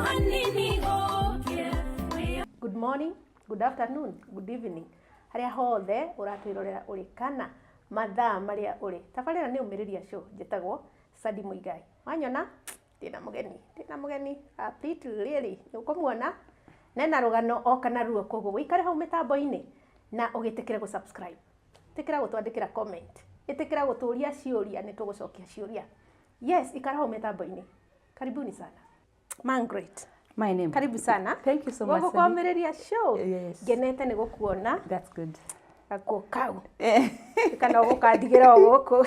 Hanini gũkĩre. Good morning, good afternoon, good evening, harĩa hothe ũratwĩrorera ũrĩ kana mathaa marĩa ũrĩ. Tabarĩra nĩ Ũmĩrĩria Show. Njĩtagwo Sadi Mũigai. Wanyona ndĩna mũgeni, ndĩna mũgeni a pretty lady, nĩ ũkũmuona nena rũgano oka naruo. Koguo wĩikare hau mĩtambo-inĩ na ũgĩtĩkĩre gũ-subscribe, ĩtĩkĩra gũtwandĩkĩra comment, ĩtĩkĩra gũtũria ciũria, nĩ tũgũcokia ciũria. Yes, ikara hau mĩtambo-inĩ. Karibuni sana, Margaret. My name. Karibu sana. Thank you so much, gũkũ Sandy. kwa Ũmĩrĩria Show. Yes. Ngenete nĩ gũkuona. That's good. Gakuo kau kana ũgũkandigĩra o gũkũ.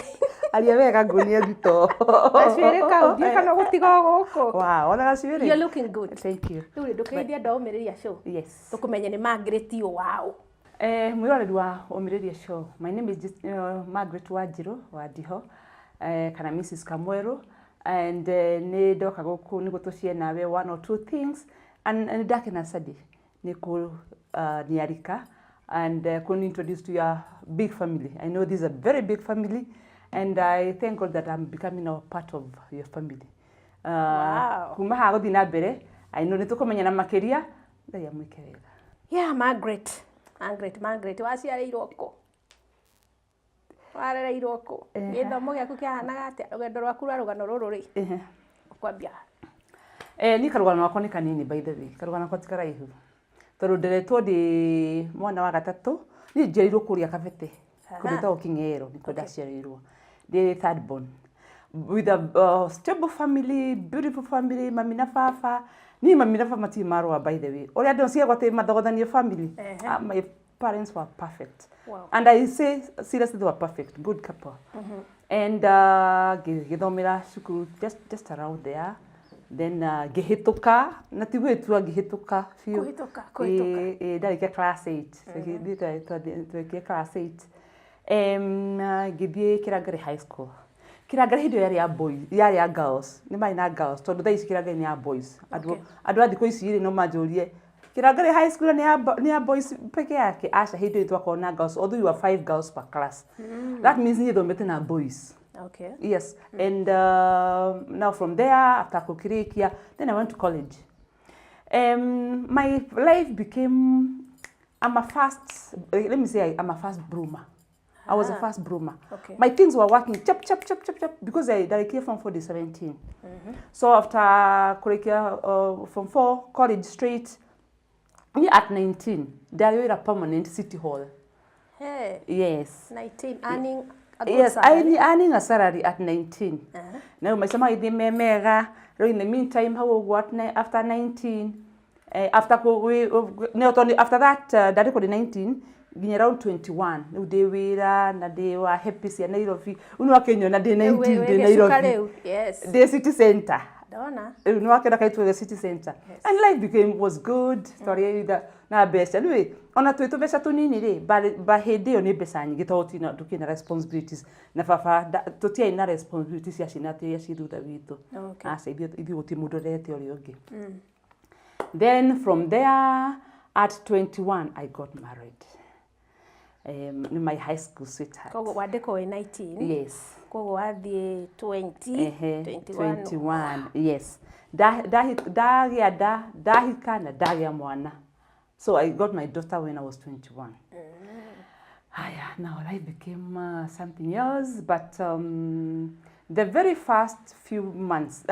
Aria wega nguonie thito. Gacuĩrĩ kau ndiũ kana ũgũtiga o gũkũ. Wow, ona gacuĩrĩ. You're looking good. Thank you. Rĩu rĩ, ndũkĩgeithie andũ a Ũmĩrĩria Show. Yes. Tũkũmenye nĩ Margaret ũ wao. Mwĩroreri wa Ũmĩrĩria Show. My name is Margaret Wanjiru wa Ndiho, kana Mrs. Kamweru, and nĩ ndoka gũkũ nĩguo tũshare nawe one or two things, and nĩ ndakena, Sadi, nĩ kũ niarika and kũ introduce to your big family. I know this is a very big family, and I thank God that I'm becoming a part of your family. Kuma haha gũthiĩ na mbere, I know nĩ tũkũmenyana makĩria. Ngai amwĩke wega. Yeah, Margaret, Margaret, Margaret, waciarĩirwo kũ? Warereirwo kũ? Gĩthomo gĩaku kĩahanaga atĩa? Rũgendo rwaku rwa rũgano rũrũ rĩ, ũkwambia? Niĩ karũgano gakwa nĩ kanini, by the way. Karũgano gakwa ti karaihu tondũ nderetwo ndĩ mwana wa gatatũ. Niĩ njiarĩirwo kũrĩa Kabete, kũndũ gwĩtagwo King'ero, nĩkuo ndaciarĩirwo ndĩ third born with a stable family, beautiful family, mami na baba. Niĩ mami na baba matirĩ marũa, by the way. Ũrĩa andũ ciagwo atĩ mathogothanio family. Ah, my parents were perfect. And I say seriously, they were perfect, good couple. And ngĩthomera cukuru just around there, then ngĩhĩtũka na ti gwĩtua, ngĩhĩtũka biũ. Kũhĩtũka, kũhĩtũka. Ĩ, ndarĩkia class 8. Twekire class 8, ngĩthiĩ Kĩrangare High School. Kĩrangare hĩndĩ ĩyo yarĩ ya boys, yarĩ ya girls, nĩ marĩ na girls, tondũ thaa ici Kĩrangare nĩ ya boys. Andũ andũ a thikũ ici rĩ, no manjũrie, Kĩrangare High School nĩ ya boys peke yake? Aca, hĩndĩ ĩyo twakorwo na girls, although you are five girls per class. That means niĩ thomete na boys. Yes, and now from there, after kũkĩrĩkia, then I went to college. My life became, I'm a fast, let me say I'm a fast bloomer. I was a fast bloomer. My things were working chap chap chap chap chap because I ndarĩkirie form 4 ndĩ 17. So after kũrĩkia form 4, college straight, me at 19 ndarĩ wĩra permanent, City Hall. Hey, Yes. 19, earning a good Yes, salary. I earning a salary at 19. Na rĩu maica magĩthiĩ me mega. Rĩu in the meantime hau ũguo after 19, after no, tondũ after that ndarĩ kũrĩ 19 nginya around 21, rĩu ndĩ wĩra na ndĩ wa happy cia Nairobi. Rĩu nĩ wakĩnyona ndĩ 19 ndĩ Gĩcuka Nairobi. Rĩu. Yes. Ndĩ city center. Ndona. Rĩu nĩ wakĩona kaitũ city center, and life became was good. Twarĩ na mbeca rĩu ĩ, ona twĩ tũbeca tũnini rĩ, ba hĩndĩ ĩyo nĩ mbeca nyingĩ tondũ tũkĩrĩ na responsibilities na baba tũtiarĩ na responsibilities cia ciana atĩ iria ciĩ thutha witũ. Aca, ithuĩ gũtirĩ mũndũ ũrerete ũrĩa ũngĩ. Then from there, at 21 I got married nĩ my high school sweetheart. Koguo wandĩkwo wĩ 19. Yes. Koguo wathiĩ 20, 21. 21, yes. Ndagĩa nda, ndahika na ndagĩa mwana. So I got my daughter when I was 21. Haya, now life became something else, but the very first few months,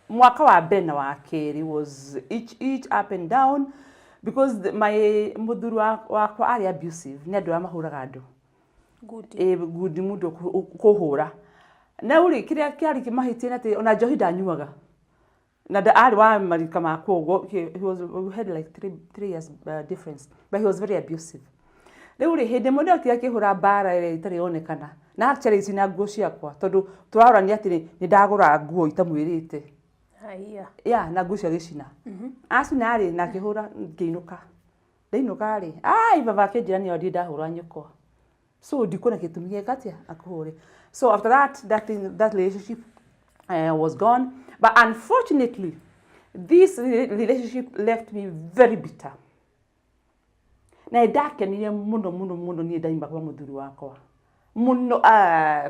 mwaka wa mbere na wa kerĩ was each up and down because my mũthuri wakwa arĩ abusive, nĩ andũ arĩa mahũraga andũ. Good. Ĩ ngundi mũndũ kũhũra na rĩu rĩ, kĩrĩa kĩarĩ kĩmahĩtia atĩ ona njohi ndanyuaga na arĩ wa marika makwa ũguo. He was, we had like 3 years difference, but he was very abusive. Rĩu rĩ, hĩndĩ ĩmwe nĩokire akĩhũra mbara ĩrĩa ĩtarĩ yonekana na actually cina nguo ciakwa, tondũ tũrarorania atĩrĩ, nĩ ndagũra nguo itamwĩrĩte. Haiya. Ya na nguo cio agĩcina, acina rĩ, na akĩhũra, ngĩinũka. Ndainũka rĩ, ai, baba akĩnjĩra nĩ ndiĩ ndahũra nyũkwa, so ndikuona gĩtũmi gĩka atĩa akũhũre. So after that, that relationship was gone, but unfortunately this relationship left me very bitter na nĩ ndakenire mũno mũno mũno. Niĩ ndaima kwa mũthuri wakwa. Mũno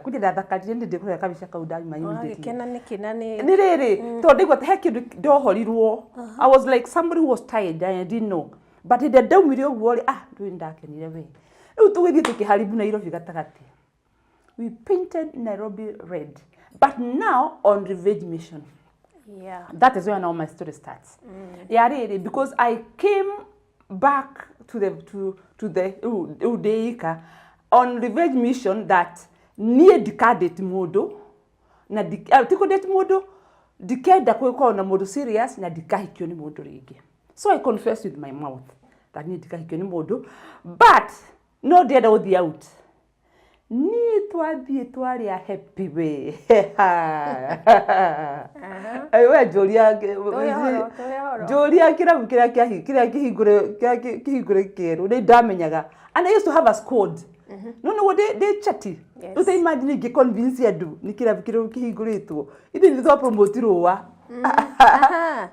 kuja ndathakarire nĩ ndĩkũrĩa kabica kau ndauma immediately. Wagĩkena nĩkĩ na nĩ Nĩ rĩrĩ, tondũ ndaigua he kĩndũ ndohorirwo. I was like somebody who was tired and I didn't know, but hĩndĩ ĩrĩa ndaumire ũguo rĩ, ah, ndũĩ ndakenire we. Rĩu tũgĩthiĩ tũkĩharibu Nairobi gatagatĩ. We painted Nairobi red, but now on revenge mission. That is where now my story starts. Ya rĩrĩ, because I came back to the rĩu ndĩika on revenge mission that niĩ ndikandĩti mũndũ na ti kũdate mũndũ, ndikenda gũkorwo na mũndũ serious na ndikahikio nĩ mũndũ rĩngĩ. So I confess with my mouth that niĩ ndikahikio nĩ mũndũ, but no ndĩrenda gũthiĩ out. Niĩ twathiĩ twarĩa happy we. We njũria. Tũhe ũhoro, tũhe ũhoro. Njũria kĩrabu kĩrĩa kĩrĩa kĩhingũre, kĩrĩa kĩhingũre kĩerũ nĩ ndamenyaga, and I used to have a squad. No nĩguo ndĩ chati. Rĩu ta imagine ingĩ convince andũ nĩ kĩrabu kĩrĩa kĩhingũrĩtwo, ithuĩ nĩ twa promote rũa.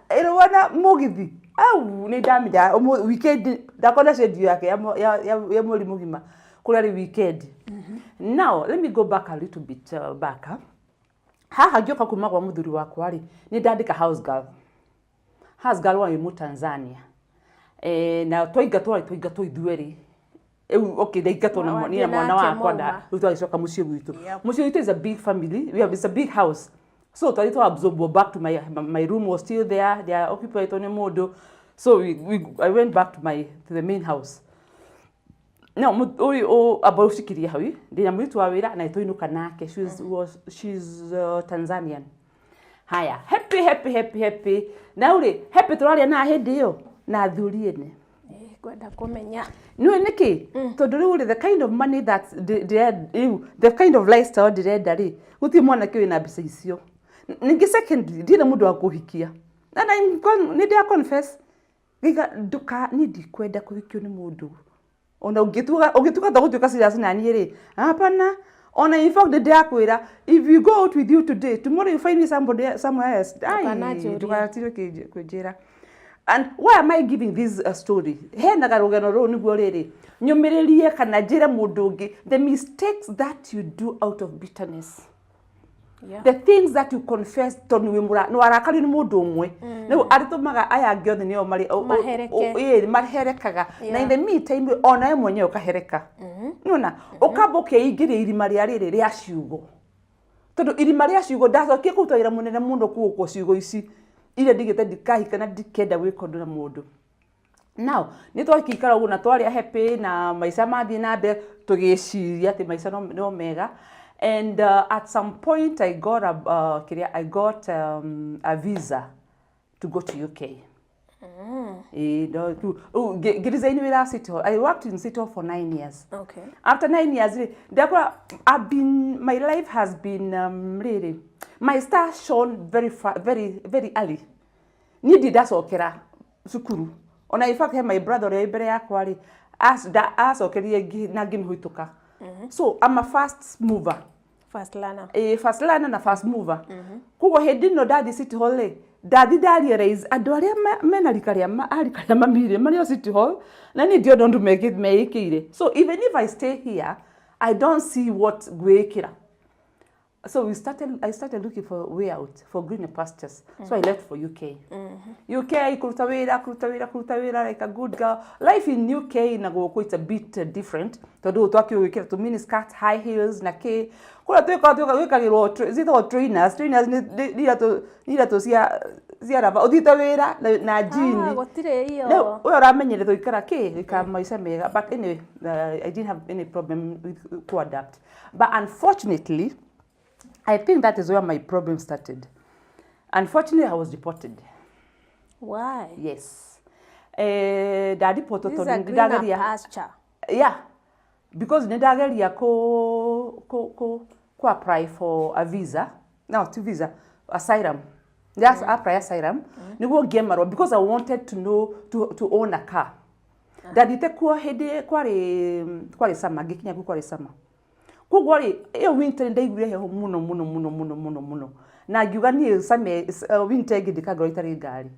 Rũa na mũgithi au nĩ ndamenyaga weekend ndakona schedule yake ya mweri mũgima kũrĩa rĩ weekend. Now let me go back a little bit, back, huh? Haha ngĩũka kuma gwa mũthuri wakwa rĩ, nĩ ndandĩka house girl, house girl warĩ Mũtanzania. Na twaingatwo rĩ, twaingatwo ithuerĩ rĩu. Okay, ndaingatwo na niĩ na Wathiĩ mwana nake wakwa na mwauma. Rĩu twagĩcoka mũciĩ gwitũ. Mũciĩ gwitũ is a big family, we have, it's a big house, so twathiĩ twa absorb back to my room was still there, they are occupied nĩ mũndũ. So I went back to the main house. No ũyũ amba ũcikirie hau, ndĩna mũirĩtu wa wĩra na tũinũka nake. She's Tanzanian. Haya, happy, happy, happy, happy. Na rĩ happy tũraria na hĩndĩ ĩyo na athuri ene. Ngwenda kũmenya. Nĩũĩ nĩkĩ? Tondũ rĩu rĩ, the kind of money that rĩu the kind of lifestyle ndĩrenda rĩ, gũtirĩ mwanake wĩna mbeca icio. Ningĩ secondly, ndirĩ mũndũ wa kũhikia. And nĩ ndĩra confess gĩiga nduka niĩ ndikwenda kũhikio nĩ mũndũ ona ũngĩtuga ta gũtuĩka serious na niĩ rĩ, hapana. Ona in fact ndĩrakwĩra, if you go out with you today, tomorrow you find me somebody somewhere else. Ai, Ndũkananjũrie. Ndũgatige kũnjĩra. And why am I giving this story? Hena karũgano rũu nĩguo rĩrĩ nyũmĩrĩrie kana njĩre mũndũ ũngĩ the mistakes that you do out of bitterness, the things that you confess tondũ wĩ mũra nĩ warakario nĩ mũndũ ũmwe, rĩu arĩtũmaga aya angĩ othe nĩo marĩ Mahereke. Ĩĩ, maherekaga. Na in the meantime ona we mwenyewe ũkahereka. Nĩwona ũkamba ũkeingĩria irima rĩa rĩrĩ rĩa ciugo, tondũ irima rĩa ciugo ndacokire kũruta wĩra mũnene mũno kũgũkwo ciugo ici iria ndigĩte ndikahika na ndikenda gwĩka ũndũ na mũndũ. Now nĩ twakĩikara ũguo na twarĩa happy na maica mathiĩ na mbere, tũgĩciria atĩ maica no mega. And at some point I got a, kĩrĩa, I got a visa to go to UK. Ĩĩ, no, rĩu ngĩresign wĩra City Hall. I worked in City Hall for 9 years. After 9 years rĩ, ndakora I've been my life has been really, my star shone very far, very very early. Niĩ ndirĩ ndacokera cukuru. Ona in fact he my brother ũrĩa wĩ mbere yakwa rĩ, acokerire na ngĩmũhĩtũka. So I'm a fast mover. Fast learner. Fast learner na fast mover. Koguo hĩndĩ ĩno ndathiĩ City Hall rĩ, ndathi ndarealize andũ arĩa mena rika rĩa a rika rĩa mami rĩ, marĩ o City Hall na niĩ ndiona ũndũ meĩkĩire. So even if I stay here, I don't see what ngwĩkĩra. So we started I started looking for a way out, for greener pastures. So I left for UK. UK kũruta wĩra, kũruta wĩra, kũruta wĩra like a good girl. Life in UK na gũkũ it's a bit different, tondũ twakĩũgĩkĩra tũ mini skirt, high heels na kĩ. Kũrĩa twĩkaga gwĩkagĩrwo ciĩtagwo trainers. Trainers nĩ iratũ cia raba ũthiĩte wĩra na jean. Ah, gũtirĩ Rĩu iyo. Ũyũ ũramenyere gũikara kĩ gũikara maica mega. But anyway, I didn't have any problem with to adapt, but unfortunately I think that is where my problem started. Unfortunately, I was deported. Why? Yes, ndaripotwo This is tondũ a nĩ greener ndageria pasture. Yeah, because nĩ ndageria ku apply for a visa, no to visa, asylum. Yes, apply asylum nĩguo ngĩe marũa, because I wanted to know to own a car. Ndathiĩte kuo hĩndĩ kwarĩ summer, ngĩkinya kuo kwarĩ summer. Koguo rĩ, ĩyo winter nĩ ndaiguire heho mũno mũno mũno mũno mũno mũno, na ngiuga niĩ summer, winter ĩngĩ ndikangorwo itarĩ ngari.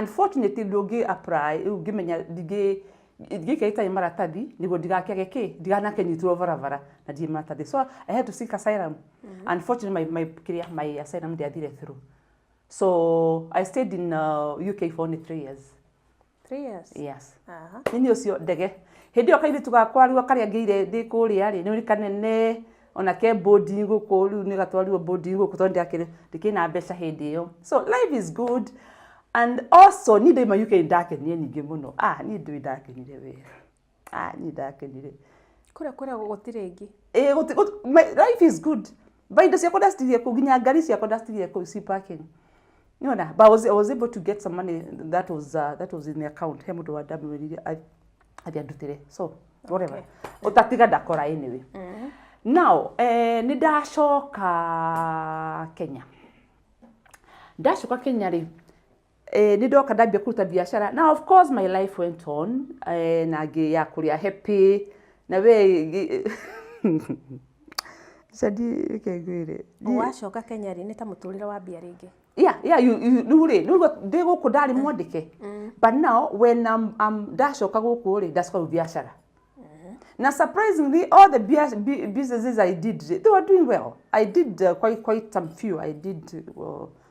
Unfortunately ndũngĩ apply rĩu, ngĩmenya ndingĩ Ngĩikara itarĩ maratathi nĩguo ndigakĩage kĩ, ndiganakĩnyitĩrwo barabara na ndirĩ maratathi. So I had to seek asylum. Unfortunately, my kĩrĩa, my asylum ndĩathire through. So I stayed in UK for only 3 years. 3 years? Yes. Aha. Nini ũcio ndege hĩndĩ ĩyo kairĩtu gakwa rĩu karĩa ngĩire ndĩ kũrĩa rĩ, nĩ kanene ona ke boarding gũkũ, rĩu nĩ gatwarirwo boarding gũkũ tondũ ndakĩrĩ ndikĩrĩ na mbeca hĩndĩ ĩyo. So life is good, and also niĩ ndaima UK ndakenire ningĩ mũno. Ah, niĩ ndũĩ ndakenire wega. Ah, niĩ ndakenire. Kũrĩa kwĩragwo gũtirĩ ĩngĩ. Ĩ, life is good, but indo ciakwa ndacitigire kũu, nginya ngari ciakwa ndacitigire kũu ci parking. Nĩwona, but I was able to get some money that was in the account. He mũndũ wandamwĩrire athiĩ andutĩre, so whatever, ũtatiga ndakora. Anyway, now nĩ ndacoka Kenya. Ndacoka Kenya rĩ, nĩ ndoka ndambia kũruta biacara. Now, of course, my life went on, na ngĩ ya kũrĩa happy na we Shadi, reke ngwĩre. Wacoka Kenya rĩ, nĩ ta mũtũrĩre wambia rĩngĩ? Yeah, you rĩu rĩ, rĩu ndĩ gũkũ ndarĩ mwandĩke, but now when I'm ndacoka gũkũ rĩ, ndacoka rĩu biacara, na surprisingly all the businesses I did, they were doing well. I did quite some few. I did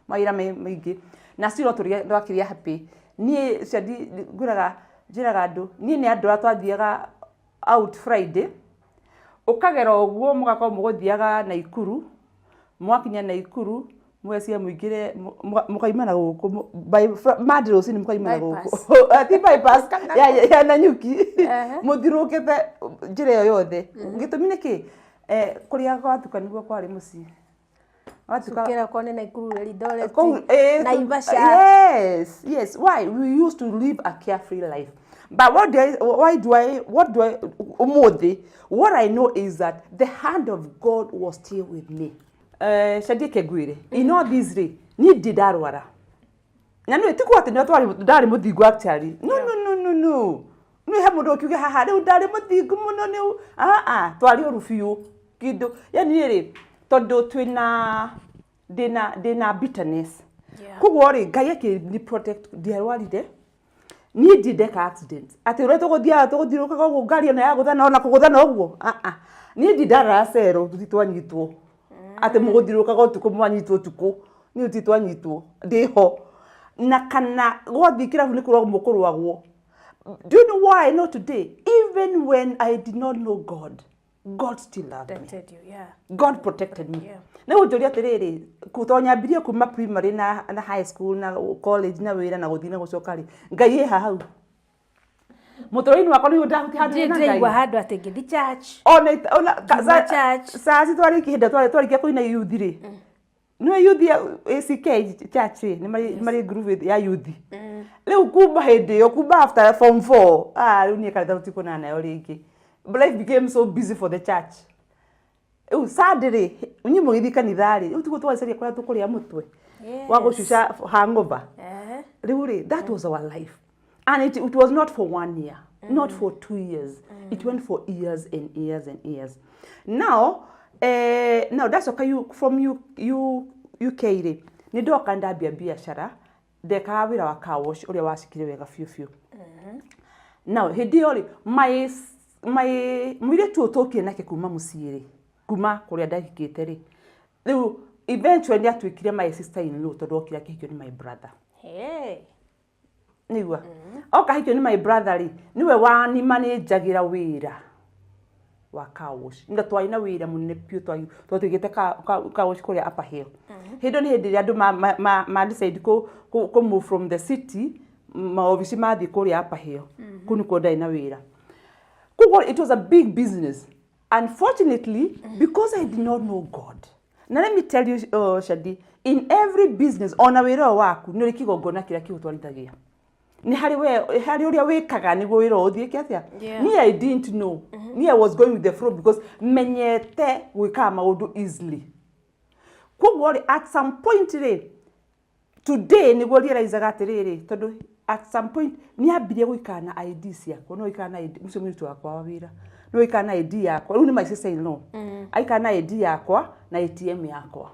mawĩra maingĩ na still no tũrĩa twakĩrĩa happy. Niĩ Shadi ngwĩraga, njĩraga andũ, niĩ nĩ andũ arĩa twathiaga out Friday, ũkagera ũguo mũgakorwo mũgũthiaga Naikuru, mwakinya Naikuru mũgecia mũingĩre mũkaima na gũkũ by Monday rũcinĩ mũkaima na gũkũ, ti bypass ya Nanyuki, mũthiũrũrũkĩte njĩra ĩyo yothe. Gĩtũmi nĩ kĩ? Kũrĩa gwatuka nĩguo kwarĩ mũciĩ. Gwatuka Cukĩra korwo nĩ Naikuru, Eldoret, Naivasha. Yes. Why? We used to live a carefree life. But what do I, why do I, what do I, umuthi, what I know is that the hand of God was still with me. Shadie kengwire, in all this rĩ, niĩ ndi ndarwara. Na nĩ ti kuga atĩ nĩ twarĩ ndarĩ mũthingu actually. No, no, no, no, no. Nĩ he mũndũ ũkiuge haha rĩu ndarĩ mũthingu mũno nĩ ah ah twarĩ ũru biũ. Kĩndũ yani rĩ, tondũ twĩna ndĩna bitterness. Koguo rĩ, Ngai akĩni protect, ndiarwarire. Niĩ ndirĩ ndeka accident atĩ ũrĩa tũgũthiaga tũgũthiũrũrũkaga ũguo, ngari ona yagũthana ona kũgũthana ũguo. Ah ah, niĩ ndirĩ ndarara cero tũti twanyitwo atĩ mũgũthiũrũrũkaga ũtukũ mwanyitwo ũtukũ. Niĩ tũti twanyitwo ndĩho na kana gwathiĩ kĩrabu nĩ kũragwo mũkũrwagwo. Do you know why I know today? Even when I did not know God, God still loved me. Protected you, yeah. God protected me. Nĩ gũnjũria atĩrĩrĩ, tondũ nyambirie kuma primary na high school na college na wĩra na gũthiĩ na gũcoka rĩ, Ngai ĩha hau mũtũrĩre-inĩ wakwa nĩguo ndahutia handũ Ndirĩ hena ndĩraigua Ngai. Handũ atĩ ngĩthi church. Ona Ngiuma church. Saa ci twarĩkia hĩndĩ ĩrĩa twarĩkia kũina youth rĩ, nĩwe youth ya ACK church rĩ, nĩ marĩ group ya youth. Rĩu kuma hĩndĩ ĩyo, kuma after form 4, ah, rĩu niĩ kanitha tũtikuonana nayo rĩngĩ. Life became so busy for the church. Rĩu Sunday rĩ, inyuĩ mũgĩthiĩ kanitha rĩ, rĩu tiguo tũgacaria kũrĩa tũkũrĩa mũtwe wa gũcuca hangover. Rĩu rĩ, that was our life, and it was not for one year, not for 2 years, it went for years and years and years. Now now ndacoka from UK rĩ, nĩ ndoka ndambia biacara, ndekaga wĩra wa car wash ũrĩa wacikire wega biũ biũ. Now hĩndĩ ĩyo rĩ, my mũirĩtu ũyũ tũkire nake kuma mũciĩ rĩ, kuma kũrĩa ndahikĩte rĩ, rĩu eventually nĩ atuĩkire my sister in law tondũ okire akĩhikio nĩ my brother. Hey. Nĩigua oka ahikio nĩ my brother rĩ, nĩwe wanimanĩnjagĩra wĩra wa car wash, na twarĩ na wĩra mũnene biũ twatuĩkĩte car wash kũrĩa Upper Hill. Hĩndĩ ĩyo nĩ hĩndĩ ĩrĩa andũ ma decide kũ move from the city, maobici mathiĩ kũrĩa Upper Hill. Kũu nĩkuo ndarĩ na wĩra. Koguo it was a big business. Unfortunately, because I did not know God, na let me tell you, Shadi, in every business ona wĩra ũyũ waku nĩ ũrĩ kĩgongona kĩrĩa kĩgũtwarithagia, nĩ harĩ we, harĩ ũrĩa wĩkaga nĩguo wĩra ũyũ ũthiĩke atĩa. Niĩ I didn't know. Niĩ I was going with the flow because menyete gwĩkaga maũndũ easily. Koguo rĩ, at some point rĩ, today nĩguo realizaga atĩrĩrĩ, tondũ at some point nĩ ambirie gũikara na ID ciakwa, no gũikara na ID ũcio mũirĩtu wakwa wa wĩra, no gũikara na ID yakwa, rĩu nĩ my sister in law, aikara na ID yakwa na ATM yakwa.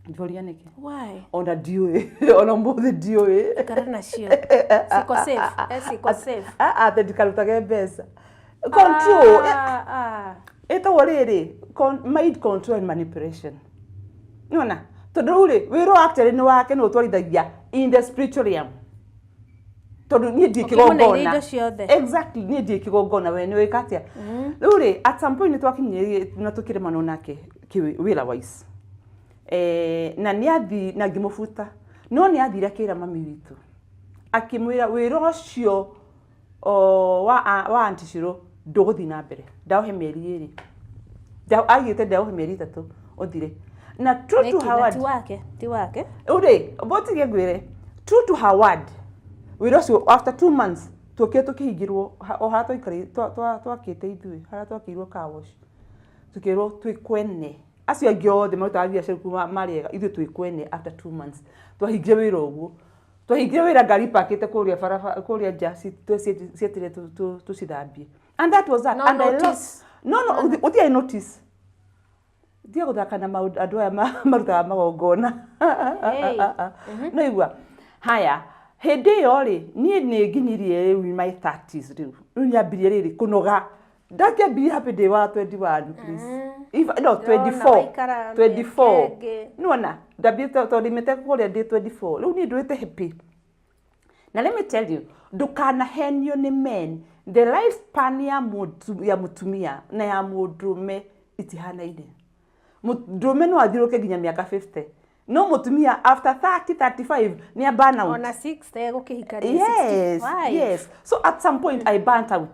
Njũria nĩkĩ? Why? Ona ndiũĩ, ona mũthĩ ndiũĩ. Ikara nacio. Siko safe. Eh, siko safe. Ah, atĩ ndikarutage mbeca control. Ah, ah. Ĩtagwo rĩrĩ mind control and manipulation. Nĩwona, tondũ rĩu rĩ, wĩra ũyũ actually nĩ wake, nĩ ũtwarithagia in the spiritual realm, tondũ niĩ ndiĩ Ũkĩmũneire kĩgongona. Indo ciothe. Exactly, niĩ ndiĩ kĩgongona, we nĩ wĩka atĩa. Rĩu rĩ, at some point nĩ twakinyire na tũkĩrĩmanwo nake wĩra wise, na nĩ athi na ngĩmũbuta, no nĩ athire akĩra mami witũ, akĩmwĩra wĩra ũcio o, wa Aunty Shiro ndũgũthiĩ na mbere, ndaũhe mĩeri 2. Aigĩte ndaũhe mĩeri 3 ũthire, na true to Nĩkĩ? her Na word. ti wake, ti wake. Rĩu rĩ, mbotige ngwĩre, true to her word, wĩra ũcio after 2 months tuokire tũkĩhingĩrwo o harĩa twakĩte ithuĩ, harĩa twakĩirwo car wash, tukĩrwo twĩ kwene. Acio angĩ othe marutaga biacara kuma marĩ ega, ithuĩ twĩ kwene. After 2 months twahingire wĩra ũguo, twahingire wĩra, ngari pakĩte kũrĩa barabara, kũrĩa nja, cietire tũcithambie, and that was that. No And I notice. lost. No, gũtiarĩ notice. Ndia gũthaka na maũndũ andũ aya marutaga magongona. Hey. No igua haya, hĩndĩ ĩyo rĩ, niĩ nĩ nginyirie rĩu in my 30s. Rĩu nyambirie rĩrĩ kũnoga, ndakĩambirie happy day wa 21, please. If, no, 24. Waikara 24. mĩaka ĩngĩ. Nĩwona ndambire tondũ ndimĩte kũrĩa ndĩ 24. Rĩu niĩ ndũĩte happy, na let me tell you, ndũkanahenio nĩ men. The lifespan ya mũtumia na ya mũndũrũme itihanaine. Mũndũrũme no athiũrũke nginya mĩaka 50, no mũtumia after 30, 35 nĩ a burn out. Ona 6 gũkĩhikania. Yes. 65. Yes, so at some point I burnt out.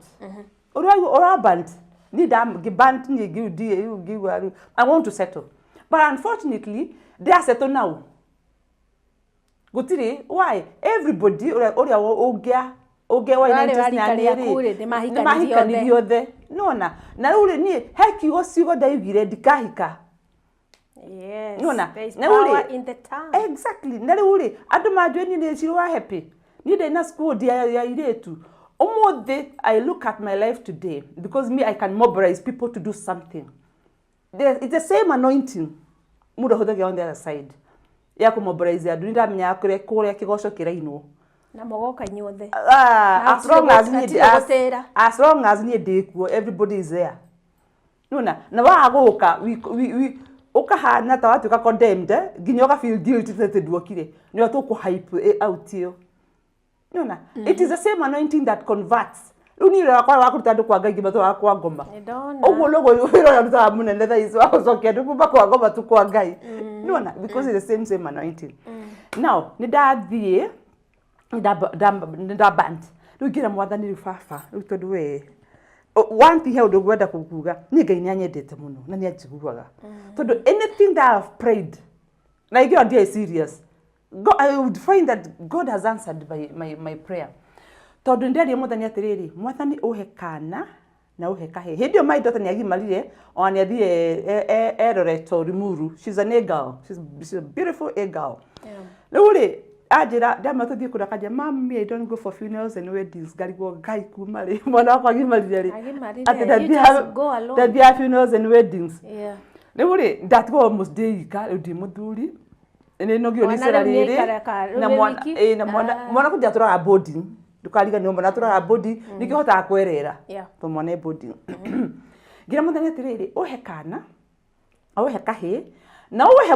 Ũrĩa ũra burnt ni nda ngĩ-burnt niĩ, rĩu ngĩigua rĩu I want to settle, but unfortunately ndĩra settle now gũtirĩ. Why? Everybody ũrĩa ũngĩa ũngĩa wa Warĩ wa rika rĩaku rĩ, nĩmahikanirie. Nĩmahikanirie othe, nona na rĩu rĩ, niĩ he kiugo, ciugo ndaigire ndikahika. Yes. Nona, There is na rĩu rĩ- power in the tongue. Exactly. Na rĩu rĩ, andũ manjũĩ niĩ nĩ Shiro wa happy, niĩ ndĩ na squad ya airĩtu. Ũmũthĩ I look at my life today, because me, I can mobilize people to do something. It's the same anointing mũndũ ahũthagira on the other side ya kũmobilize andũ. Nĩ ndamenyaga kũrĩa kĩgoco kĩrainwo. Na mũgoka inyuothe. Ah, Na as long as hatirĩ niĩ gũtĩra. As long as niĩ ndĩkuo, everybody is there. Nona na waga gũka, ũkahana ta watuĩka condemned, eh? Nginya ũga feel guilty atĩ nduokire, nĩo tũkũ hype out ĩyo. Nona it is the same anointing that converts. Rĩu niĩ wĩra wakwa wa kũruta andũ kwa Ngai ngĩmatwara kwa ngoma. Nĩ ndona. Ũguo noguo wĩra ũrĩa ndutaga mũnene thaa ici wa gũcokia andũ kuma kwa ngoma tu kwa Ngai. Nona because it's the same anointing. Now nĩ ndathiĩ, nĩ ndabant rĩu, ngĩra Mwathani, rĩu baba, rĩu tondũ we one thing, he ũndũ ngwenda kuga, niĩ Ngai nĩ anyendete mũno na nĩ anjiguaga, tondũ anything that I have prayed na ingĩona ndiarĩ serious, I would find that God has answered my prayer, tondũ nĩnderie Mwathani atĩrĩrĩ, Mwathani, ũhe kana na ũhe kahĩĩ. Hĩndĩ ĩyo my daughter nĩ agimarire, ona nĩ athire eroretwo Limuru. She's an A girl. She's a beautiful A girl. Rĩu rĩ, anjĩra ndamenya tũthiĩ kũrĩa, akanjĩra, "Mami, I don't go for funerals and weddings." Ngarigwo, Ngai, kuma rĩ mwana wakwa agimarire rĩ? Agimarire, Atĩ you just go alone. ndathiaga funerals and weddings. Rĩu rĩ, ndatigwo almost ndĩ ika. Rĩu ndi mũthuri, nĩ nogio nĩ Mwana icera rĩu nĩ rĩrĩ. aikara rĩu Na wĩ mwana wiki? ĩ, na mwana Ah. mwana kũnja atũraga boarding, ndũkariganĩrwo mwana atũraga boarding, ningĩ hotaga kwerera to mwana e boarding. Ngira Mũthenya atĩrĩrĩ, ũhe kana, ũhe kahĩĩ, na ũhe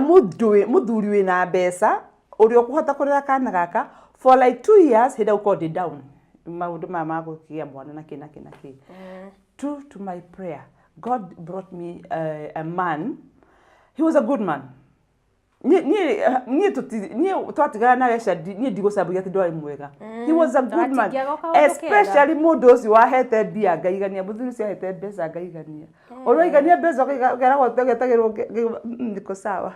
mũthuri wĩna mbeca ũrĩa ũkũhota kũrera kana gaka for like 2 years, hĩndĩ ĩrĩa gũkorwo ndĩ down maũndũ maya ma gũkĩgĩa mwana na kĩ na kĩ na kĩ. True to my prayer, God brought me a man. He was a good man. Niĩ niĩ twatigana nawe Shadi, niĩ ndigũcambagia atĩ ndwarĩ mwega. He was a good man. Watingiaga kaũndũ kega. Especially mũndũ ũcio wahete mbia ngaigania, mũthuri ũcio ahete mbeca ngaigania, ũraigania mbeca ũkeragwo ũgetagĩrwo, niko sawa.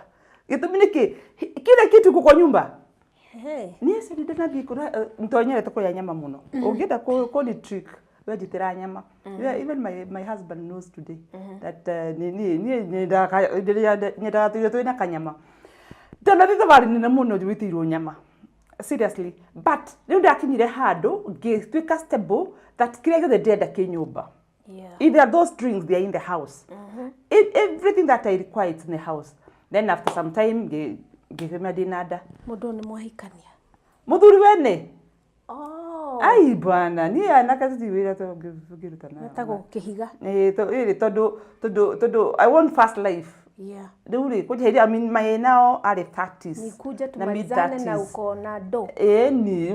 Gĩtũmi nĩ kĩ? Kila kitu iko kwa nyumba. Hey. Niĩ Shadi ndanathiĩ kũrĩa ntonyerete kũrĩa nyama mũno. Ũngĩenda kũni trick, we njĩtĩra nyama. Yeah, even my husband knows today that niĩ nyendaga tũirio twĩna kanyama. Ndanathiĩ thabarĩ nene mũno wĩtĩirwo nyama, seriously. But rĩu ndakinyire handũ ngĩtuĩka stable that kĩrĩa gĩothe ndĩrenda kĩ nyũmba. If there are those drinks, they are in the house. If everything that I require, it's in the house. Then after some time, Ngĩkĩmenya ndĩna nda. Mũndũ ũyũ nĩ mwahikania? Mũthuri wene. Oh. Ai bwana, niĩ anake tũtirĩ wĩra tũngĩruta nao. Wetagwo kĩhiga. Ĩĩ, ĩrĩ tondũ I want fast life. Rĩu rĩ, kũnjia hĩndĩ, I mean, my now arĩ 30s. Nikuje na mid tumalizane na 30s. uko na do. Ĩni,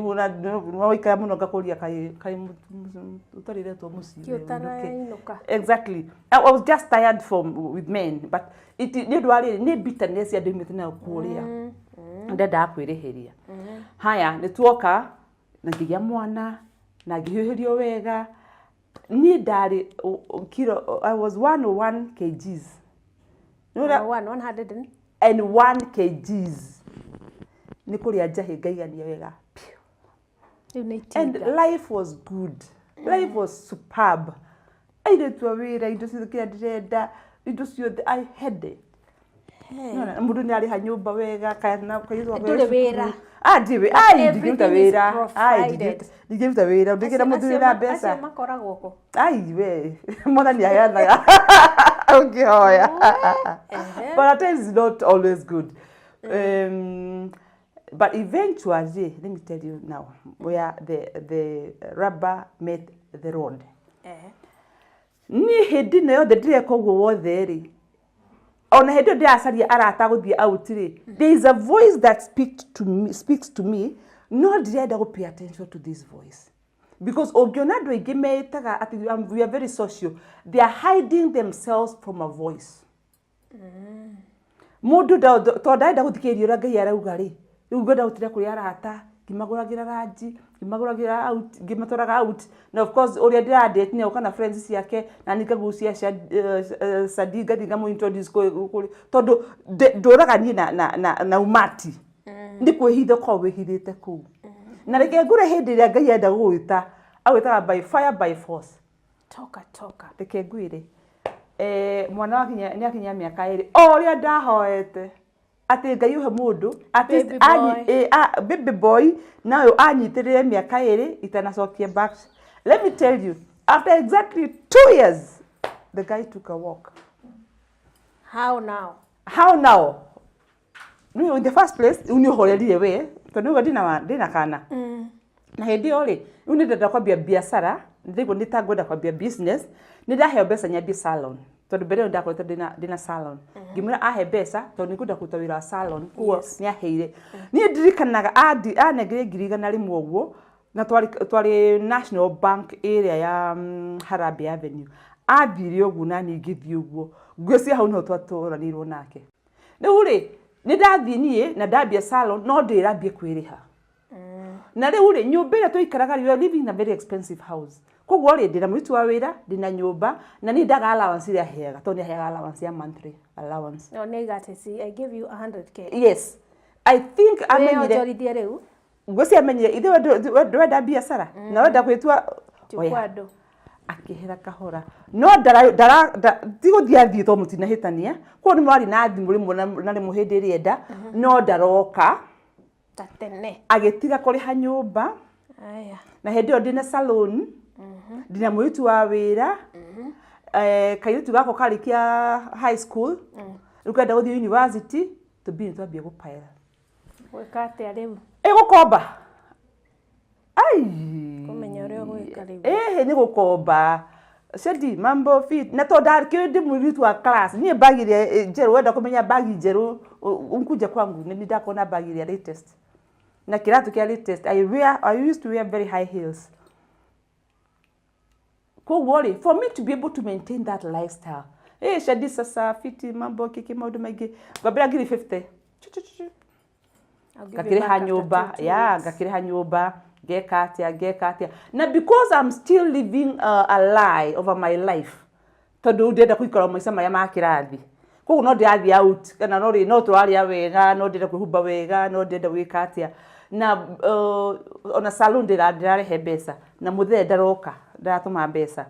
waikara mũno ngakũria kaĩ ũtarĩretwo mũciĩ. Kĩ ũtarainũka. Exactly. I was just tired from with men, but it nĩ ũndũ wa rĩrĩ, nĩ bitterness ya ndĩmĩte nayo kũrĩa. Ndendaga kwĩrĩhĩria. Haya, nĩ tuoka na ngĩgĩa mwana na ngĩhiũhĩrio wega. Niĩ ndarĩ kilo, I was 101 kgs. Nĩ ũrĩa- 100 and and 1 kgs. Nĩ kũrĩa njahĩ ngaigania wega. Rĩu nĩ And itinga. life was good. Life was superb. Airĩtu a wĩra, indo ciothe kĩrĩa ndĩrenda, indo ciothe, I had it. Nĩwona, mũndũ nĩ arĩha nyũmba wega, kana kairĩtu gakwa Ndũrĩ ge cukuru. wĩra. Ah, ndirĩ wĩ- ai, ndingĩruta Everything is wĩra. Ai, provided. ndingĩruta wĩra, ndingĩra mũthuri wĩna mbeca. Acio makoragwo kũ? Ai, we, mwathani aheanaga ũngĩhoya. But at times it's not always good. But eventually, let me tell you now, where the rubber met the road. Niĩ hĩndĩ ĩno yothe ndĩreka ũguo wothe rĩ, ona hĩndĩ ĩyo ndĩracaria arata gũthiĩ out rĩ, there is a voice that speaks to me, no ndirenda gũ pay attention to this voice. Because ũngĩona andũ aingĩ meĩtaga atĩ we are very social, they are hiding themselves from a voice. Mũndũ tondũ ndarenda gũthikĩrĩria ũrĩa Ngai arauga rĩ, rĩu ngwenda gũtinda kũrĩ arata, ngĩmagũragĩra ranji, ngĩmagũragĩra out, ngĩmatwaraga out. Na of course ũrĩa ndĩradate nĩ oka na friends ciake, na niĩ ngagucia Sadi ngathiĩ ngamũ introduce kũrĩ, tondũ ndũraga niĩ na umati. Nĩ kwĩhitha ũkoragwo wĩhithĩte kũu. Na reke ngũre hĩndĩ ĩrĩa Ngai enda gũgwĩta, agwĩtaga by fire by force. Toka, toka. Reke ngwĩre. Mwana wakinya, nĩ akinya mĩaka 2, o ũrĩa ndahoete atĩ Ngai ũhe mũndũ, at least Baby boy. Baby boy, na ũyũ anyitĩrĩre mĩaka 2 itanacokia back. Let me tell you, after exactly 2 years, the guy took a walk. How now? How now? No, in the first place, rĩu nĩ ũhorerire we, tondũ nĩguo ndĩna kana. Na hĩndĩ ĩyo rĩ, rĩu nĩ ndenda kwambia biacara, ndĩraigua nĩ ta ngwenda kwambia business, nĩ ndaheo mbeca nyambie salon. Tondũ mbere ĩyo ndakoretwo ndĩna salon. Ngĩmwĩra ahe mbeca, tondũ nĩ ngwenda kũruta wĩra wa salon, koguo nĩ aheire. Niĩ ndirikanaga anengire ngiri igana rĩmwe ũguo, na twarĩ National Bank ĩrĩa ya Harambee Avenue. Athire ũguo na niĩ ngĩthiĩ ũguo. Ngwĩciria hau nĩho twatũranĩirwo nake. Rĩu rĩ, nĩ ndathiĩ niĩ na ndambia salon, no ndĩrambie kwĩrĩha. Na rĩu rĩ, nyũmba ĩrĩa tũikaraga rĩ, we are living in a very expensive house. Koguo rĩ, ndĩna mũirĩtu wa wĩra, ndĩna nyũmba, na niĩ ndaga allowance ĩrĩa aheaga, tondũ nĩ aheaga allowance ya monthly allowance. No, nĩ aiga atĩ, see, I give you 100K. Yes. I think Wĩ amenyire onjorithie rĩu? Ngwĩciria amenyire, ithe ndwenda biacara, na wenda gwĩtua Chukua oya. andũ. Akĩhera kahora. No ti gũthiĩ athiĩ tondũ mũtinahĩtania. Koguo nĩ mũrarĩ na thimũ rĩmwe na rĩmwe hĩndĩ ĩrĩa enda, no ndaroka. Ta tene. Agĩtiga kũrĩha nyũmba. Aya. Na hĩndĩ ĩyo ndĩna salon, ndĩna mũirĩtu wa wĩra, kairĩtu gakwa karĩkia high school, rĩu kenda gũthiĩ university, tũmbire twambie gũpaĩra. Gwĩka atĩa rĩu? Ĩgũkomba. Ai. Kũmenya ũrĩa ũgwĩka rĩu. Ĩhĩ, nĩ gũkomba. Shedi, mambo fit. Na tondũ ndakĩũĩ ndĩ mũirĩtu wa class, niĩ bag ĩrĩa njerũ, wenda kũmenya bag njerũ, ũnkuja kwangu, nĩ ndakorwo na bag ĩrĩa latest. Na kĩratũ kĩa latest, I used to wear very high heels. Koguo rĩ, for me to be able to maintain that lifestyle, Shedi sasa fiti, mambo kiki, maũndũ maingĩ, ngwambĩra ngiri 50. Chu, chu, chu, chu. I'll give you Ngakĩrĩha back after nyũmba, two ya, weeks. ngakĩrĩha nyũmba, ngeka atĩa, ngeka atĩa. Na because I'm still living a lie over my life, tondũ ndĩrenda gũikara maica marĩa ma kĩrathi. Koguo no ndĩrathiĩ out, kana no rĩ, no tũrarĩa wega, no ndĩrenda kwĩhumba wega, no ndĩrenda gwĩka atĩa. Na ona salon ndĩrarehe mbeca, na mũthee ndaroka, ndaratũma mbeca.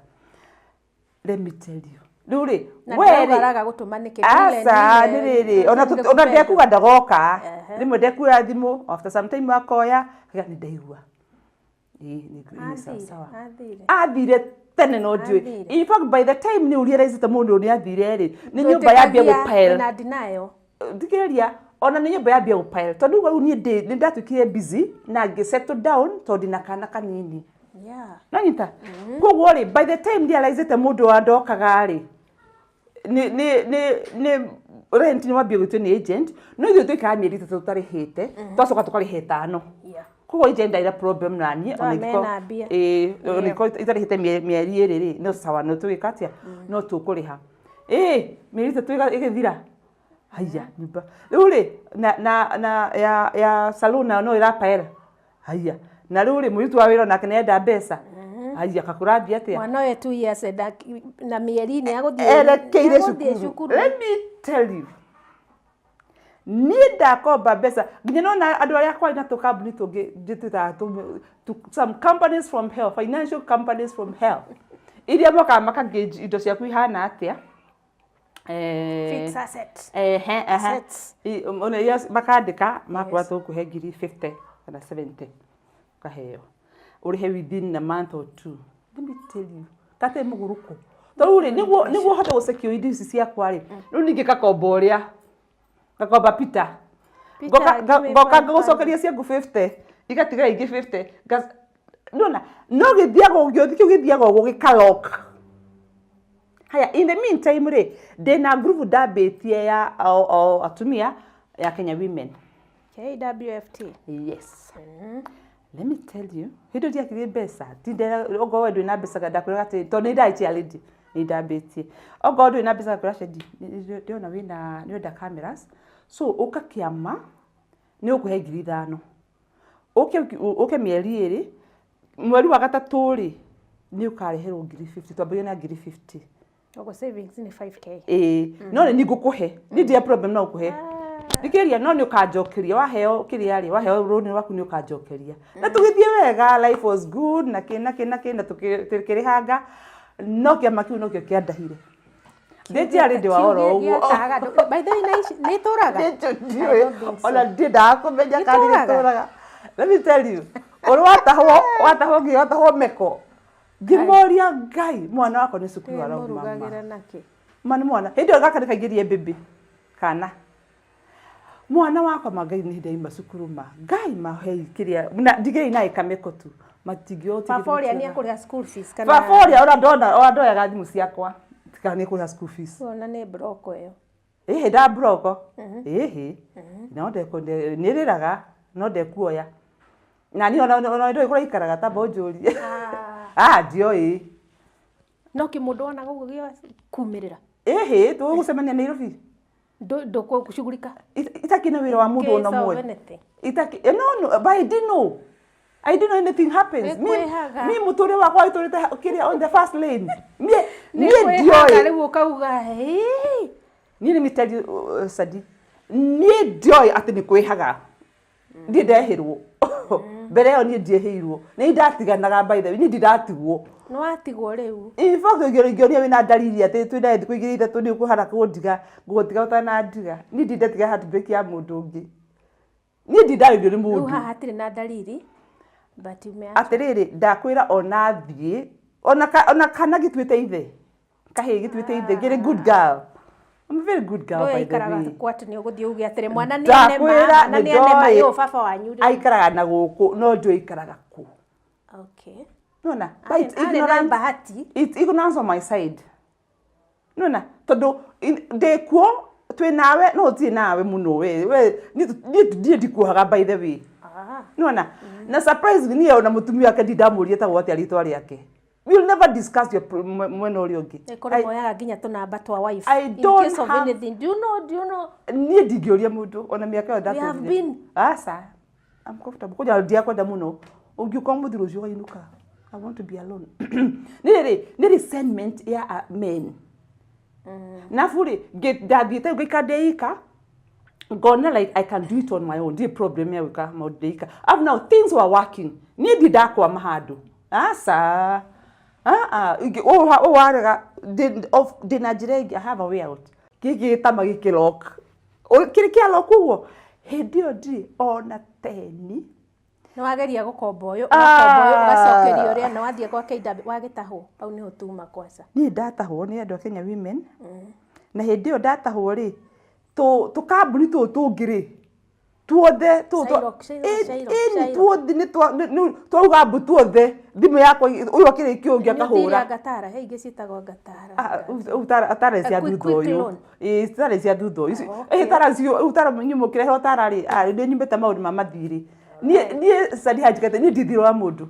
Let me tell you. Rĩu rĩ, Na we rĩ, ndĩrauga araga gũtũma nĩkĩ? Aca, Nile, nĩ rĩrĩ, nile, ona ndekuga ndagoka. Ehe. Rĩmwe ndekuoya thimũ, after some time akoya, akauga nĩ ndaigua. Ĩĩ, nĩ sawa, Athire, sawa. athire. Athire tene no ndiũĩ. Athire. In fact, by the time nĩ realize ta mũndũ nĩ athire rĩ, nĩ nyũmba yambia Twĩtĩkagia gũpile. wĩna denial. Thikĩrĩria, Ona nĩ nyũmba yambia gũpile tondũ rĩu niĩ nĩ ndatuĩkire busy na ngĩ settle down tondũ ndĩna kana kanini. Nanyita koguo rĩ, by the time realizĩte mũndũ wa ndokaga rĩ, nĩ rent nĩ wambia gwĩtio nĩ agent, no ithuĩ tũikaraga mĩeri 3 tũtarĩhĩte, twacoka tũkarĩha 5. Koguo agent ndarĩ na problem na niĩ ona Ah, ingĩkorwo mena mbia. Ĩĩ, ona ingĩkorwo itarĩhĩte mĩeri 2 rĩ, no sawa, no tũgĩka atĩa, no tũkũrĩha. Ĩĩ, mĩeri 3 ĩgĩthira, haiya, nyũmba rĩu rĩ, na ya salon nayo no ĩrapaera, haiya, na rĩu rĩ, mũirĩtu wa wĩra onake nĩarenda mbeca, haiya, kakũrathiĩ atĩa? Mwana ũyũ 2 years na mĩeri nĩ agũthiĩ Erekeire nĩagũthiĩ cukuru. Cukuru. Let me tell you, niĩ ndakomba mbeca nginya nona andũ arĩa kwarĩ na tũkambuni tũngĩ njĩtĩtaga some companies from hell, financial companies from hell, iria mokaga makangauge indo ciaku ihana atĩa. Fixed asset. Ehe, ehe. Assets. Ona iria makandĩka makwa tũkũhe ngiri 50 kana 70, ũkaheo ũrĩhe within a month or two. Let me tell you, kate mũgũrũkũ tondũ rĩ, nĩguo hote gũcekio indo ici ciakwa rĩ, rĩu ningĩ kakomba ũrĩa gakomba Peter. Peter, Ngoka give me ngoka five. Ngagũcokeria ciangu 50, igatigara ingĩ 50. Nona no gĩthiaga ũguo, kĩu gĩthiaga ũguo gĩkalok. Haya, in the meantime rĩ, ndĩna group ndambĩtie ya o atumia ya Kenya Women. KWFT. Yes. Let me tell you, hĩndĩ ĩyo ndiakire mbeca, tindera okorwo we ndwĩ na mbeca ndakwĩraga atĩ tondũ nĩ ndarĩ chair lady, nĩ ndambĩtie. Okorwo ndwĩ na mbeca ngakwĩra, "Shendi, ndĩrona wĩna nĩ ũrenda cameras, so ũka kĩama nĩ ũkũhe 5,000. Ũke mĩeri 2, mweri wa gatatũ rĩ, nĩ ũkareherwo ngiri 50." Twambagia na ngiri 50. Ũguo savings nĩ 5K. Ĩĩ, no nĩ ngũkũhe, niĩ ndirĩ problem no ũkũhe, thikĩrĩria, no nĩ ũkanjokeria waheo kĩrĩa rĩ, waheo rũni rwaku nĩ ũkanjokeria. Na tũgĩthiĩ wega, life was good na kĩ na kĩ na kĩ na tũkĩrĩhanga, no kĩama kĩu nokĩo kĩandahire. Ndĩ njiarĩ ndĩ wa oro ũguo. Gĩatahaga andũ. By the way, na ici nĩ itũraga? Ndiũĩ. I don't think so. Ona ndiendaga kũmenya kana Itũraga? gĩtũraga. Let me tell you, ũrĩ watahwo nginya watahwo meko, ngĩmoria, "Ngai, mwana wakwa nĩ cukuru arauma ma?" Mũrugagĩra nakĩ? Ma nĩ mwana hĩndĩ ĩyo gaka nĩ kaingĩrie mbĩmbĩ kana mwana wakwa, ma Ngai, nĩ hĩndĩ aima cukuru, ma Ngai, mahei kĩrĩa na ndigĩrei naĩ kameko tu matingĩo. Baba ũrĩa nĩ ekũrĩha school fees kana? Baba ũrĩa ona ndona ona ndoyaga thimũ ciakwa kana nĩ kũrĩha school fees. Ona nĩ broko ĩyo. Ĩhĩ, ndamburoko ĩhĩ, no nĩrĩraga no ndekuoya na niĩ ona ndũĩ kũraikaraga tamba ũnjũrie. Ah, ndioĩ. No kĩmũndũ wonaga ũguo gĩa kumĩrĩra. Ĩhĩ, tũgũcemania Nairobi. Ndũkũcugurika. Itakĩ na wĩra wa mũndũ ona Case of ũmwe. anything. Itaki no, but I didn't know, I didn't know anything happens. Nĩ kwĩhaga. Mi mũtũrĩre wakwa wĩtũrĩte kĩrĩa on the first lane. Niĩ Nĩ niĩ kwĩhaga. ndioĩ. Rĩu ũkauga, "Ĩĩ." Niĩ let me tell you, Sadi, niĩ ndioĩ atĩ nĩ kwĩhaga. Niĩ ndehĩrwo mbere ĩyo, niĩ ndiehĩirwo, nĩ ndatiganaga. By the way, niĩ ndiratigwo. Nĩ watigwo rĩu. In fact, ũngĩonia wĩna ndariri atĩ twĩna thikũ 2 3 nĩ ũkũhara kũndiga, ngũgũtiga ũtanandiga. Niĩ ndindatiga heartbreak ya mũndũ ũngĩ, niĩ ndindarĩrio nĩ Rĩu mũndũ. haha hatirĩ na ndariri, but umeachwo. Atĩrĩrĩ, ndakwĩra ona thiĩ ona kana gĩtuĩte ithe kahĩĩ gĩtuĩte ithe ngĩrĩ good girl. I'm a very good girl, by the Ndũikaraga way. kwa atĩ nĩ ũgũthiĩ uge atĩrĩ, "Mwana nĩ anema, Ndakwĩra mwana nĩ nĩ anema." ndoĩ. Ĩũ baba wanyu rĩ. Aikaraga na gũkũ no ndũĩ aikaraga kũ. Nona but it's Arĩ na ignorance. bahati. It's ignorance on my side, nona tondũ ndĩkuo twĩ nawe no ũtirĩ nawe mũno we niĩ ndikuohaga, by the way. Nona na surprise niĩ ona mũtumia wake ndindamũria etagwo atĩa rĩtwa rĩake. We will never discuss your mwena ũrĩa ũngĩ. Ĩkorwo moyaga nginya tũnamba twa wife I in don't case of anything. Do you know? Niĩ ndingĩũria mũndũ ona mĩaka ĩyo We have ndatũrire. been. Aca, I'm comfortable kũnja, ndiakwenda mũno ũngiũka ũmũthĩ rũciũ ũkainũka. I want to be alone. Nĩ rĩrĩ nĩ resentment ya men nabu rĩ, ndathiĩte ngaikara ndĩika, ngona like I can do it on my own, ndirĩ problem ya gwĩka maũndũ ndĩika. Up now things were working, niĩ ndi ndakwama handũ, aca. Ah, ũũ warega ndĩna njĩra ĩngĩ. I have a way out. Gĩkĩ gĩtama gĩkĩlock kĩrĩ kĩa lock ũguo hĩndĩ ĩyo ndirĩ ona teni. Nĩ wageria gũkomba ũyũ, Ah. ũgakomba ũyũ, ũgacokeria ũrĩa, na wathiĩ gwa KW wagĩtahwo, hau nĩho tuma kwaca. Niĩ ndatahwo nĩ andũ a Kenya Women, na hĩndĩ ĩyo ndatahwo rĩ, Tũkambuni tũũ tũngĩ rĩ tuothe Shylock, Shylock, Shylock, Shylock. Tuothe nĩ twauga mbu tuothe thimũ yakwa ũyũ akĩrĩkia ũngĩ Nĩ ũthiire akahũra. Ngatara, he ingĩ ciĩtagwo Ngatara. Tara cia A quick- thutha quick ũyũ. loan. Ĩĩ, tara cia thutha ũyũ. Okay. Ĩ, tara cio rĩu tara inyuĩ mũkĩrehwo tara rĩ, nĩ nyumĩte maũndũ ma mathirĩ. Niĩ Sadi Hanjikate niĩ ndi thirĩ wa mũndũ,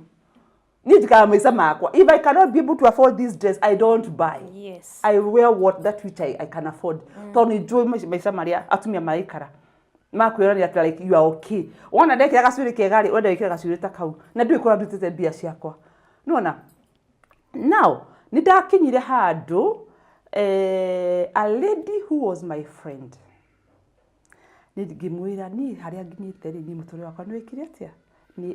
niĩ njikaraga maica makwa. If I cannot be able to afford this dress, I don't buy. I wear what that which I can afford, tondũ nĩ njũĩ maica marĩa atumia maraikara makwĩrania atĩ like you are okay. Wona ndekĩra gacuĩrĩ kega rĩ, wenda wĩkĩre gacuĩrĩ ta kau na ndũĩ kũrĩa ndutĩte mbia ciakwa. Nĩwona now nĩ ndakinyire handũ, a lady who was my friend, nĩ ngĩmwĩra niĩ harĩa nginyĩte rĩ, niĩ mũtũrĩre wakwa nĩ wĩkire atĩa, nĩ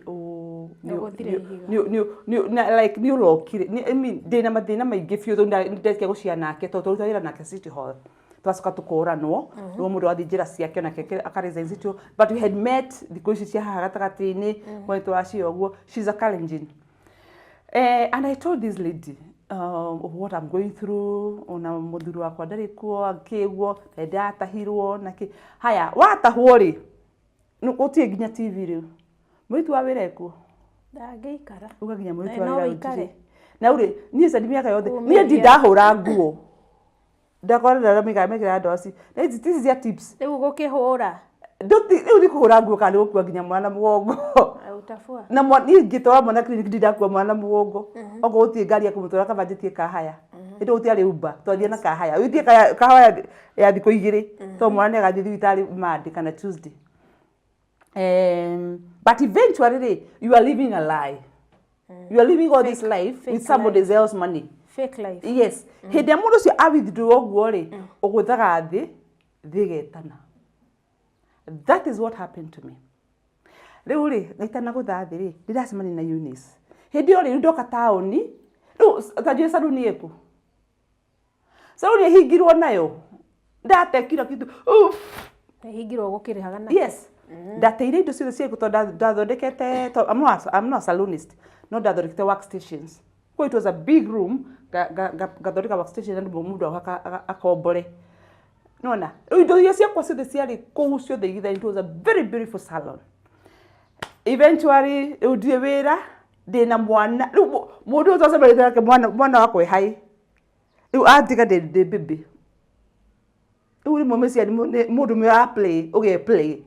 Nĩ ũgũthire ihiga. Like nĩ ũrokire. I mean, ndĩna mathĩna maingĩ biũ tondũ nĩ ndekia gũcia nake tondũ twaruta wĩra nake City Hall, twacoka tũkũranwo rĩu mũndũ athiĩ njĩra ciake onake aka resign City Hall, but we had met thikũ ici cia haha gatagatĩ-inĩ mm. Tũracia ũguo, she's a Kalenjin. And I told this lady of what I'm going through, ona mũthuri wakwa ndarĩ kuo akĩguo na ndatahirwo na kĩ. Haya, watahwo rĩ, gũtirĩ nginya TV rĩu, mũirĩtu wa wĩra ekuo. Ndangĩikara. Uga nginya mũirĩtu Na wa no wĩra wĩikare. gũtirĩ. Na rĩu rĩ, niĩ candi mĩaka yothe niĩ Kumĩria. ndindahũra nguo, ndakora ndara mekĩraga ndoci na ici ici cia tips. Rĩu gũkĩhũra. Ndũti rĩu nĩ kũhũra nguo kana nĩ gũkua nginya mwana mũgongo? Utafua. Na niĩ ngĩtwara mwana clinic ndindakua mwana mũgongo, okorwo gũtirĩ ngari ya kũmũtwara kaba njĩtie kahaya. Hĩndĩ ĩyo gũtiarĩ Uber, twathiĩ na kahaya, wĩtie kahaya ya thikũ 2 tondũ mwana nĩ agathiĩ thibitarĩ Monday kana Tuesday. But eventually rĩ, you are living a lie, you are living all this life Fake with somebody else money. Fake life. Yes, hĩndĩ ĩrĩa mũndũ ũcio a withdraw ũguo rĩ, ũgũthaga thĩ, thĩ ĩgetana. That is what happened to me. Rĩu rĩ, ngaitana gũtha thĩ rĩ, ndĩracemania na Eunice hĩndĩ ĩyo rĩ. Rĩu ndoka taũni rĩu, ta njũĩ saruni ĩkũ, saruni ĩhingirwo nayo, ndatekira kitu. Uff. Ĩhingirwo gũkĩrĩhaga na. Yes, ndateire indo ciothe ciaku tondũ ndathondekete I'm not a salonist, no ndathondekete workstations. Kwa it was a big room, ngathondeka workstation na mũndũ akombore. Nona rĩu indo iria ciakwa ciothe ciarĩ kũu ciothe igitha. It was a very beautiful salon. Eventually rĩu ndirĩ wĩra, ndĩna mwana. Rĩu mũndũ ũyũ twacemanĩtie nake, mwana wakwa ĩ hai rĩu andiga ndĩ baby. Rĩu rĩmwe meciria nĩ mũndũ ũmwe wa play ũgĩe play.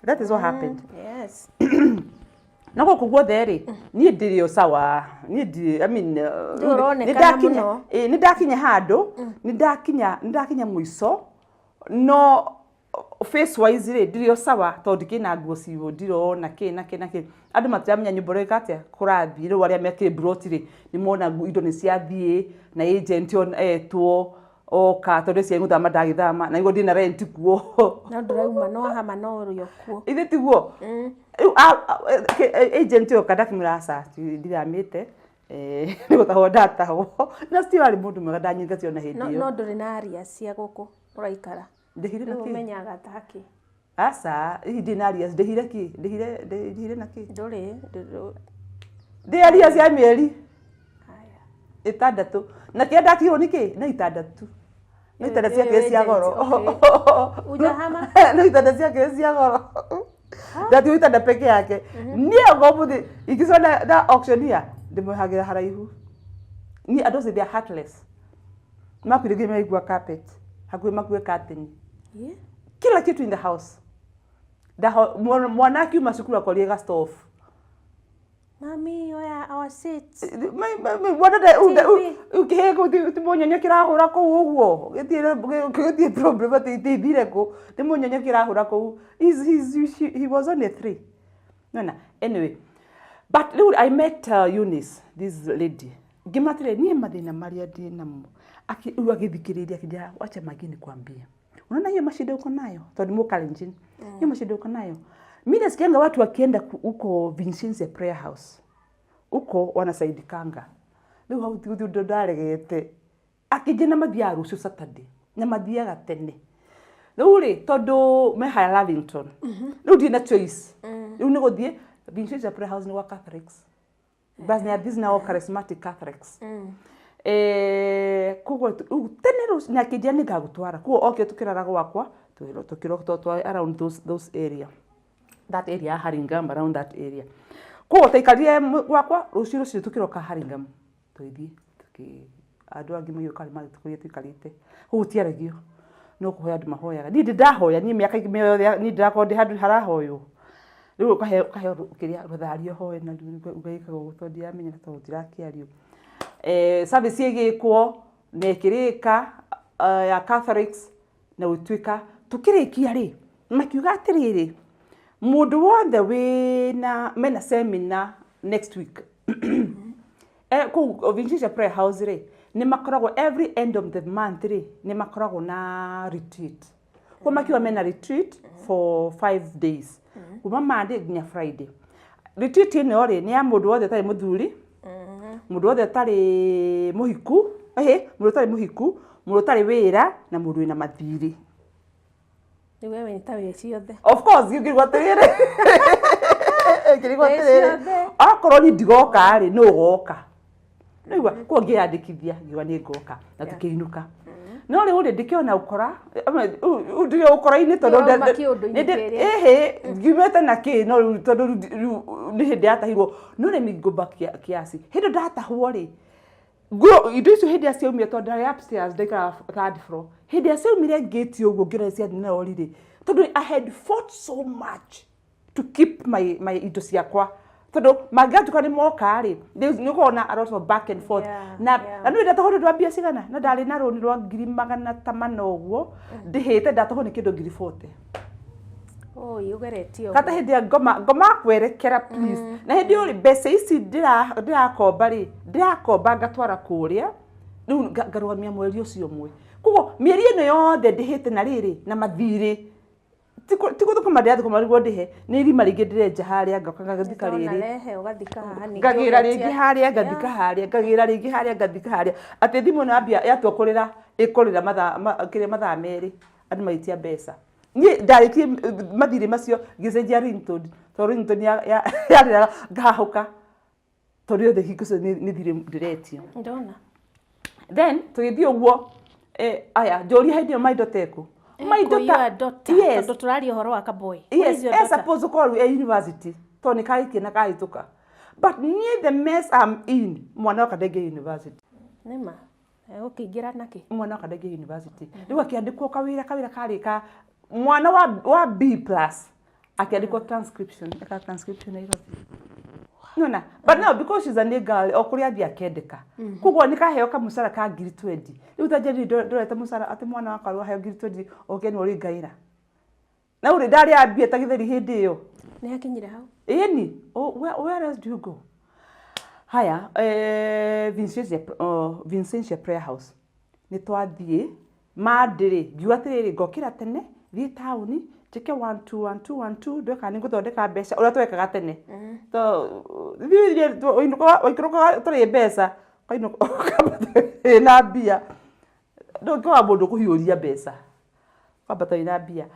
That is what happened. Na gũkũ guothe rĩ, niĩ ndĩrĩ o sawa, niĩ ndirĩ, I mean, Ndũronekana nĩ ndakinya mũno. Ĩ, nĩ ndakinya handũ, nĩ ndakinya mũico, no face wise rĩ, ndirĩ o sawa tondũ ndikĩrĩ na nguo ciũ, ndirona kĩ na kĩ na kĩ. Andũ matiramenya nyũmba ũrĩa ĩka atĩa kũrathiĩ. Rĩu arĩa mekĩrĩ mburoti rĩ, nĩ mona indo nĩ ciathiĩ na agent ona etwo oka tondũ cia gũthama ndagĩthama na niguo ndĩ na rent kuo. No ndũrauma, no hama no ũrĩ o kuo. Ithe tiguo rĩu agent oka, ndakĩmwĩra aca, ndithamĩte, nĩ gũtahwo ndatahwo, na still arĩ mũndũ mwega, ndanyingatire ona hĩndĩ No ĩyo. No ndũrĩ na aria cia gũkũ ũraikara? Ndĩhire na Rĩu kĩ? ũmenyaga taki. Aca, hihi ndĩ na arias? Ndĩhire kĩ? Ndĩhire na kĩ? Ndũrĩ Ndĩ arias ya mĩeri Haya. 6, na kĩrĩa ndatigirwo nĩ kĩ? Na itanda tu, no itanda Ĩyo ciake cia goro. Agent, okay. Ujahama? No itanda ciake cia goro, ndatigwo itanda peke yake. Niĩ okorwo mũthĩ ingĩcona na auctioneer ndĩmwehagĩra haraihu. Niĩ andũ acio, they are heartless. Makuire nginya maigua carpet hakuhĩ, makue curtain, kila kitu in the house. Mwana akiuma cukuru akorie ga stove. Mami, oya our seats. Mwana TV. Kĩhĩ kĩu ti mũnyonyo kĩrahũra kũu ũguo, gĩtirĩ problem atĩ ithire kũ, nĩ mũnyonyo kĩrahũra kũu. He was only 3. Nona anyway, but rĩu I met Eunice, this lady, ngĩmatĩrĩ niĩ mathĩna marĩa ndĩ namo. Rĩu agĩthikĩrĩria, akĩnjĩra, "Wacha Magi nikwambie, unaona hiyo mashida uko nayo," tondũ nĩ Mũkalenjin, "hiyo mashida uko nayo, mi nasikianga watu wakienda huko Vincentia Prayer House huko wanasaidikanga." Rĩu hau ti ũndũ ndaregete. Akĩnjĩra na mathiaga rũciũ Saturday na mathiaga tene. Rĩu rĩ, tondũ me haya Lavington, rĩu ndirĩ na choice, rĩu nĩ gũthiĩ Vincentia Prayer House. Nĩ gwa Catholics, but they are these now charismatic Catholics. Koguo rĩu tene rũcinĩ akĩnjĩra nĩ ngagũtwara. Koguo okire tũkĩrara gwakwa, tũkĩroka twa around those area. That area ya Hurlingham, around that area. Koguo twaikarire gwakwa rũciũ rũcinĩ tũkĩroka Hurlingham. Tũgĩthiĩ tũkĩ andũ angĩ magĩũka nĩ magĩtũkorire tũikarĩte. Koguo gũtiaragio no kũhoya andũ mahoyaga. Niĩ ndĩ ndahoya niĩ mĩaka yothe niĩ ndĩrakorwo ndĩ handũ harahoywo. Rĩu ũkaheo ũkaheo kĩrĩa rũtharia ũhoe na rĩu ũgeka ũguo tondũ ndiramenya tondũ ndirakĩario. Service ĩgĩkwo na ĩkĩrĩka ya Catholics na gũtuĩka tũkĩrĩkia rĩ, makiuga atĩrĩrĩ, mũndũ wothe wĩna mena seminar next week kũu Vincentian Prayer House rĩ, nĩ makoragwo every end of the month rĩ, nĩ makoragwo na retreat. Koguo makiuga mena retreat for 5 days kuma Monday nginya Friday. Retreat ĩno rĩ, nĩ ya mũndũ wothe ũtarĩ mũthuri, mũndũ wothe ũtarĩ mũhiku, ĩhĩ, mũndũ ũtarĩ mũhiku, mũndũ ũtarĩ wĩra na mũndũ wĩna mathirĩ. Rĩu wewe nĩ ta wĩ ciothe. Of course, ngĩrigwo atĩrĩrĩ, ngĩrigwo Wĩ atĩrĩrĩ, ciothe. Okorwo niĩ ndigoka rĩ, nũ ũgoka? Nĩigua koguo ngĩyandĩkithia, ngiuga nĩ ngoka na tũkĩinũka. No rĩu rĩ, ndĩkĩona ũkora ndĩ ũkora-inĩ tondũ Wauma kĩũndũ-inĩ kĩrĩa. Ĩhĩ, ngiumĩte na kĩ, no rĩu tondũ rĩu nĩ hĩndĩ yatahirwo. No let me go back kiasi. Hĩndĩ ndatahwo rĩ, nguo indo icio hĩndĩ ĩrĩa ciaumire, tondũ ndarĩ upstairs, ndaikaraga third floor, hĩndĩ ĩrĩa ciaumire ngĩti ũguo ngĩona ciathiĩ na rori rĩ, tondũ I had fought so much to keep my indo ciakwa, tondũ mangĩgatuĩka nĩ moka rĩ, nĩ ũkorwo na a lot of back and forth. Na na nĩ ndatahwo nĩ ũndũ wa mbia cigana, na ndarĩ na rũni rwa 400,000 ũguo ndĩhĩte, ndatahwo nĩ kĩndũ 40,000. Oi, ũgeretie Kata ũguo. Hĩndĩ ya ngoma ngoma kwerekera please, na hĩndĩ ĩyo rĩ, mbeca ici ndĩrakomba rĩ, ndĩrakomba ngatwara kũrĩa, rĩu ngarũgamia mweri ũcio ũmwe. Koguo mĩeri ĩno yothe ndĩhĩte na rĩrĩ na mathirĩ, ti gũthũkũma ndĩrathũkũma nĩguo ndĩhe, nĩ irima rĩngĩ ndĩrenja harĩa, ngoka ngathika Ndona rĩrĩ. Rehe ũgathika haha ningĩ Ngagĩra ũgetia. Rĩngĩ harĩa, ngathika harĩa, ngagĩra rĩngĩ harĩa, ngathika harĩa, atĩ thimũ ĩno yambia yatua kũrĩra, ĩkũrĩra mathaa kĩrĩa mathaa 2 andũ magĩtia mbeca. Niĩ ndarĩkie mathirĩ macio, ngĩcenjia ringtone, tondũ ringtone yarĩraga ngahahũka, tondũ yothe hingo ciothe nĩ thirĩ ndĩretio. Ndona. Then tũgĩthiĩ ũguo, aya njũria hĩndĩ ĩyo my daughter ĩkũ? My Ĩkũ daughter your daughter? Yes. Tondũ tũraria ũhoro wa kaboy. Where Yes. is your E daughter? suppose ũkorwo rĩu e university, tondũ nĩ karĩkie na kahĩtũka, but niĩ the mess I'm in, mwana wakwa ndaingĩ university. Nĩma ũkĩingĩra nakĩ? Mwana wakwa ndaingĩ university. Rĩu akĩandĩkwo kawĩra karĩ ka mwana wa B plus, akĩandĩkwo transcription, eka transcription Nairobi. Nona, but now because she's a new girl, o kũrĩa athiĩ akendeka, koguo nĩ kaheo kamũcara ka 20,000. Rĩu ta njeri ndorete mũcara atĩ mwana wakwa rĩu aheo 20,000, oke nĩ ũrĩ ngaĩra na ũrĩ ndarĩ ambia ta gĩtheri hĩndĩ ĩyo. Nĩ akinyire hau. Ĩni, oh, where else do you go? Haya, Vincentia Prayer House nĩ twathiĩ Monday rĩ, ngiuga atĩrĩrĩ, ngokĩra tene, thiĩ taũni, njĩke one two one two one two, ndue kana nĩ ngũthondeka mbeca ũrĩa twekaga tene. Ithuĩ waikũrũkaga ũtarĩ mbeca, ũkainũka ũkambata wĩna mbia, ndũngĩaga mũndũ ũkũhiũria mbeca, ũkambata wĩna mbia.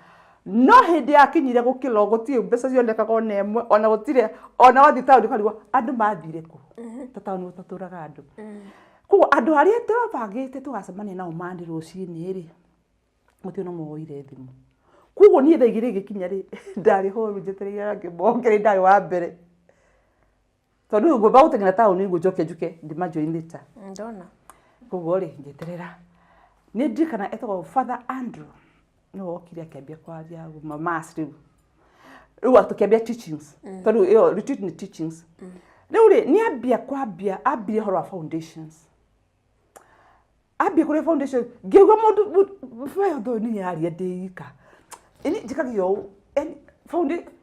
No hĩndĩ yakinyire gũkĩra gũtirĩ mbeca cionekaga ona ĩmwe, ona gũtirĩ, ona wathiĩ taũni ũkarigwo andũ mathire kũ, ta taũni gũtatũraga andũ. Koguo andũ arĩa twabangĩte tũgacemania nao Monday rũcinĩ rĩ, gũtirĩ ona ũmwe woire thimũ. Koguo niĩ thaa 2 ĩgĩkinya rĩ, ndarĩ hũru njetereire arĩa angĩ moke, nĩ ndarĩ wa mbere, tondũ rĩu ngwamba gũteng'era taũni nĩguo njoke njuke ndĩmajoin later. Ndona. Koguo rĩ, ngĩeterera. Nĩ ndirikana etagwo Father Andrew, nĩwe wokire akĩambia kwaria mass. Rĩu tũkĩambia teachings, tondũ ĩyo retreat nĩ teachings. Rĩu rĩ, nĩ ambia kwambia, ambire ũhoro wa foundations, ambia kũrĩa foundation, ngĩigua mũndũ ũyũ nĩ yaria ndĩ ika. Ini njĩkagia ũũ, yani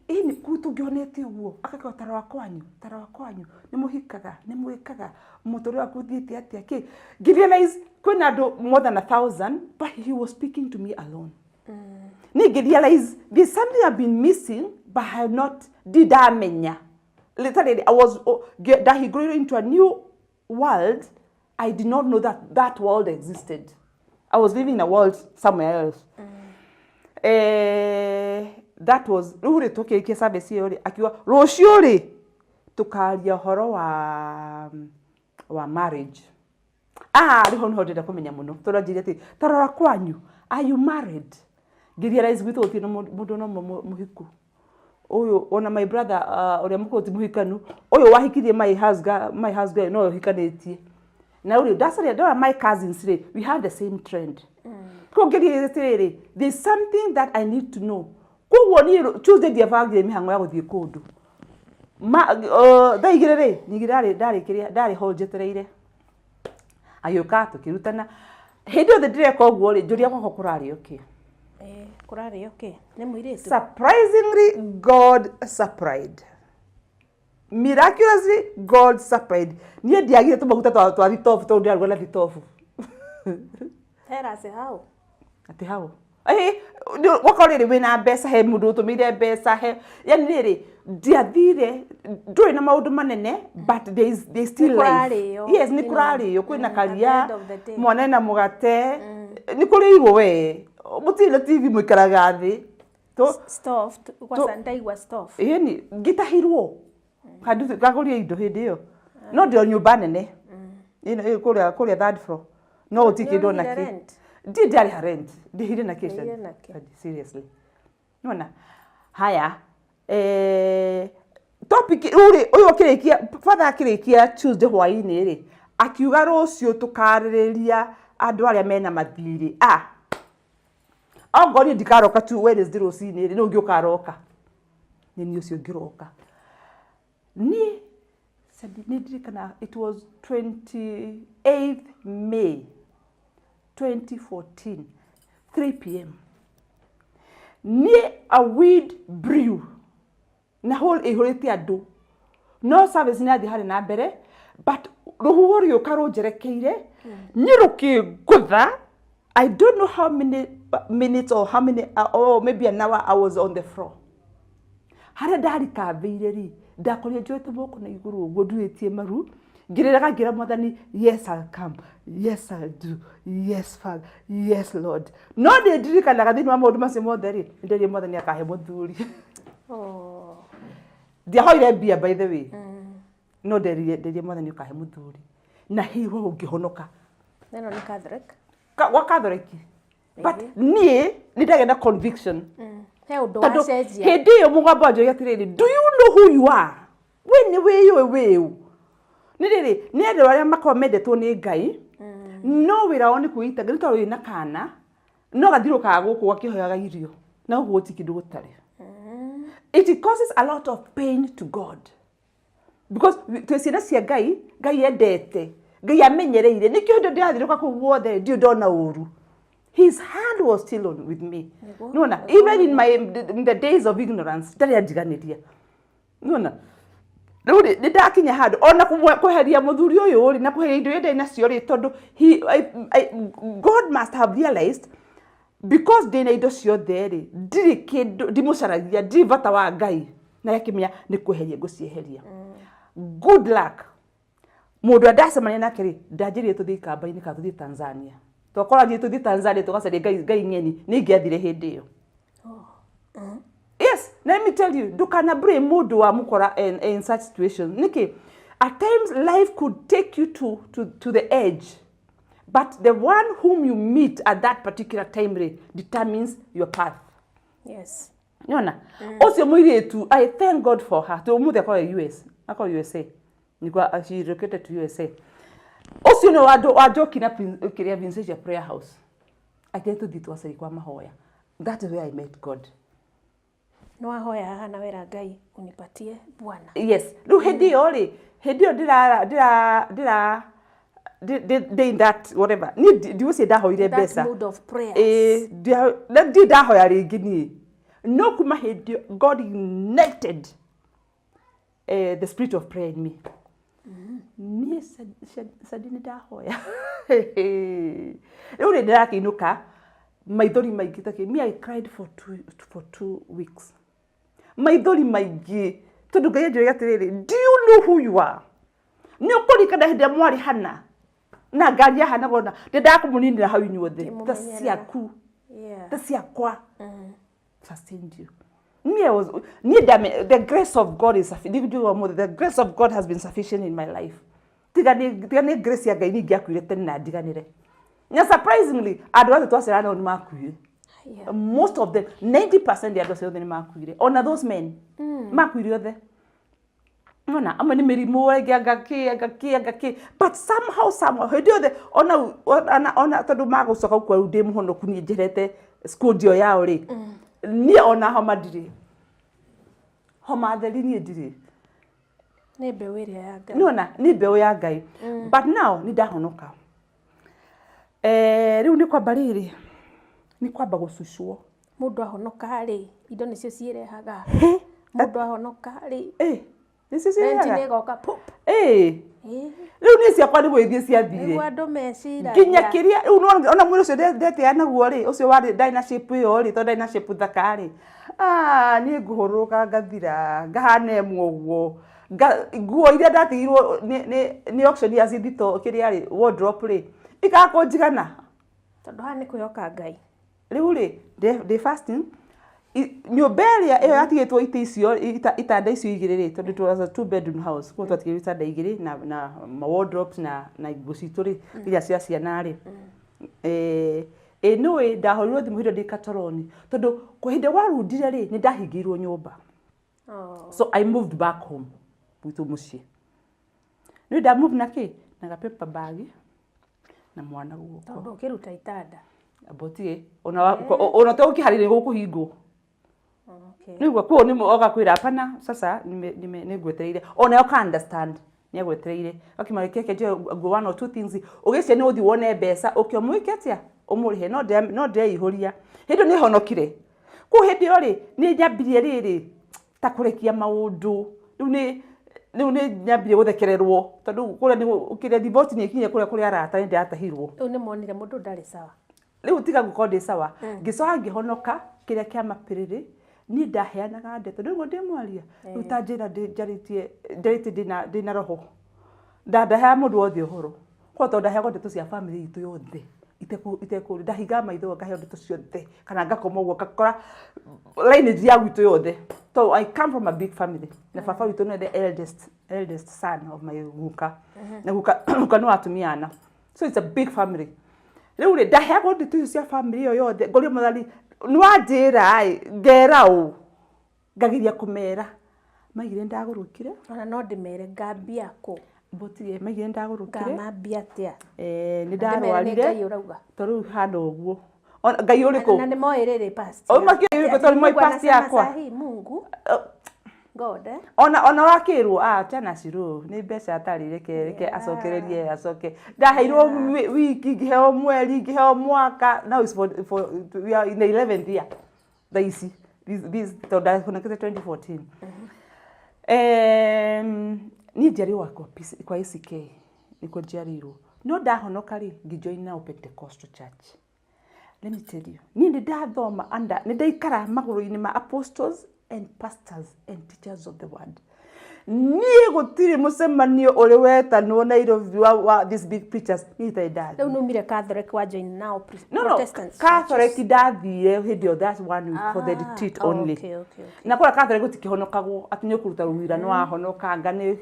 ĩni kũu tũngĩonete ũguo akakĩo tara kwanyu, tara kwanyu nĩ mũhikaga, nĩ mwĩkaga mũtũrĩre waku ũthiĩte atĩa kĩ. Ngĩ realize kwĩna andũ more than 1,000, but he was speaking to me alone. Niĩ ngĩ realize there's something I've been missing, but I have not, ndindamenya. Literally I was, oh, ndahingũrĩirwo into a new world. I did not know that that world existed. I was living in a world somewhere else. That was rĩu rĩ, tũkĩrĩkia service ĩyo rĩ, akiuga rũciũ rĩ tũkaria ũhoro wa marriage. Ah, rĩu hau nĩho ndĩrenda kũmenya mũno tondũ anjĩrire atĩ tarora kwanyu, are you married? Ngĩrealize gwitũ gũtirĩ na mũndũ ona ũmwe mũhiku. Ũyũ ona my brother ũrĩa mũkũrũ ti mũhikanu, ũyũ wahikirie my house girl, my house girl nowe ũhikanĩtie. Na rĩu ndacaria ndora my cousins rĩ, we have the same trend. Koguo ngĩrealize atĩrĩrĩ, there is something that I need to know. Koguo niĩ Tuesday ndiabangire mĩhang'o ya gũthiĩ kũndũ. Thaa 2 rĩ, ningĩ ndarĩ ndarĩ kĩrĩa ndarĩ hall njetereire. Agĩũka tũkĩrutana. Hĩndĩ yothe ndĩreka ũguo rĩ, njũria gwakwa kũrarĩo kĩ? Eh, kũrarĩo kĩ? Nĩ mũirĩtu? Surprisingly, God supplied. Miraculously, God supplied. Niĩ ndiagire tũmaguta twa thitobu tondũ ndĩraruga na thitobu. Tell us how. Atĩ hau. Wakorwo rĩrĩ wĩna mbeca, he mũndũ ũtũmĩire mbeca, he yani rĩrĩ ndiathire, ndũrĩ na maũndũ manene, but there is still Nĩ life. kũrarĩo, Yes, nĩ you know. kũrarĩo, kwĩna At the karia, end of the day. mwana ena mũgate, nĩ kũrĩirwo we, mũtirĩ na TV mũikaraga thĩ. Stove, kwanza ndaigua stove. Ĩni, ngĩtahirwo, ngagũria indo hĩndĩ ĩyo. No ndĩ o nyũmba nene. Ĩno ĩ kũrĩa third floor. No gũtirĩ kĩndũ ona Nĩũrĩhire kĩ. rent? Ndirĩ ndarĩha rent. Ndĩhire na kĩ? Ndĩhire na kĩ? Seriously. Nĩwona? Haya. Topic rĩu rĩ, ũyũ akĩrĩkia, father akĩrĩkia Tuesday hwaĩ-inĩ rĩ, akiuga rũciũ tũkarĩrĩria andũ arĩa mena mathirĩ. Ah. Ongorwo niĩ ndikaroka tu Wednesday rũcinĩ rĩ, nũ ũngĩ ũkaroka? Nĩ niĩ ũcio ngĩroka. Niĩ nĩ ndirikanaga it was 28th May 2014 3 p.m. Niĩ a wind blew na hall ĩihũrĩte andũ, no service nĩ yathiĩ harĩ na mbere, but rũhuho rũgĩũka rũnjerekeire niĩ rũkĩngũtha. I don't know how many minutes or how many or maybe an hour I was on the floor. Harĩa ndarikambĩire rĩ, ndakorire njoete moko na igũrũ ũguo, ndurĩtie maru, ngĩrĩraga, ngĩra Mwathani, "Yes, I'll come. Yes, I'll do. Yes, Father. Yes, Lord." No nĩ ndirikanaga thĩinĩ wa maũndũ macio mothe rĩ, nĩ nderire Mwathani akahe mũthuri. Oh. Ndiahoire mbia, by the way, no nderire Mwathani ũkahe mũthuri na hiho ũngĩhonoka. Neno nĩ Catholic. Gwa Catholic, but niĩ nĩ ndagĩa na conviction. He ũndũ Tondũ wacenjia. Hĩndĩ ĩyo mũgambo wanjũria atĩrĩrĩ, "Do you know who you are? We nĩ wĩyũĩ wĩũ?" Nĩ rĩrĩ, nĩ andũ arĩa makoragwo mendetwo nĩ Ngai, no wĩra wao nĩ kwĩita nĩ tondũ wĩna kana no gathirũkaga gũkũ gakĩhoyaga irio na gũkũ gũtirĩ kĩndũ gũtarĩ. It causes a lot of pain to God because twĩ ciana cia Ngai, Ngai endete, Ngai amenyereire. Nĩkĩo hĩndĩ ndĩrathirũka kũu guothe ndirĩ ndona ũru. His hand was still on with me. Nĩguo. Nĩwona, even in the days of ignorance ndarĩ andiganĩria. Nĩwona, rĩu rĩ, nĩ ndakinya handũ ona kweheria mũthuri ũyũ rĩ, na kweheria indo iria ndarĩ nacio rĩ, tondũ God must have realized because ndĩna indo ciothe rĩ, ndirĩ kĩndũ ndimũcaragia, ndirĩ bata wa Ngai, na akĩmenya nĩ kweheria ngũcieheria. Good luck, mũndũ ũrĩa ndacemania nake rĩ, ndanjĩrire tũthiĩ ikamba-inĩ kana tũthiĩ Tanzania. Twakorwo anjĩrire tũthiĩ Tanzania tũgacarie ngai ngai ng'eni, nĩ ingĩathire hĩndĩ ĩyo. Yes, let me tell you, ndũkana blame mũndũ wa mũkora in such situation. Nĩkĩ? At times life could take you to the edge, but the one whom you meet at that particular time rĩ, determines your path. Nĩwona ũcio mũirĩtu, I thank God for her. Tũ ũmũthĩ akorwo US, akorwo USA nĩguo, she relocated to USA. Ũcio nĩ wanjoki na kĩrĩa Vincentia Prayer House akĩrĩ tũthiĩ twacaria kwa mahoya. That is where I met God. Nĩ wahoya haha na wera Ngai unipatie bwana. Yes, rĩu hĩndĩ ĩyo rĩ, hĩndĩ ĩyo ndĩra ndĩra ndĩra ndĩ in that whatever, niĩ ndigũciĩ ndahoire That mbeca. mood of prayers. Ĩĩ, na ndirĩ ndahoya rĩngĩ niĩ, no kuma hĩndĩ ĩyo God ignited the spirit of prayer in me. Niĩ Sadi nĩ ndahoya. Rĩu rĩ, ndĩrakĩinũka maithori maingĩ takĩ. Me, I cried for 2 weeks, maithori maingĩ, tondũ Ngai anjũragia atĩrĩrĩ, "Do you know who you are? Nĩ ũkũririkana hĩndĩ ĩrĩa mwarĩ hana na ngari yahana gona ndendaga kũmũninĩra hau inyuothe ta Ngĩmũmenyerera. ciaku ta ciakwa sustained you?" Me, I was niĩ the grace of God is sufficient. The grace of God has been sufficient in my life. Tiga nĩ grace ya Ngai, niĩ ingĩakuire tene na ndiganĩre. Na surprisingly, andũ othe twacerana nao nĩ makuire. Most of them, 90% ya andũ acio othe nĩ makuire. Ona those men makuire othe. Nona amwe nĩ mĩrimũ, ĩngĩ anga kĩ, anga kĩ, anga kĩ, but somehow, somehow, hĩndĩ yothe ona tondũ magũcoka gũkua rĩu ndĩ mũhonoku, niĩ njerete squad ĩyo yao rĩ, niĩ ona homa ndirĩ, homa theri niĩ ndirĩ. Nĩ mbeũ ĩrĩa ya Ngai. Nĩwona nĩ mbeũ ya Ngai. But now nĩ ndahonoka. Rĩu nĩ kwamba rĩrĩ, nĩ kwamba gũcucwo. Mũndũ ahonoka rĩ, indo nĩcio ciĩrehaga. Mũndũ ahonoka rĩ, nĩcio rent cirehaga. Nĩ ĩgoka pop. Rĩu niĩ ciakwa nĩ gũgĩthiĩ ciathire. Nĩguo andũ meciragia. Nginya kĩrĩa rĩu nĩwona, ona mwĩrĩ ũcio ndetea naguo rĩ, ũcio warĩ ndarĩ na shape ĩyo rĩ, tondũ ndarĩ na shape thaka rĩ, ah, niĩ ngũhũrũrũka ngathira ngahana ĩmwe ũguo. Nguo iria ndatigirwo nĩ auction ya cithito kĩrĩa rĩ, wardrobe rĩ, ikaga kũnjigana. Tondũ haha nĩ kwĩhoka Ngai. Rĩu rĩ, ndĩ fasting, nyũmba ĩrĩa ĩyo yatigĩtwo itĩ icio, itanda icio igĩrĩ rĩ, tondũ it was a two bedroom house, koguo twatigĩrwo itanda igĩrĩ na wardrobes na nguo citũ rĩ, iria cia ciana rĩ. Ĩ nĩũĩ ndahũrirwo thimũ hĩndĩ ĩyo ndĩ Katoroni, tondũ kwa hĩndĩ warundire rĩ, nĩ ndahingĩirwo nyũmba. Oh. So I moved back home gwitũ mũciĩ. Nĩ nda move na kĩ, na ga paper bag na mwana guoko. Tondũ ũkĩruta itanda. Mbotige ona to ũkĩharĩria gũkũhingwo. Nĩguo kuo nĩ oga kwĩra hapana, sasa nĩ ngwetereire, ona yo ka understand nĩ agwetereire akima keke njoe nguo, one or two things, ũgĩcia nĩ ũthiĩ wone mbeca ũke ũmwĩke atĩa, ũmũrĩhe. No ndeihũria hĩndĩ ĩyo nĩ honokire kũu. Hĩndĩ ĩyo rĩ, nĩ nyambirie rĩrĩ ta kũrekia maũndũ. Rĩu nĩ nyambirie gũthekererwo tondũ kũrĩa nĩ kĩrĩa riboti nĩ ikinye kũrĩa kũrĩ arata nĩ ndĩratahirwo. Rĩu nĩ monire mũndũ ndarĩ sawa. Rĩu tiga gũkorwo ndĩ sawa, ngĩcoka ngĩhonoka kĩrĩa kĩa mapĩrĩrĩ. Niĩ ndaheanaga ndeto rĩu ndĩ mwaria rĩu ta njĩra njarĩtie njarĩtie ndĩna roho, ndaheaga mũndũ wothe ũhoro kwa tondũ ndaheagwo ndeto cia family itũ yothe itekũ ndahingaga maitho ngaheo ndeto ciothe, kana ngakoma ũguo ngakora lineage ya gwitũ yothe. So I come from a big family, na baba witũ nĩwe the eldest son of my guka, na guka nĩ wa atumia ana, so it's a big family. Rĩu rĩ, ndaheagwo ndeto icio cia family ĩyo yothe, ngorio Mwathani nĩ wanjĩra ĩ, ngera ũ, ngageria kũmera maigire ndagũrũkire. Ona no ndĩmere ngambia kũ? Mbotige maigire ndagũrũkire. Ngamambia atĩa? Nĩ Na ndĩmere nĩ ndarwarire. Ngai ũrauga. To rĩu hana ũguo. Ona Ngai ũrĩkũ? Na nĩ moĩ rĩrĩ past. O, makĩũĩ ũrĩkũ tondũ nĩ moĩ Mungu past anasema yakwa. sahi Mungu God, eh? Ona wakĩrwo, ah, chana cirũ nĩ mbeca atarĩ, reke acokererie acoke. Ndaheirwo wiki, ngĩheo mweri, ngĩheo mwaka. Now is for we are in the 11th year thaa ici, this tondũ ndahonokete 2014. Niĩ njiarĩirwo kwa ACK nĩkuo njiarĩirwo, no ndahonoka rĩ, ngĩjoin now Pentecostal church. Let me tell you, niĩ nĩ ndathoma under, nĩ ndaikara magũrũ-inĩ ma apostles and pastors and teachers of the word. Niĩ gũtirĩ mũcemanio ũrĩ wetanwo Nairobi wa these big preachers niĩ itarĩ ndathiĩ. Rĩu nĩ umire Catholic wa join now No, Protestant Catholic ndathire hĩndĩ ĩyo, that's one week for the retreat only. Na kũrĩa Catholic gũtikĩhonokagwo atĩ nĩ ũkũruta rũira nĩ wahonoka anga nĩ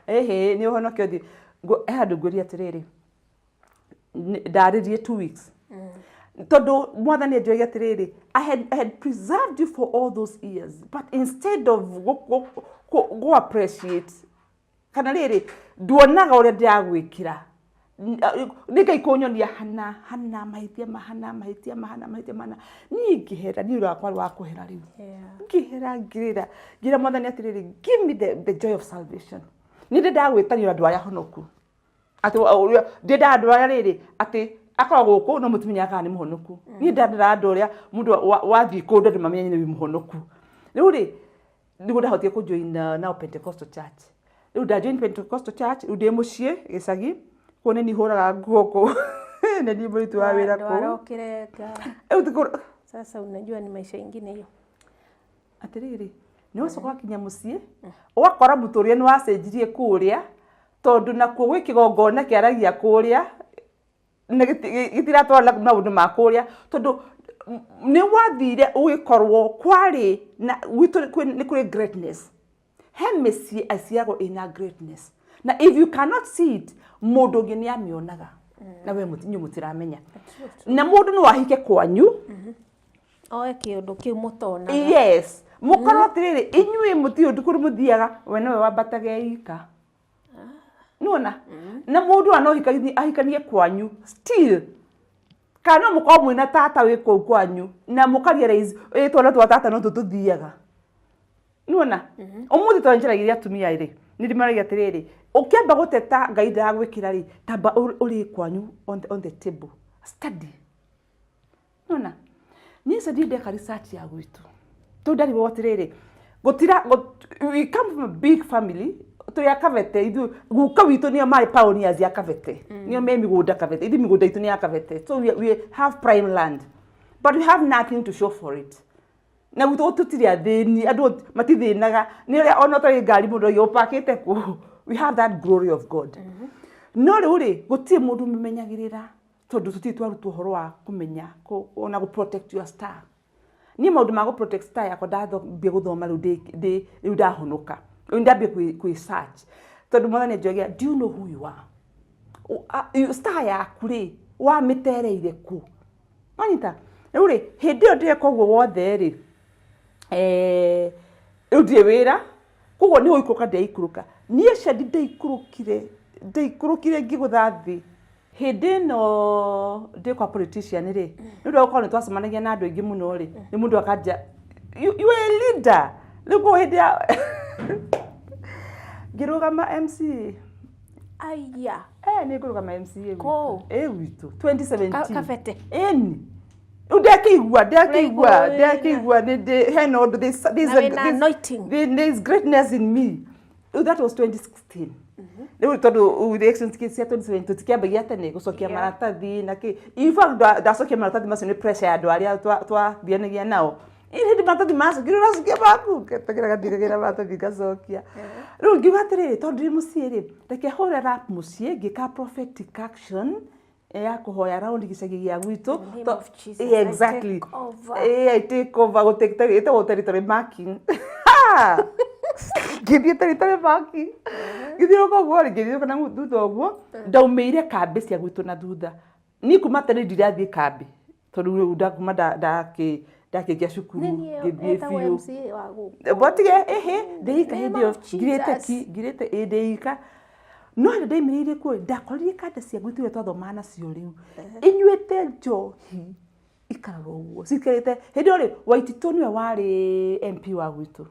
ĩhĩ nĩ ũhonoke ũthiĩ. He handũ ngwĩria atĩrĩrĩ, ndarĩrie 2 weeks tondũ Mwathani anjũragia atĩrĩrĩ, I had preserved you for all those years, but instead of go appreciate kana rĩrĩ nduonaga ũrĩa ndĩragwĩkĩra, nĩ Ngai kũnyonia hana hana mahĩtia mahana mahĩtia mahana mahĩtia mahana. Niĩ ngĩhera, niĩ ũrĩa wakwa wa kũhera rĩu ngĩhera, ngĩrĩra, ngĩra Mwathani atĩrĩrĩ, give me the joy of salvation. Nĩ ndĩ ndagwĩtanio andũ arĩa honoku atĩ ndĩndaga andũ arĩa rĩrĩ atĩ akoragwo gũkũ no mũtimenyaga kana nĩ mũhonoku. Niĩ ndandaga andũ ũrĩa mũndũ wathiĩ kũndũ andũ mamenye nĩ mũhonoku. Rĩu rĩ, nĩguo ndahotire kũ join now Pentecostal church. Rĩu nda join Pentecostal church, rĩu ndĩ mũciĩ gĩcagi kũu, nĩ niĩ hũraga nguo kũu, nĩ niĩ mũruti wa wĩra kũu. Ndwarokĩrenga. Rĩu ti Sasa unajua ni maisha ingine hiyo. Atĩrĩrĩ, nĩ ũcoka ũgakinya mũciĩ ũgakora mũtũrĩre nĩ wacenjirie kũrĩa, tondũ nakuo gwĩ kĩgongona kĩaragia kũrĩa na gĩtiratwarana na maũndũ ma kũrĩa, tondũ nĩ wathire ũgĩkorwo kwarĩ na gwitũ nĩ kũrĩ greatness. He mĩciĩ aciaragwo ĩna greatness. Na if you cannot see it, mũndũ ũngĩ nĩ amĩonaga na we inyuĩ mũtiramenya. Na mũndũ no ahike kwanyu. Oe kĩũndũ kĩu mũtonaga. Yes, mũkorwo atĩrĩrĩ, inyuĩ mũtirĩ ũndũ kũrĩ mũthiaga, we nowe wambataga ika. Nĩwona? Na mũndũ ona no ahikanie kwanyu still, kana no mũkorwo mwĩna tata wĩ kũu kwanyu na mũka realize ĩ twana twa tata no tũtũthiaga. Nĩwona? Ũmũthĩ tondũ njaragĩria atumia rĩ, nĩ ndĩmeragia atĩrĩrĩ, ũkĩamba gũteta Ngai ndaragwĩkĩra rĩ, tamba ũrĩe kwanyu on the table. Study. Nĩwona? Niĩ ũcio ndirĩ ndeka research ya gwitũ. Tondũ ndarigwo atĩrĩrĩ, gũtira, we come from a big family, tũrĩ a Kabete, ithuĩ, guka witũ nĩo marĩ pioneers ya Kabete. Nĩo me mĩgũnda Kabete, ithuĩ mĩgũnda itũ nĩ ya Kabete. So we have prime land. But we have nothing to show for it. Na gwitũ tũtirĩ athĩni, andũ matithĩnaga. Nĩ ũrĩa ona ũtarĩ ngari mũndũ oiga ũpakĩte kũ. We have that glory of God. No rĩu rĩ, gũtirĩ mũndũ ũmenyagĩrĩra. Tondũ tũtirĩ twarutwo ũhoro wa kũmenya ona gũ protect your star. Niĩ maũndũ ma gũ protect star yakwa ndambia gũthoma rĩu ndĩ rĩu ndahonoka. Rĩu ndambia kwĩ search. Tondũ Mwathani anjogia, do you know who you are? Star yaku rĩ, wamĩtereire kũ? Wanyita? Rĩu rĩ, hĩndĩ ĩyo ndĩreka ũguo wothe rĩ, rĩu ndirĩ wĩra, koguo nĩ gũikũrũka ndĩraikũrũka. Niĩ Shadi ndaikũrũkire, ndaikũrũkire ngĩgũtha thĩ. Hĩndĩ ĩno ndĩ kwa politician rĩ, nĩ ũndũ wa gũkorwo nĩ twacemanagia na andũ aingĩ mũno rĩ, nĩ mũndũ akanja, you are a leader. Rĩu koguo hĩndĩ ya ngĩrũgama MCA. Aya. Nĩ ngũrũgama MCA gwitũ. Kũũ? Ĩ gwitũ, 2017. Kabete. Ĩni. Rĩu ndakĩigua, ndakĩigua, Ũraigua wĩna- ndakĩigua nĩ ndĩ, hena ũndũ, Na wĩna anointing. there's greatness in me. Rĩu that was 2016. Rĩu tondũ elections cia 2017 tũtikĩambagia tene gũcokia maratathi na kĩ. In fact, ndacokia maratathi macio nĩ pressure ya andũ arĩa twathianagia nao. Ĩ hĩndĩ maratathi macokire, ũracokia maku? Ngetagĩra gathiĩ ngagĩra maratathi ngacokia. Rĩu ngiuga atĩrĩrĩ, tondũ ndĩ mũciĩ rĩ, reke hũre rap mũciĩ, ngĩka prophetic action ya kũhoya round gĩcagi gĩa gwitũ. In the name of Jesus, Yeah, I exactly. take over. Yeah, I take over. Ĩtagwo territory marking. Ngĩthiĩ territory marking. Ngĩthiũrũrũka ũguo rĩ, ngĩthiũrũrũka na thutha ũguo, ndaumĩire kambĩ cia gwitũ na thutha. Niĩ kuma tene ndirathiĩ kambĩ, tondũ rĩu kuma ndakĩrĩkia cukuru, Nĩ niĩ ngĩthiĩ etagwo biũ. MCA wa gũkũ. Botige, ĩhĩ, ndĩika Name hĩndĩ ĩyo, of ngirĩte Jesus. ki, ngirĩte, ĩ ndĩika. No hĩndĩ ndaimĩrĩire kuo, ndakorire kanda cia gwitũ iria twathomaga nacio rĩu, inyuĩte njohi ikarora ũguo, cikarĩte. Hĩndĩ ĩyo rĩ, Waititũ nĩwe warĩ MP wa gwitũ.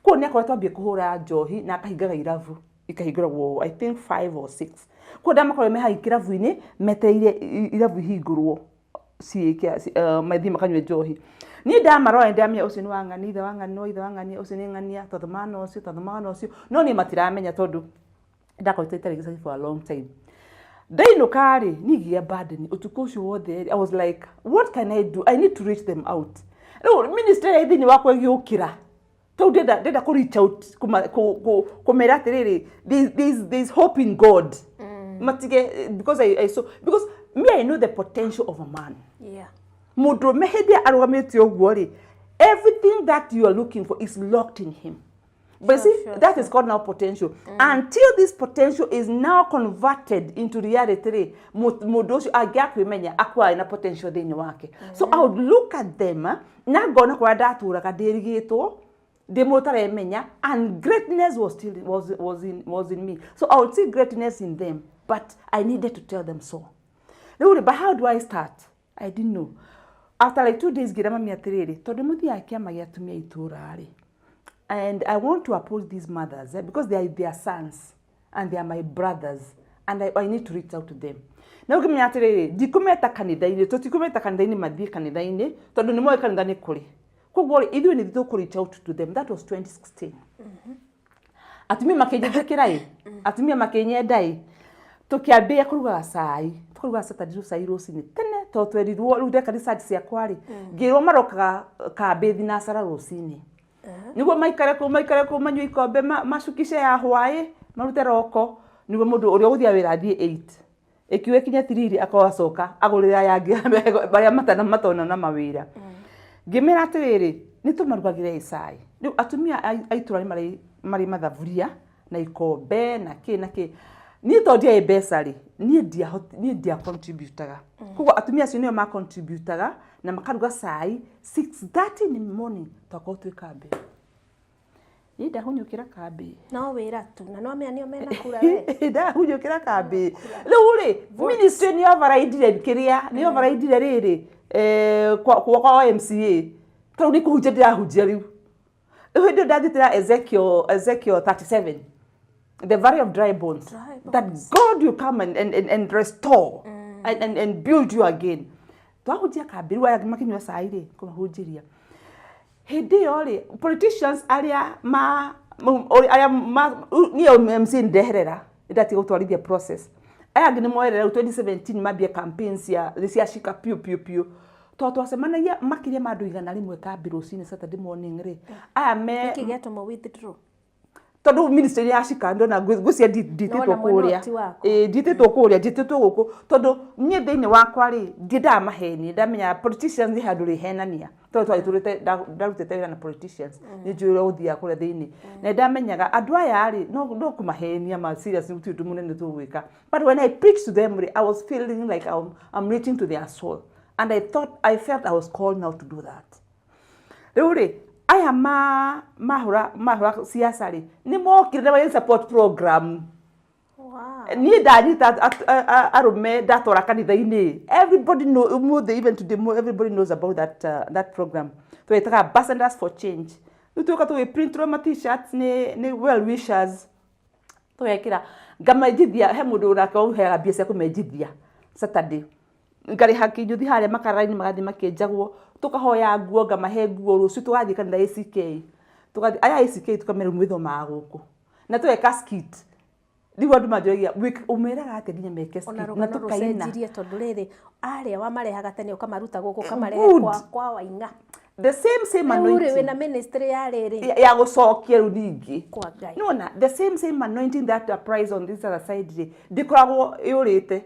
Koguo nĩ akoretwo ambia kũhũra njohi na akahingaga irabu, ikahingũragwo I think 5 or 6. Koguo ndamakorire me hau kĩrabu-inĩ, metereire irabu ihingũrwo, mathiĩ makanyue njohi. Niĩ ndamarora nĩ ndamenya ũcio nĩ wa ng'ania, ithe wa ng'ania, ithe wa ng'ania, ũcio nĩ ng'ania, twathomaga na ũcio, twathomaga na ũcio. No niĩ matiramenya tondũ ndakoretwo itarĩ gĩcagi for a long time. Ndainũka rĩ, niĩ ngĩgĩa burden, ũtukũ ũcio wothe rĩ, I was like, what can I do? I need to reach them out. Rĩu ministry ĩrĩa ĩ thĩinĩ wakwa ĩgĩũkĩra. Tondũ ndĩrenda kũ reach out, kũmera atĩrĩrĩ, there is hope in God. Matige, because I saw, because me I know the potential of a man. Mũndũrũme hĩndĩ ĩrĩa arũgamĩte ũguo rĩ, everything that you are looking for is locked in him. But see, that is called now potential. Until this potential is now converted into reality, rĩ, mũndũ ũcio angĩakwĩmenya akuaga na potential thĩinĩ wake. So I would look at them, na ngona kũrĩa ndatũraga ndĩrigĩtwo, ndĩ mũndũ ũtaremenya, and greatness was still, was, was in, was in me. So I would see greatness in them, but I needed to tell them so. Rĩu rĩ, but how do I start? I didn't know. After like 2 days, ngĩra mami atĩrĩrĩ, tondũ mũthiaga kĩama gĩa atumia itũũra rĩ, and I want to approach these mothers, because they are their sons and they are my brothers, and I need to reach out to them. Na ũngĩmenya atĩrĩrĩ, ndikũmeta kanitha-inĩ, tũtikũmeta kanitha-inĩ mathiĩ kanitha-inĩ, tondũ nĩ moĩ kanitha nĩ kũrĩ. Koguo rĩ, ithuĩ nĩ tũkũ reach out to them. That was 2016. Atumia makĩnjĩtĩkĩra ĩ, atumia makĩnyenda ĩ, tũkĩambĩrĩria kũrugaga cai, tũkarugaga Saturday rĩu cai rũcinĩ tene, tondũ twerirwo rĩu ndeka research ciakwa rĩ, ngĩrwo marokaga kambĩ thinacara rũcinĩ. Nĩguo maikare kũu, maikare kũu, manyue ikombe, macukishe ya hwaĩ, marute roko, nĩguo mũndũ ũrĩa ũgũthiĩ wĩra athiĩ 8. Ĩkiuga ĩkinye 3 akorwo acoka, agũrĩre aya angĩ arĩa matona na mawĩra. Ngĩmera atĩrĩrĩ, nĩ tũmarugagĩre cai. Rĩu atumia a itũũra nĩ marĩ mathaburia Na ikombe na kĩ na kĩ. Niĩ tondũ ndiarĩ mbeca rĩ, niĩ niĩ ndia contributaga. Koguo atumia acio nĩo ma contributaga na makaruga cai 6:30 in the morning, twakorwo twĩ kambĩ. Niĩ ndahunyũkĩra kambĩ. No wĩra tu na no mea nĩo mena kura we. Ndahunyũkĩra kambĩ. Rĩu rĩ, ministry nĩ overridire kĩrĩa, nĩ overridire rĩrĩ kwa MCA. Tondũ nĩ kũhunjia ndĩrahunjia rĩu. Rĩu hĩndĩ ĩyo ndathiĩte na Ezekiel 37, the valley of dry bones, Dry. That God will come and restore and build you again. Twahunjia kambĩ, rĩu aya makĩnyua cai rĩ, kũmahunjĩria. Hĩndĩ ĩyo rĩ, politicians arĩa ma arĩa ma niĩ MC ndeherera, ndatiga gũtwarithia process. Aya angĩ nĩ moerera rĩu 2017 mambia campaign cia nĩ cia cika piũ piũ piũ. Tondũ twacemanagia makĩria ma andũ 100 kambĩ rũcinĩ Saturday morning rĩ. Aya me Nĩkĩ gĩatũma withdraw? Tondũ ministry ya cika ndona ngwĩciria nditĩtwo Nĩwona mwena kũrĩa. ũyũ ti waku. Ĩĩ, nditĩtwo kũrĩa, njĩtĩtwo gũkũ, tondũ niĩ thĩinĩ wakwa rĩ, ndiendaga maheni. Ndamenya politicians nĩ handũ rĩhenania, tondũ twagĩtũrĩte ndarutĩte wĩra na politicians, nĩ njũĩ ũrĩa gũthiaga kũrĩa thĩinĩ, na ndamenyaga andũ aya rĩ, no kũmahenia ma serious, gũtirĩ ũndũ mũnene tũgwĩka. But when I preached to them rĩ, I was feeling like I'm reaching to their soul, and I thought, I felt I was called now to do that. Rĩu rĩ, aya ma mahũra mahũra siasa rĩ, nĩ mokire na marĩ support program. Niĩ ndanyita arũme ndatwara kanitha-inĩ. Everybody know ũmũthĩ, even today everybody knows about that program twetaga Ambassadors for Change. Rĩu tũka tũgĩprintrwo ma T-shirts nĩ well wishers, tũgekĩra, ngamenjithia. He mũndũ nake ũheaga mbia cia kũmenjithia Saturday, ngarĩha kĩnyuthi harĩa makara-inĩ, magathiĩ makĩenjagwo, tũkahoya nguo, ngamahe nguo. Rũciũ tũgathiĩ kanitha ACK, tũgathiĩ aya ACK, tũkamera mwĩthomaga gũkũ na tũgeka skit. Rĩu andũ manjoragia, "Ũmeraga atĩa nginya meke skit?" Ona Na rũgano tũkaina. Rũcenjirie tondũ rĩrĩ, arĩa wamarehaga tene ũkamaruta gũkũ, ũkamarehe Good. kwa Waing'a. The same Rĩu rĩ, anointing. Wĩna ministry ya rĩrĩ Ya gũcokia rĩu ningĩ kwa Ngai. Nĩwona the same anointing that applies on this other side rĩ, ndĩkoragwo ĩũrĩte.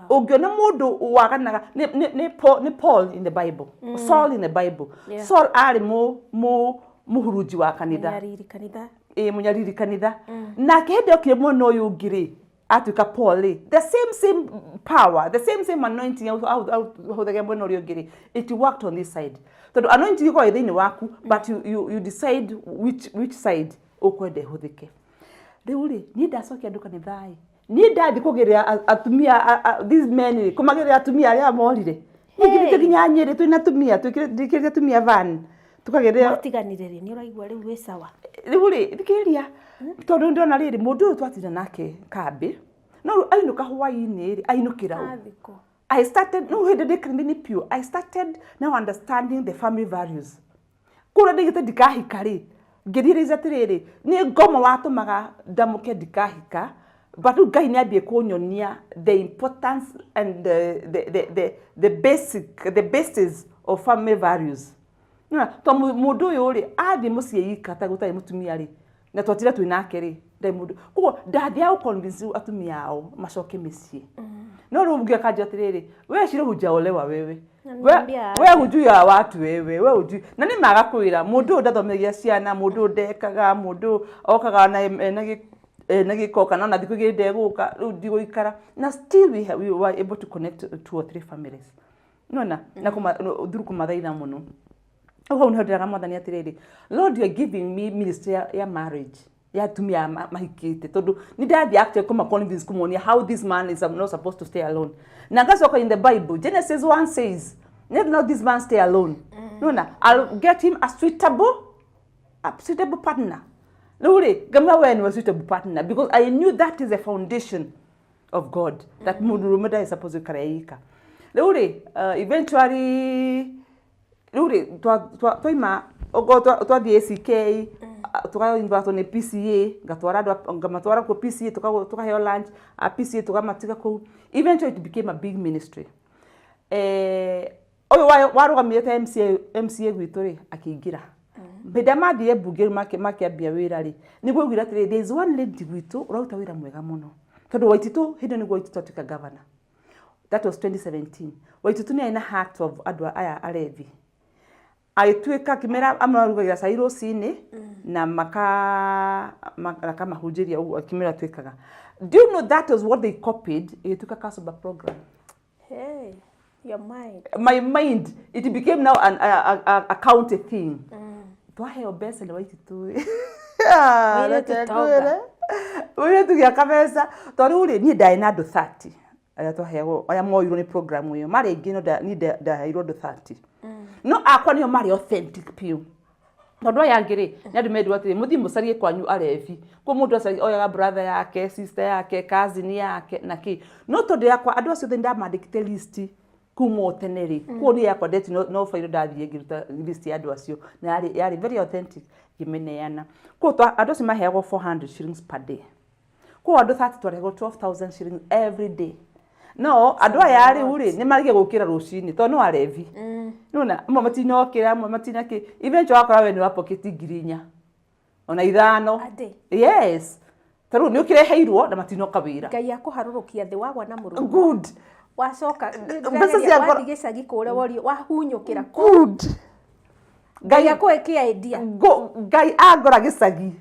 Ũngĩona mũndũ waganaga nĩ Paul in the Bible, Saul in the Bible. Saul arĩ mũhurunji wa kanitha. Mũnyariri kanitha. Ĩ, mũnyariri kanitha. Nake hĩndĩ okire mwena ũyũ ũngĩ rĩ, atuĩka Paul rĩ, the same power, the same anointing ahũthagĩra mwena ũrĩa ũngĩ rĩ, it worked on this side, tondũ anointing ĩkoragwo ĩ thĩinĩ waku, but you decide which side ũkwenda ĩhũthĩke. Rĩu rĩ, niĩ ndacokia andũ kanitha ĩ, niĩ ndathiĩ kũgĩrĩra atumia these men rĩ, kũmagĩrĩra atumia arĩa morire. Niĩ nginyĩte nginya Nyĩrĩ twĩna atumia, twĩkĩrĩte atumia van, tũkagĩrĩra. Mwatiganire rĩ, nĩ ũraigua rĩu wĩ sawa? Rĩu rĩ, thikĩrĩria, tondũ ndĩrona rĩrĩ, mũndũ ũyũ twatinda nake kambĩ, no rĩu ainũka hwaĩ-inĩ rĩ, ainũkĩra ũ? Athikũ. I started no hĩndĩ ndĩ kanitha-inĩ piũ, I started now understanding the family values. Kũrĩa ndaigĩte ndikahika rĩ, ngĩrealize atĩrĩrĩ, nĩ ngoma watũmaga ndamũke ndikahika, but rĩu Ngai nĩ ambie kũnyonia the importance and the basic, the basis of family values. Nĩwona, to mũndũ ũyũ rĩ, athiĩ mũciĩ ika ta gũtarĩ mũtumia rĩ, na twatira twĩ nake rĩ, ndarĩ mũndũ. Koguo ndathiaga gũ convince rĩu atumia ao macoke mĩciĩ. No rĩu ũngĩ akanjĩra atĩrĩrĩ, "We Shiro, hujaolewa wewe." Na We, niambia we hujui ya watu wewe, we hujui. Na nĩ maga kwĩra mũndũ ũyũ ndathomithagia ciana, mũndũ ũyũ ndekaga, mũndũ ũyũ okaga na ena gĩko, kana ona thikũ igĩrĩ ndegũka, rĩu ndigũikara. Na still we were able to connect two or three families. Nona na kuma through kũmathaitha mũno. Rĩu hau nĩho ndĩraga Mwathani atĩrĩrĩ, "Lord, you are giving me ministry ya marriage, ya atumia mahikĩte," tondũ nĩ ndathiĩ actually kũma convince, kũmonia how this man is not supposed to stay alone. Na ngacoka in the Bible, Genesis 1 says, "Let not this man stay alone." Nona I'll get him a suitable partner. Rĩu rĩ, ngamwĩra, "We nĩwe suitable partner," because I knew that is the foundation of God, that mũndũ mũrũme ndarĩ supposed gũikara eika. Rĩu rĩ, eventually rĩu rĩ, twaima okorwo twathiĩ ACK, tũkainvatwo nĩ PCA, ngatwara andũ ngamatwara kuo PCA, tũkaheo lunch a PCA, tũkamatiga kũu. Eventually it became a big ministry. Ũyũ warũgamire ta MCA, MCA gwitũ rĩ, akĩingĩra. Hĩndĩ ĩrĩa mathire mbunge rĩu makĩambia wĩra rĩ, nĩguo augire atĩrĩ, "There is one lady gwitũ ũraruta wĩra mwega mũno," tondũ Waititu, hĩndĩ ĩyo nĩguo Waititu atuĩka governor. That was 2017. Waititu nĩ arĩ na heart of andũ aya arevi. Agĩtuĩka akĩmera amarugagĩra cai rũcinĩ na akamahunjĩria ũguo akĩmera twĩkaga. Do you know that was what they copied? Ĩgĩtuĩka Kasumba program. Hey, your mind. My mind, it became now a county thing. Twaheo mbeca nĩ Waititu. Mũirĩtu tonga. Mũirĩtu gĩaka mbeca. Tondũ rĩu rĩ, niĩ ndarĩ na andũ 30 arĩa twaheagwo, arĩa moirwo nĩ program ĩyo. Marĩ aingĩ no niĩ ndaheirwo andũ 30. No akwa nĩo marĩ authentic piũ. Tondũ aya angĩ rĩ, nĩ andũ mendirwo atĩrĩ, mũthiĩ mũcarie kwanyu arebi. Kwa mũndũ acaria, oyaga brother yake, sister yake, cousin yake, na kĩ. No tondũ yakwa, andũ acio othe nĩndamandĩkĩte list kuma o tene rĩ, koguo niĩ yakwa ndeti no bairũ ndathiĩ ngĩruta list ya andũ acio, na yarĩ very authentic, ngĩmĩneana. Koguo andũ acio maheagwo 400 shillings per day. Koguo andũ 30 twarehagwo 12,000 shillings every day. No andũ aya rĩu rĩ, nĩ marĩkia gũkĩra rũcinĩ, tondũ no arebi. Nĩwona, amwe matinokĩra, amwe matinakĩ. Eventually wakora we nĩ wa pocket 4,000. Ona 5. A day. Yes. Tarĩu nĩ ũkĩreheirwo na matinoka wĩra. Ngai akũharũrũkia thĩ wagwa na mũrũrũ. Good. Wacoka, Mbeca cia ngoro- wathiĩ gĩcagi kũrĩa worio, wahunyũkĩra. Good. Ngai Ngai akũhe kĩa idea. Ngai angora gĩcagi.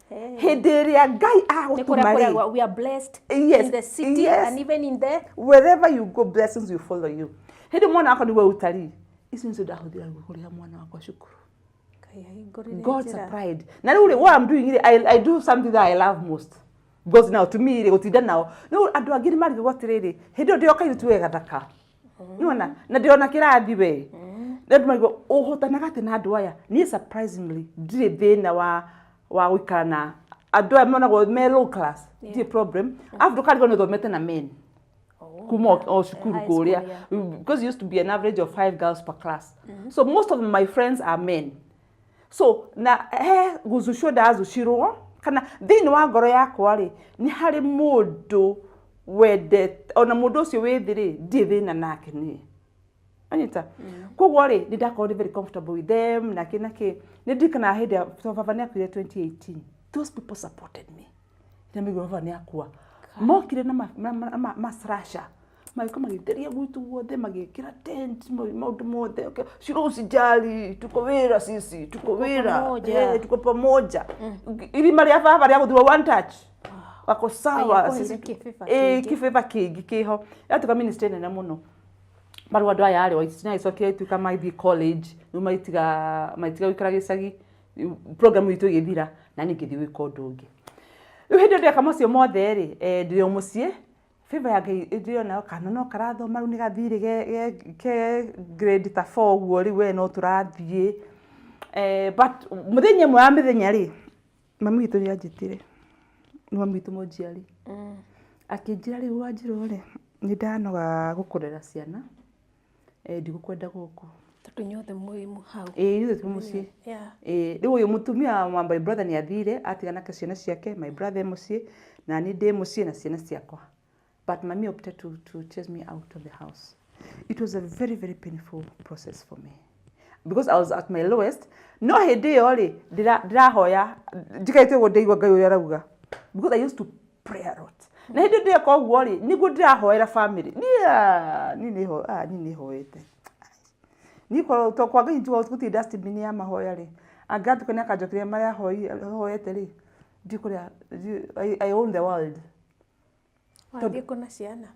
Hey. Hĩndĩ ĩrĩa Ngai Nĩ kũrĩa agũtũma rĩ. kũrĩa we are blessed Yes, in the city yes. and even in the wherever you go, blessings will follow you. Hĩndĩ mwana wakwa nĩguo utarii. Ici nĩcio ndahũthĩra kũrĩha mwana wakwa cukuru. Ngai ahingũrĩre God njĩra. supplied. Na rĩu rĩ, what I'm doing rĩ, I do something that I love most. Because now to me rĩ, gũtinda nao. Rĩu andũ angĩ nĩ marigagwo atĩrĩrĩ, hĩndĩ ĩyo ndĩo kairĩtu we gathaka. Nĩwona? Na ndĩrona kĩrathi we. Rĩu andũ marigagwo, ũhotanaga atĩa na andũ aya? Niĩ surprisingly, ndirĩ thĩna wa gũikara na andũ aya monagwo me low class. Ndirĩ problem. Arabu ndũkarigwo nĩ ũthomete na men. Kuma o cukuru High school, kũrĩa. yeah. Because it used to be an average of 5 girls per class. So most of my friends are men. So na he gũcucio ndacucirwo kana thĩinĩ wa ngoro yakwa rĩ, nĩ harĩ mũndũ wendete, ona mũndũ ũcio wĩ thĩ rĩ, ndirĩ thĩna nake niĩ. Anyita? Koguo rĩ, nĩ ndakorwo nĩ very comfortable with them, na kĩ na kĩ. Nĩ ndirikanaga hĩndĩ ya, tondũ baba nĩ akuire 2018. Those people supported me. Na maigua baba nĩ akua. Mokire na ma slasher. Magĩũka magĩtheria gwitũ guothe, magĩkĩra tent, maũndũ mothe. Okay. Shiro usijali, tuko wĩra sisi, tuko wĩra. Pamoja. Eh, tuko pamoja. Irima rĩa baba rĩa gũthurwo one touch. Wako sawa. Ngai Sisi akũheire kĩbĩba eh, kĩingĩ. kĩbĩba kĩingĩ kĩho. Yatuĩka ministry nene mũno. Marũa andũ aya rĩ, Waititu nĩagĩcokire ĩtuĩka magĩthiĩ college, rĩu magĩtiga gũikara gĩcagi, rĩu program itũ ĩgĩthira, na niĩ ngĩthiĩ gwĩka ũndũ ũngĩ. Rĩu hĩndĩ ĩyo ndeka macio mothe rĩ, ndĩ o mũciĩ, favor ya Ngai ndĩrona kana no karathoma rĩu nĩ gathire ke grade ta 4 ũguo rĩu we no tũrathiĩ. But mũthenya ũmwe wa mĩthenya rĩ, mami witũ nĩ anjĩtire, nĩ mami witũ mũnjiari. Akĩnjĩra rĩu Wanjirũ rĩ, nĩ ndanoga gũkũrera ciana, ndigũkwenda gũkũ. Tondũ inyuothe mwĩ hau. Ĩĩ ithuĩ twĩ mũciĩ. Yeah. Ĩĩ rĩu ũyũ mũtumia wa my brother nĩ athire, atigana na ciana ciake, my brother e mũciĩ, na niĩ ndĩ mũciĩ na ciana ciakwa. But mami opted to chase me out of the house. It was a very, very painful process for me. Because I was at my lowest. No hĩndĩ ĩyo rĩ, ndĩrahoya, njikarĩte ũguo ndĩraigua Ngai ũrĩa arauga. Because I used to pray a lot. Na hĩndĩ ĩyo ndĩreka ũguo rĩ, nĩguo ndĩrahoera family. Niĩ niĩ nĩhoete. Niĩ to kwa Ngai njugaga gũtirĩ dustbin ya mahoya rĩ. Angĩgatuĩka nĩ akanjokeria marĩa hoete rĩ, ndiũĩ kũrĩa, I own the world. Wathiĩ kũ na ciana?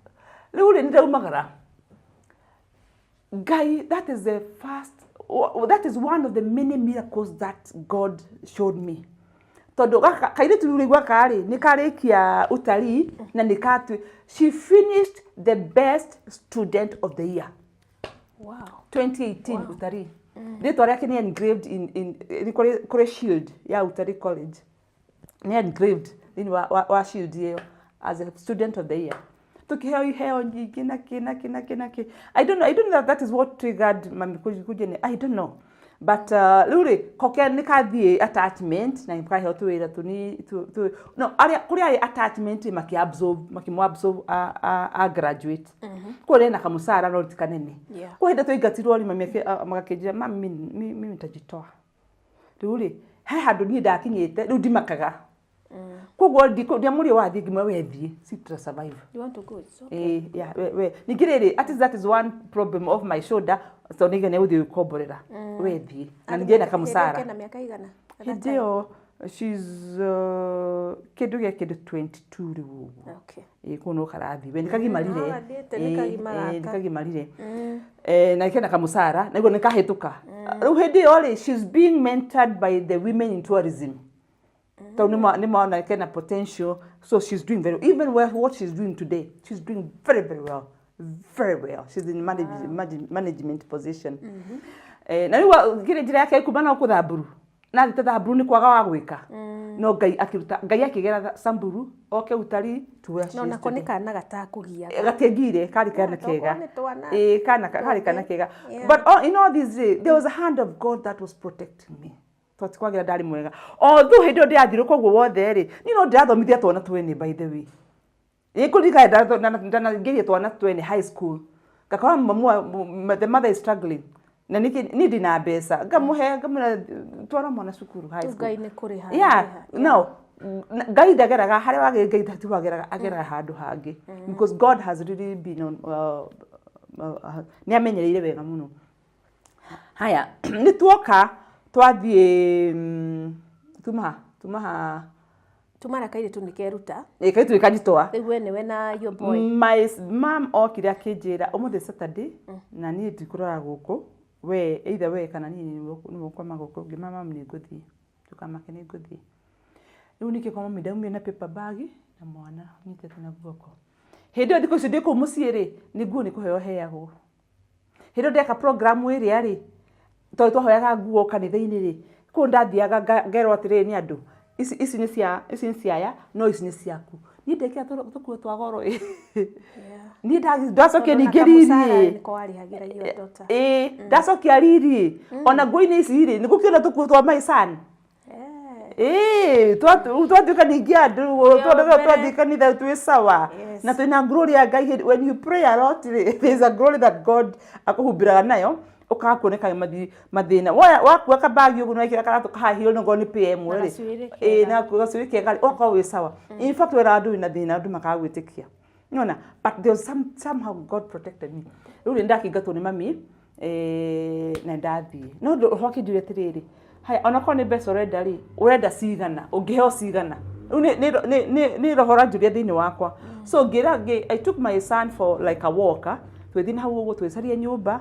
Rĩu rĩ, nĩndaumagara. Ngai, that is the first, that is one of the many miracles that God showed me. Tondũ gaka kairĩtu rĩu rĩu gaka rĩ, nĩ karĩkia utalii na nĩ katui. She finished the best student of the year. Wow. 2018 wow. Utalii. Rĩtwa rĩake nĩ engraved in kũrĩ shield ya Utalii College. Nĩ engraved thĩinĩ wa shield ĩyo as a student of the year. Tukiheo iheo nyingĩ na kĩ na kĩ na kĩ na kĩ. I don't know that that is what triggered mami kuja ni I don't know. But rĩu rĩ koke nĩ kathiĩ attachment na kaheo tũwĩra tũni tu no arĩa kũrĩa arĩ attachment maki absorb makĩmũ absorb a graduate. Kũrĩa na kamũcara no ti kanene. Yeah. Kwa hĩndĩ twaingatirwo rĩ mami magakĩnjĩra mami mimi nitajitoa. Rĩu rĩ he handũ niĩ ndakinyĩte rĩu ndimakaga. Koguo ndiamũria wathiĩ, ngĩmwĩra we thiĩ, si tuta survive. You want to go? It's okay. Eh, yeah, we ningĩ rĩrĩ, at least that is one problem off my shoulder, tondũ nĩiga nĩ gũthiĩ gwĩkomborera, we thiĩ na ningĩ ena kamũcara. Kena mĩaka igana at that Hĩndĩ time? ĩyo she's kĩndũ gĩa kĩndũ 22 rĩu ũguo. Okay. Ĩ, kũu no karathiĩ we nĩ kagimarire. No gathiĩte, nĩ kagima Ĩ, gaka. nĩ kagimarire. Na kena kamũcara na iguo nĩ kahĩtũka rĩu. Hĩndĩ ĩyo rĩ, she's being mentored by the women in tourism, tondũ nĩ mona kena potential, so she's doing very even well. What she's doing today, she's doing very very well, very well. She's in management position. Na rĩu kĩrĩ njĩra yake kuma no kũthamburu na thite Thamburu nĩ kwaga wa gwĩka, no Ngai akĩruta, Ngai akĩgera Samburu oke utarii to where she No is nako nĩ today. kana gatakũgiaga. Gatiengire kari kana Yeah, kega. tokorwo nĩ twana Ĩ, kana kari kana kega. But in all this eh, there was a hand of God that was protecting me, tondũ ti kwagĩra ndarĩ mwega, although hĩndĩ ĩyo ndĩrathirwo koguo wothe rĩ, niĩ no ndĩrathomithia twana twene. By the way, ĩkũririkana ndanaingĩria twana twene high school, ngakora mamu the mother is struggling na nĩkĩ niĩ ndina mbeca, ngamũhe, ngamwĩra twara mwana cukuru high Rĩu school. Ngai nĩ kũrĩha Yeah. arĩha. No, Ngai ndageraga harĩa wagä, Ngai ti wageraga, ageraga handũ hangĩ, because God has really been on nĩ amenyereire wega mũno. Haya, nĩ tuoka twathiĩ tuma ha Tumara kairĩtu nĩ keruta. Ĩ, kairĩtu nĩ kajitoa. Rĩu we nĩwe na your boy. My mom okire akĩnjĩra ũmũthĩ Saturday na niĩ ndikũrora gũkũ, we either we kana niĩ nĩwe ũkwama gũkũ. Ngĩma mam nĩ ngũthiĩ, ndũkamake, nĩ ngũthiĩ. Rĩu nĩkĩ kwa mami ndaumire na paper bag na mwana nyitĩte na guoko. Hĩndĩ ĩyo thikũ icio ndĩ kũu mũciĩ rĩ, nĩ nguo nĩ kũheo heagwo. Hĩndĩ ĩyo ndeka program ĩrĩa rĩ, tondũ twahoyaga nguo kanitha-inĩ rĩ, kũu ndathiaga ngerwo atĩrĩrĩ nĩ andũ, ici nĩ cia, ici nĩ cia aya, no ici nĩ ciaku. Niĩ ndekĩra tũkuo twa goro ĩ. Niĩ ndacokia Tondũ na ningĩ kamũcara riri. nĩko warĩhagĩra your daughter. Ĩ, ndacokia riri ona nguo-inĩ ici rĩ, nĩ gũkĩona tũkuo twa my son. Eh. Ĩ, twatuĩka ningĩ andũ mbere. twathiĩ kanitha twĩ sawa na twĩna glory ya Ngai. When you pray a lot rĩ, there is a glory that God akũhumbĩraga nayo, ũkaga kuoneka mathĩna. Wakua kabagi ũguo nĩwekĩra karatũ kahahio nĩngorwo nĩ PM Na rĩ. gacuĩrĩ Ĩ, kega. na gacuĩrĩ kega rĩ, ũgakorwo wĩ sawa. In fact, wera andũ wĩna thĩna, andũ makaga gwĩtĩkia nĩona, but there was somehow God protected me. Rĩu rĩ, ndakĩingatwo nĩ mami na ndathiĩ, no ũhoro akĩnjũria atĩrĩrĩ, haya, onakorwo nĩ mbeca ũrenda rĩ, ũrenda cigana, ũngĩheo cigana? Rĩu nĩ roho ũranjũria thĩinĩ wakwa. So ngĩra I took my son for like a walk, twĩthiĩ na hau ũguo twĩcarie nyũmba,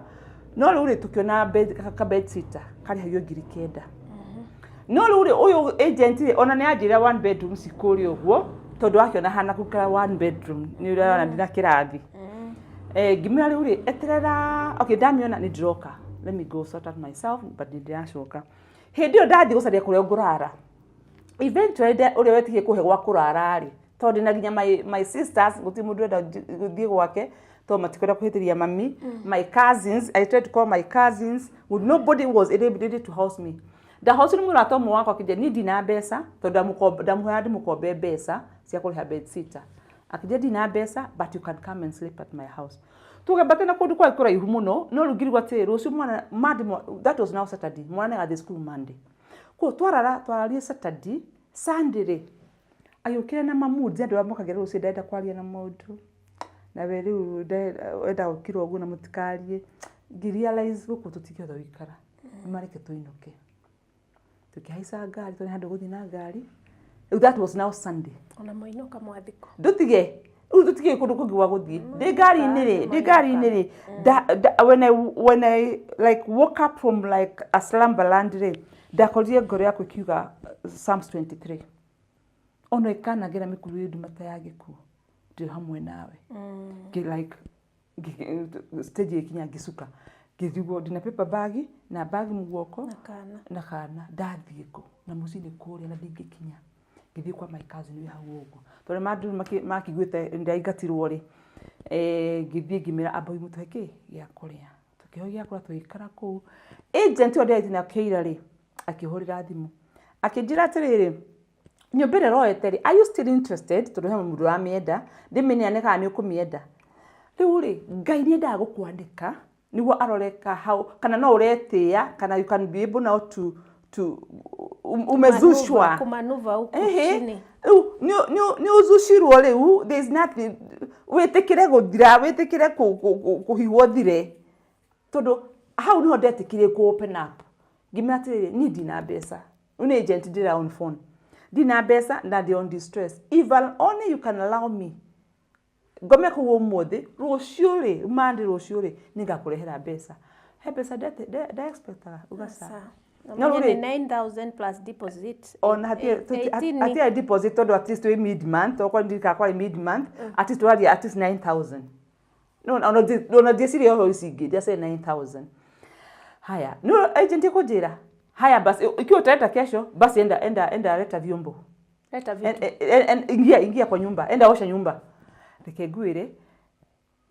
no rĩu rĩ, tũkĩona ka bed sitter karĩhagio 9,000. No rĩu rĩ, ũyũ agent rĩ, ona nĩ anjĩra one bedroom cikũrĩa ũguo, tondũ akĩona hana gũikara one bedroom nĩ ũrona ndina kĩrathi. Ngĩmwĩra rĩu rĩ, eterera, okay, ndamĩona nĩ ndĩroka, let me go sort out myself, but nĩ ndĩracoka. Hĩndĩ ĩyo ndathiĩ gũcaria kũrĩa ngũrara, eventually ũrĩa wetigie kũhe gwa kũrara rĩ, tondũ ndĩna nginya my sisters, gũtirĩ mũndũ ũrenda gũthiĩ gwake tondũ matikwenda kũhĩtĩria mami. My cousins, I tried to call my cousins, but nobody was ready to house me. Ndahocio nĩ mũrata ũmwe wakwa, akĩnjĩra niĩ ndina mbeca, tondũ ndamũhoya ndĩmũkombe mbeca cia kũrĩha bed sitter. Akĩnjĩra ndina mbeca, but you can come and sleep at my house. Tũgambate na kũndũ kwarĩ kũraihu mũno, no rĩu ngĩrigwo atĩrĩ, rũciũ mwana Monday, that was now Saturday, mwana nĩagathiĩ cukuru Monday. Koguo twarara, twararie Saturday, Sunday rĩ, agĩũkĩra na mamoods, andũ arĩa mokagĩra rũciũ, ndarenda kwaria na mũndũ nawe rĩu enda gũkira ũguo na mũtikarie. Ngĩ realize gũkũ tũtingĩhota gũikara, nĩmareke tũinũke. Tũkĩhaica ngari tondũ nĩ handũ gũthiĩ na ngari. Rĩu that was now Sunday. Ona moinũka mwathiko. Ndũtige rĩu, tũtige kũndũ kũngĩ gwa gũthiĩ. Ndĩ ngari-inĩ rĩ, ndĩ ngari-inĩ rĩ, when I like woke up from like a slumberland rĩ, ndakorire ngoro yakwa ĩkiuga Psalms 23, ona ĩkanagera mĩkuru ĩ nduma ta ya gĩkuũ, ndĩ hamwe nawe. Ngĩ like stage ĩkinya ngĩcuka, ngĩrigwo ndĩna paper bag na bag mũguoko Na kana. Na kana ndathiĩ kũ na mũciĩ nĩ kũrĩa na ndingĩkinya. Ngĩthiĩ kwa my cousin wĩ hau ũguo, tondũ mandũ makiguĩte ndaingatirwo rĩ, ngĩthiĩ ngĩmĩra amba mũtũhe kĩ gĩa kũrĩa. Tũkĩheo gĩa kũrĩa, tũgĩikara kũu. Agent ĩyo ndĩraiti na kĩira rĩ, akĩhũrĩra thimũ akĩnjĩra atĩrĩrĩ, nyũmba ĩrĩa ũroete rĩ, are you still interested? Tondũ he mũndũ ũramĩenda, ndĩmĩneane kana nĩ ũkũmĩenda? Rĩu rĩ, Ngai nĩ endaga gũkwandĩka nĩguo arore ka how kana no ũretĩĩa, kana you can be able now to to umezushwa. Kumanuva huku Ehe. chini. Rĩu nĩ ũzucirwo rĩu, there is nothing, wĩtĩkĩre gũthira, wĩtĩkĩre kũhihwo thire, tondũ hau nĩho ndetĩkire kũ open up. Ngĩmera atĩrĩrĩ, niĩ ndina mbeca. Rĩu nĩ agent ndĩra on phone, ndina mbeca na ndĩ on distress. If only you can allow me ngome kũu ũmũthĩ, rũciũ rĩ, mande rũciũ rĩ, nĩngakũrehera mbeca. He mbeca nde expectaga uga ca. Sawa. No, Na rĩu mwenye ni 9000 plus deposit. Ona 18 hatirĩ deposit, tondũ at least wĩ mid month, okorwo ndirikana kwarĩ mid month, at least tũraria at least 9000. No ona ndieciria ũhoro ici ingĩ, ndiaciria 9000. Haya, no agent ĩkũnjĩra, haya basi, ikiwa utaenda kesho basi, enda enda enda leta vyombo. Leta vitu. Ingia ingia kwa nyumba, enda osha nyumba. Reke ngwĩre,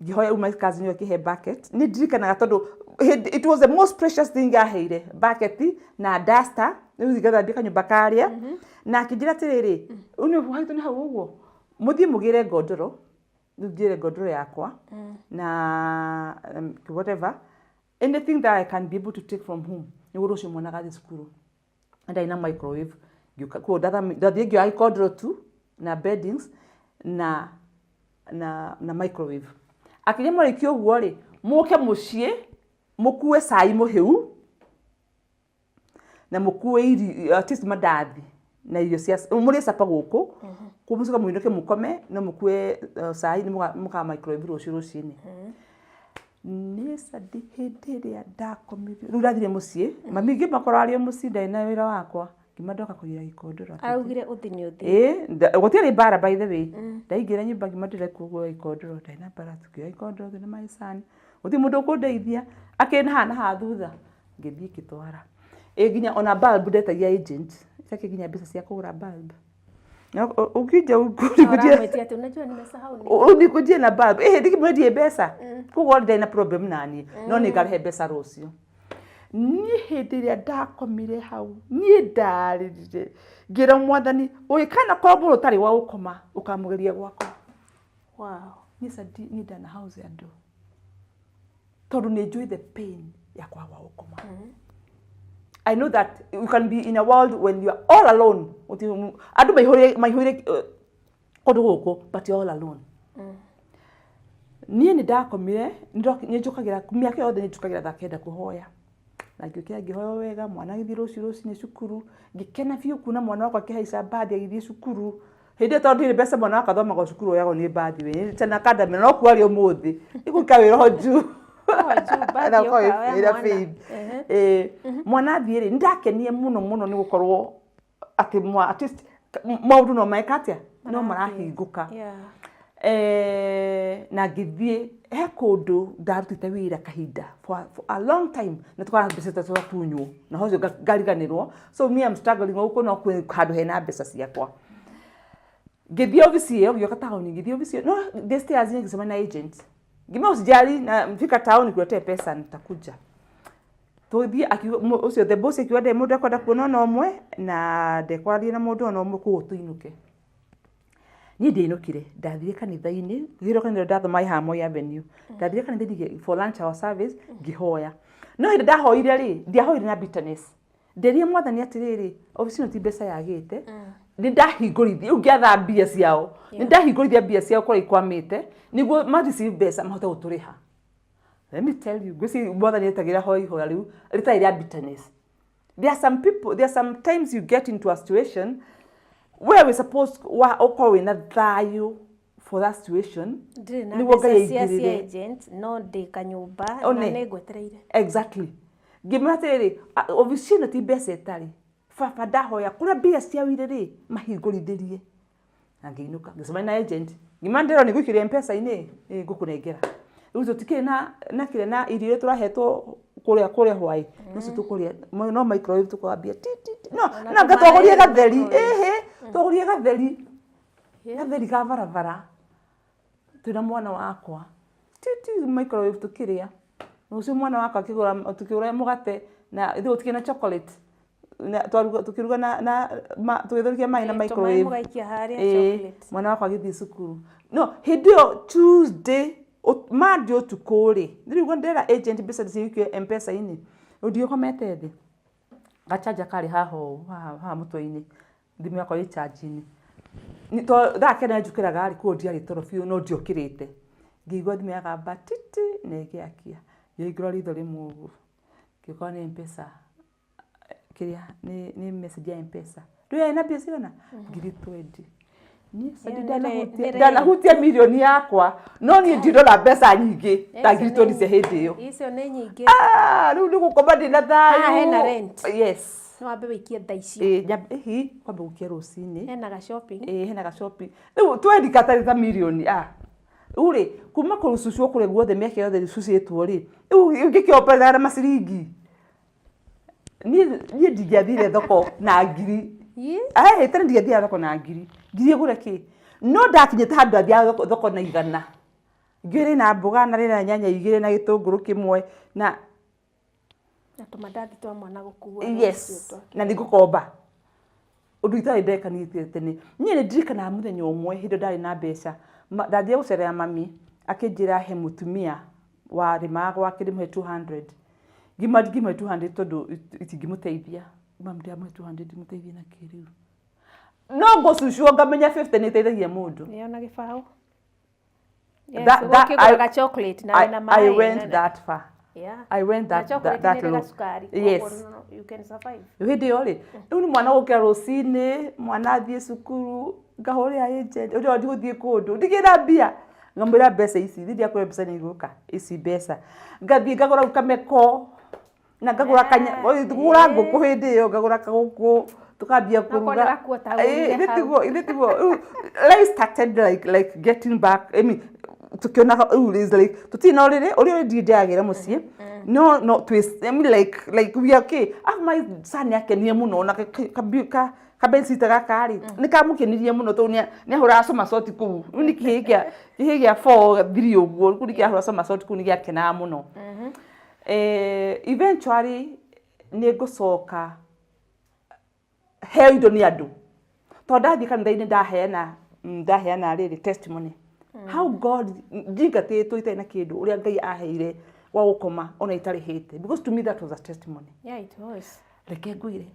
ngĩhoya uma cousin ũyũ akĩhe bucket. Nĩ ndirikanaga tondũ it was the most precious thing aheire, bucket na duster, rĩu ngathambia kanyũmba karĩa. Na akĩnjĩra atĩrĩrĩ, rĩu nĩ haitũ nĩ hau ũguo, mũthiĩ mũgĩre ngondoro, rĩu ngĩre ngondoro yakwa na whatever, anything that I can be able to take from home, nĩguo rũciũ mwana agathiĩ cukuru. Ndarĩ na microwave, ngĩũka kuo ndathiĩ ngĩoya gĩkondoro tu na beddings na microwave. Akĩria mwarĩkia ũguo rĩ, mũke mũciĩ mũkue cai mũhĩu na mũkue irio, at least mandathi na irio cia mũrĩe capa gũkũ kũu, mũcoke mũinũke mũkome, no mũkue cai nĩ mũka microwave rũciũ rũcinĩ. Niĩ Sadi, hĩndĩ ĩrĩa ndakomirio, rĩu ndathire mũciĩ, mami ngĩmakora arĩ o mũciĩ, ndarĩ na wĩra wakwa, ngĩma ndoka kũgĩra gĩkondoro. Araugire uthi ni uthi. Ĩĩ, gũtiarĩ mbara by the way. Ndaingĩra nyũmba ngĩma ndĩrekwo kuoya ikondoro, ndarĩ na mbara, tukĩoya ikondoro twĩna maicani, gũtirĩ mũndũ ũkũndeithia, akĩrĩ na haha na haha thutha, ngĩthiĩ ngĩtwara. Ĩ nginya ona bulb ndetagia agent, ĩtakĩ nginya mbeca cia kũgũra bulb. Na ũkija ũkujie Ũramwĩtia atĩ unajua nimesahau ni. Unikujie na bulb, ĩhĩ ndikimwendie mbeca, koguo ndarĩ na problem naniĩ, no nĩ ngarehe mbeca rũciũ. Niĩ hĩndĩ ĩrĩa ndakomire hau, niĩ ndarĩrire, ngĩra Mwathani, ũgĩkana korwo mũndũ ũtarĩ wa gũkoma ũkamũgeria gwakwa. Niĩ Sadi, niĩ ndana house andũ tondũ nĩ njũĩ the pain ya kwaga gwa gũkoma. I know that you can be in a world when you are all alone. Andũ maihũire kũndũ gũkũ, but you're all alone. Niĩ nĩ ndakomire, nĩ njũkagĩra mĩaka yothe, nĩ njũkagĩra thaa 9 kũhoya, na ngĩũkĩra ngĩhoya wega, mwana agĩthiĩ rũciũ rũcinĩ cukuru, ngĩkena biũ kuona mwana wakwa akĩhaica mbathi agĩthiĩ cukuru. Hĩndĩ ĩyo tondũ ndirĩ mbeca, mwana wakwa athomaga o cukuru oyagwo nĩ mbathi we tena academy, no kuo arĩ ũmũthĩ igũka wĩra o juu. O juu, mbathi Na ũkorwo yoka, oya wĩra mwana. babe. Mwana athiĩ rĩ, nĩ ndakenire mũno mũno nĩ gũkorwo atĩ at least maũndũ no meka atĩa, no marahingũka. Na ngĩthiĩ he kũndũ ndarutĩte wĩra kahinda for a long time, na tukana mbeca twatunywo na hocio ngariganĩrwo. So me, I'm struggling gũkũ, no kwĩ handũ hena mbeca ciakwa. Ngĩthiĩ obici ĩyo, ngĩũka taũni, ngĩthiĩ obici ĩyo, no ndĩ stairs ngĩcemania na agent, ngĩmwĩra usijali, na mfika town nikuletee pesa, nitakuja. Tũgĩthiĩ, ũcio the boss akiuga ndĩ mũndũ ekwenda kuona ona ũmwe na ndekwaria na mũndũ ona ũmwe, koguo tũinũke. Niĩ ndiainũkire, ndathire kanitha-inĩ, ngĩrwo kanitha ndathoma haha Moi Avenue. Ndathire kanitha-inĩ for lunch hour service, ngĩhoya. No hĩndĩ ndahoire rĩ, ndiahoire na bitterness. Nderire Mwathani atĩrĩrĩ, obici ĩno ti mbeca yagĩte, nĩ ndahingũrithia, rĩu ngĩatha mbia ciao, nĩ ndahingũrithia mbia ciao kũrĩa ikwamĩte, nĩguo ma receive mbeca mahote gũtũrĩha. Let me tell you, ngwĩciria Mwathani etagĩra hoya ihoya rĩu rĩtarĩ rĩa bitterness. There are some people, there are sometimes you get into a situation where we supposed wa ũkorwo wĩna thayũ for that situation. Ndirĩ na Nĩguo Ngai mbeca cia aingĩrĩre. agent, no ndĩ kanyũmba na One. nĩ ngwetereire. Exactly. Ngĩmwĩra atĩrĩrĩ, obici ĩno ti mbeca ĩtarĩ, baba, ndahoya kũrĩa mbia ciawire rĩ, mahingũrithĩrie. Na ngĩinũka, ngĩcemania na agent, ngĩmwĩra ndĩrona nĩ ngũikĩria mpesa-inĩ, ĩ ngũkũnengera rĩu. Tũtikĩrĩ na kĩrĩa na irio iria tũrahetwo kũrĩa hwaĩ, nocio tũkũrĩa no microwave, tũkwambia ti ti ti, no Ona na anga twagũrire tũmaĩ gatheri microwave. ĩhĩ, twagũrire gatheri, gatheri ka barabara, twĩna mwana wakwa, ti ti microwave tũkĩrĩa. Rũciũ mwana wakwa akĩgũra, tũkĩgũra mũgate na ithuĩ gũtikĩrĩ na chocolate, na twaruga, tũkĩruga na tũgĩtherũkia maĩ na Tũmaĩ microwave. Mũgaikia harĩa Ĩĩ, chocolate. Mwana wakwa agĩthiĩ cukuru, no hĩndĩ ĩyo Tuesday, Monday ũtukũ rĩ, rĩu ndĩra agent mbeca ciikio mpesa-inĩ, rĩu ndiũkomete thĩ. Gachanja karĩ haha ũũ, haha haha mũtwe-inĩ, thimũ yakwa ĩ charge-inĩ. Tondũ thaa kenda njũkĩraga rĩ, koguo ndiarĩ toro biũ no ndiokĩrĩte. Ngĩigua thimũ yagamba titi na ĩgĩakia. Ngĩhingũra ritho rĩmwe ũguo, ngĩkora nĩ Mpesa, kĩrĩa nĩ message ya Mpesa. Ndũĩ yarĩ na mbia cigana? 20,000. Niĩ Sandi ndanahutia mirioni yakwa, no niĩ ndirora mbeca nyingĩ ta 20,000 cia hĩndĩ ĩyo. Icio nĩ nyingĩ. Ah, rĩu nĩ gũkoma ndĩna thayũ. Haha hena rent. Yes. Nĩ wambe wĩikie thaa icio. Ĩĩ, hihi kwambe gũkia rũcinĩ. Hena ga shopping. Ĩĩ, hena ga shopping. Rĩu twendi gatarĩ ta mirioni, ah. Rĩu rĩ, kuma kũrucucwo kũrĩa guothe mĩaka yothe rucucĩtwo rĩ, rĩu ngĩkĩomberera na maciringi. Niĩ niĩ ndingĩathire thoko na ngiri. Ahĩte nĩ ndingĩathiaga thoko na ngiri. Ngiri ĩgũre kĩ? No ndakinyĩte handũ ndathiaga thoko na 100. Ngiri rĩna mboga na rĩna nyanya igĩrĩ na gĩtũngũrũ kĩmwe na Na tũmandathi twa mwana gũkua. Yes, na nĩ ngũkomba. Ũndũ itarĩ ndekanĩtie tene. Niĩ nĩ ndirikanaga mũthenya ũmwe hĩndĩ ĩyo ndarĩ na mbeca. Ndathiire gũcerera mami, akĩnjĩra he mũtumia warĩmaga gwake ndĩmũhe 200. Ngĩmwĩra ndingĩmũhe 200 tondũ itingĩmũteithia. Mami ndĩramũhe 200 ndĩmũteithie na kĩ rĩu? No ngũcucwo ngamenya 50 nĩ ĩteithagia mũndũ. Ĩyo na gĩbaũ. Yes, ũgũkĩgũra ga chocolate na wĩna I maĩ went that far. Yeah. I went Na that, chocolate that, that nĩ ĩrĩ low. gacukari. Yes. Koguo no- you can survive. Rĩu hĩndĩ ĩyo rĩ, rĩu nĩ mwana gũkĩra rũcinĩ, mwana athiĩ cukuru, ngahũrĩra agent, ũrĩa ndigũthiĩ kũndũ, ndigĩra mbia. Ngamwĩra mbeca ici, thiĩ ndiakũhe mbeca nĩ igũka, ici mbeca. Ngathiĩ ngagũra rĩu kameko, na ngagũra kanya, ngũra ngũkũ hĩndĩ ĩyo, ngagũra kagũkũ, tukambia Okorwo kũruga. nĩ gakuo ta Ĩĩ, ũrugire ithe hau. tiguo, ithe tiguo. Rĩu life started like getting back, I mean, tukĩonaga rĩu is like tũtirĩ na ũrĩrĩ, ũrĩa ũrĩ ndĩagĩra mũciĩ, no no twĩ, I mean like we are okay. Alafu my son nĩakenire mũno na kabensita gaka rĩ, nĩ kamũkenirie mũno tondũ nĩahũraga somersault kũu. Rĩu nĩ kĩhĩĩ gĩa four three ũguo, rĩu nĩkĩrahũra somersault kũu nĩgĩakenaga mũno. Eventually nĩ ngũcoka heo indo nĩ andũ tondũ ndathiĩ kanitha-inĩ ndaheana ndaheana rĩrĩ testimony how God njingatĩtwo itarĩ na kĩndũ ũrĩa Ngai aheire gwa gũkoma ona itarĩhĩte, because to me that was a testimony. Yeah, it was. Reke ngwĩre,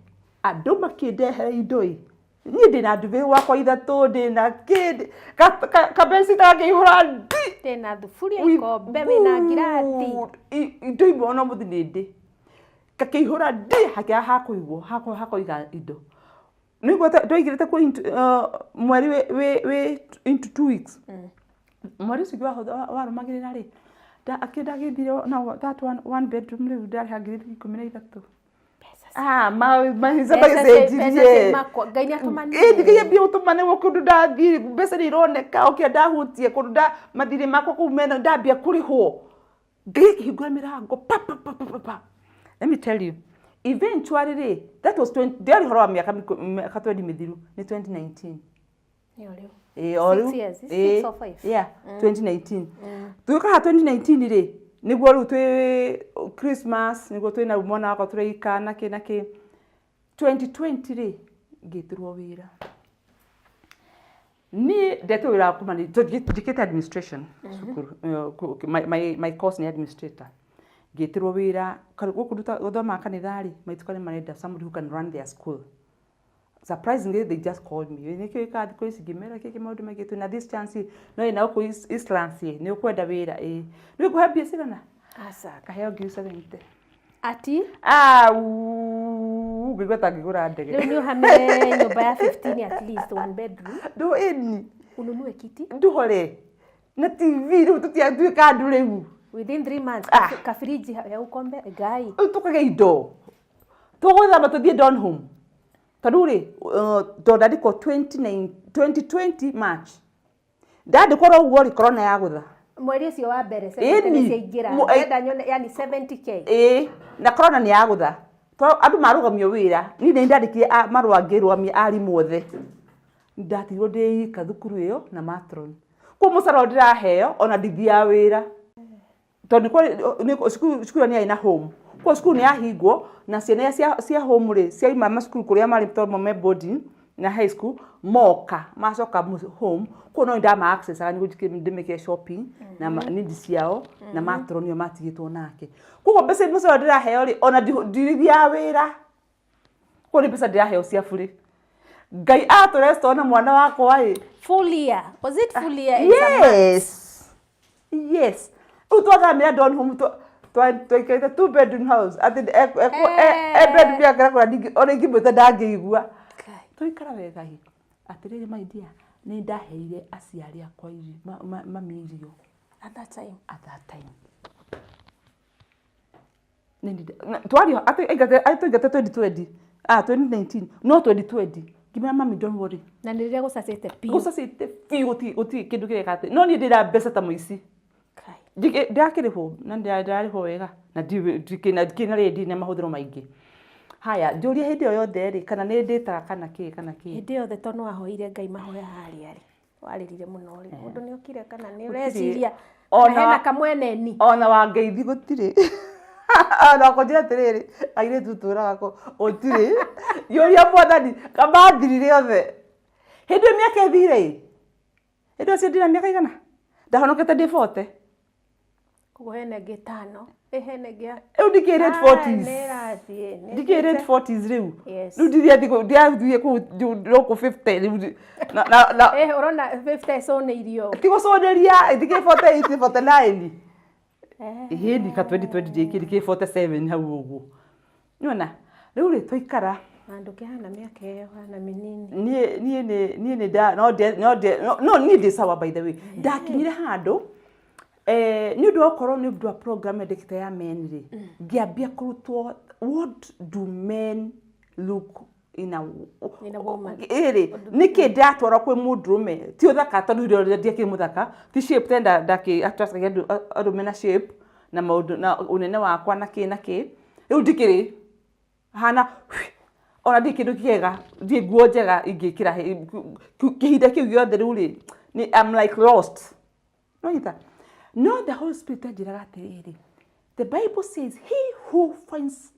andũ makĩndehera indo ĩ, niĩ ndĩna ndumbĩ gwakwa ithatũ, ndĩna kĩ kabecita gakĩihũra ndi. Ndĩna thuburia, ikombe, wĩna ngirathi. Good. Indo imwe ona mũthĩ nĩ ndĩ gakĩihũra ndi, hakĩaga hakũigwo hakũiga indo. Nĩguo twaigĩrĩte kũ mweri wĩ into 2 weeks, mweri ũcio ũngĩ warũmagĩrĩra rĩ, ndagĩthire na that one bedroom. Rĩu ndarĩha 13,000. Ah, mahica magĩcenjirie. Ngai nĩ atũmanire. Ĩĩ, Ngai ambia gũtũmanĩrwo kũndũ ndathiĩ, mbeca nĩ ironeka, okĩa ndahutie kũndũ nda mathirĩ makwa kũu mena ndambia kũrĩhwo. Ngai akĩhingũra mĩrango pa pa pa pa pa pa. Let me tell you, eventually rĩ, that was 20, ndĩarĩ ũhoro wa mĩaka 20 mĩthiru, nĩ 2019. Nĩ o rĩu. Ĩĩ, o Six rĩu. years, Ĩĩ, six or five. Yeah, 2019. Tũgĩũka haha 2019 rĩ, nĩguo rĩu twĩ Christmas, nĩguo twĩ na mwana wakwa tũreika na kĩ na kĩ. 2020 rĩ, ngĩtĩrwo wĩra. Niĩ ndetwo wĩra wa kuma njĩkĩte administration cukuru, my course nĩ administrator. Ngĩtĩrwo wĩra gũkũ gũthomaga kanitha rĩ, maituka nĩ marenda somebody who can run their school. Surprisingly, they just called me. Nĩkĩo wĩkaga thikũ ici? Ngĩmera kĩkĩ maũndũ maingĩ twĩna this chance no ĩna gũkũ Eastlands ĩ, nĩ ũkwenda wĩra? Ĩ, nĩ ũkũhe mbia cigana? Aca. Kaheo 70,000. Ati? Ah, uuu, ngĩigua ta ngĩgũra ndege. Rĩu nĩ ũhamĩre nyũmba ya 15 at least, one bedroom. Ndũ ĩni. Ununue kiti. Ndũhore na TV rĩu, tũtiatuĩka andũ rĩu. Within 3 months. Ah. Kafriji ya ukombe Ngai. Rĩu tũkagĩa indo, tũgũthama tũthiĩ Donholm, tondũ rĩ, tondũ ndandĩkwo 29 2020 March, ndandĩkwo ro ũguo rĩ, corona yagũtha. Mweri ũcio wa mbere Ĩni. 70 nĩ ciaingĩra. Ndĩrenda nyone yani 70K. Ĩĩ, na corona nĩ yagũtha. Andũ marũgamio wĩra, niĩ nĩ ndandĩkire marũa ngĩrũgamia arimũ othe. Ndatigirwo ndĩ ika thukuru ĩyo na matron. Koguo mũcara ũrĩa ndĩraheo ona ndithiaga wĩra. Tondũ cukuru ĩyo nĩ yarĩ na home. Koguo cukuru nĩ yahingwo na ciana iria cia home rĩ, ciauma macukuru kũrĩa marĩ tondũ me boarding na high school, moka macoka home. Koguo no ndama access aga nĩguo ndĩmĩke shopping na needs ciao na matron nĩo matigĩtwo nake. Koguo mbeca mũcara ũrĩa ndĩraheo rĩ, ona ndithiaga wĩra. Koguo nĩ mbeca ndĩraheo cia burĩ. Ngai atũrestore na mwana wakwa ĩ. Full year. Was it full year? It's a month. Yes. Rĩu twathamĩra Donholm twaikarĩte two bedroom house atĩ e bedroom yake kũrĩa ona ingĩmwĩta ndangĩigua. Kai. Tũikara wega ĩ. Atĩrĩrĩ my dear, nĩ ndaheire aciari akwa irio, mami irio. At that time. At that time. Twario atĩ twaingate 2020, ah 2019, no 2020. Ngĩmwĩra mami don't worry. Na nĩ rĩrĩa gũcacĩte biũ. Gũcacĩte biũ gũtirĩ kĩndũ kĩreka atĩ. No niĩ ndĩra mbeca ta mũici. Kai. Ndĩrakĩrĩhwo na ndĩrarĩhwo wega na ndikĩna rĩrĩ ndirĩ na mahũthĩro maingĩ. Haya, njũrie hĩndĩ ĩyo yothe rĩ, kana nĩ ndĩtaga kana kĩ kana kĩ. Hĩndĩ yothe tondũ nĩwahoire Ngai mahoya harĩa rĩ, warĩrire mũno rĩ, mũndũ nĩ okire kana nĩ ũreciria kana hena kamweneni. Ona wangeithi gũtirĩ. Ona kũnjĩra atĩrĩrĩ, airĩtu tũraga kũ, gũtirĩ. Ngĩũria mwathani, kamathirire othe. Hĩndĩ ĩyo mĩaka ĩthire ĩ, hĩndĩ ĩyo cio ndĩna mĩaka igana? Ndahonokete ndĩ 40. Koguo hena ĩngĩ ĩtano, ĩ hena ĩngĩ ya Rĩu ndikĩrĩ late 40s. Nĩ ĩrathiĩ. Nĩ Ndikĩrĩ late ĩthiĩte. 40s rĩu. Yes. Rĩu ndirathiĩ kũu, ndirathiĩ kũu gũkũ 50 rĩu. Na na na Eh, ũrona 50 ĩcũnĩirio. ti gũcũnĩria, ndikĩrĩ 48, 49. Ĩhĩ ka 2020 ndikĩrĩ ndikĩrĩ 47 hau ũguo. Nĩwona? Rĩu rĩ twaikara Na ndũkĩhana mĩaka ĩyo hana mĩnini. Niĩ niĩ nĩ niĩ nĩ nda no ndie no ndie no niĩ ndĩ sawa by the way. Ndakinyire handũ nĩ ũndũ wa gũkorwo nĩ ũndũ wa program ndĩkĩte ya men rĩ, ngĩambia kũrutwo what do men look in a In a woman. Ĩrĩ nĩkĩ ndĩratwarwo kwĩ mũndũrũme ti ũthaka tondũ hĩndĩ ĩyo ndiakĩrĩ mũthaka ti shape tena ndakĩ attractagia andũ arũme na shape na maũndũ na ũnene wakwa na kĩ na kĩ rĩu ndikĩrĩ hana ona ndirĩ kĩndũ kĩega ndirĩ nguo njega ingĩkĩra kĩhinda kĩu gĩothe rĩu rĩ nĩ I'm like lost. Nĩwanyita? No the Holy Spirit anjĩraga atĩrĩrĩ, the Bible says he who finds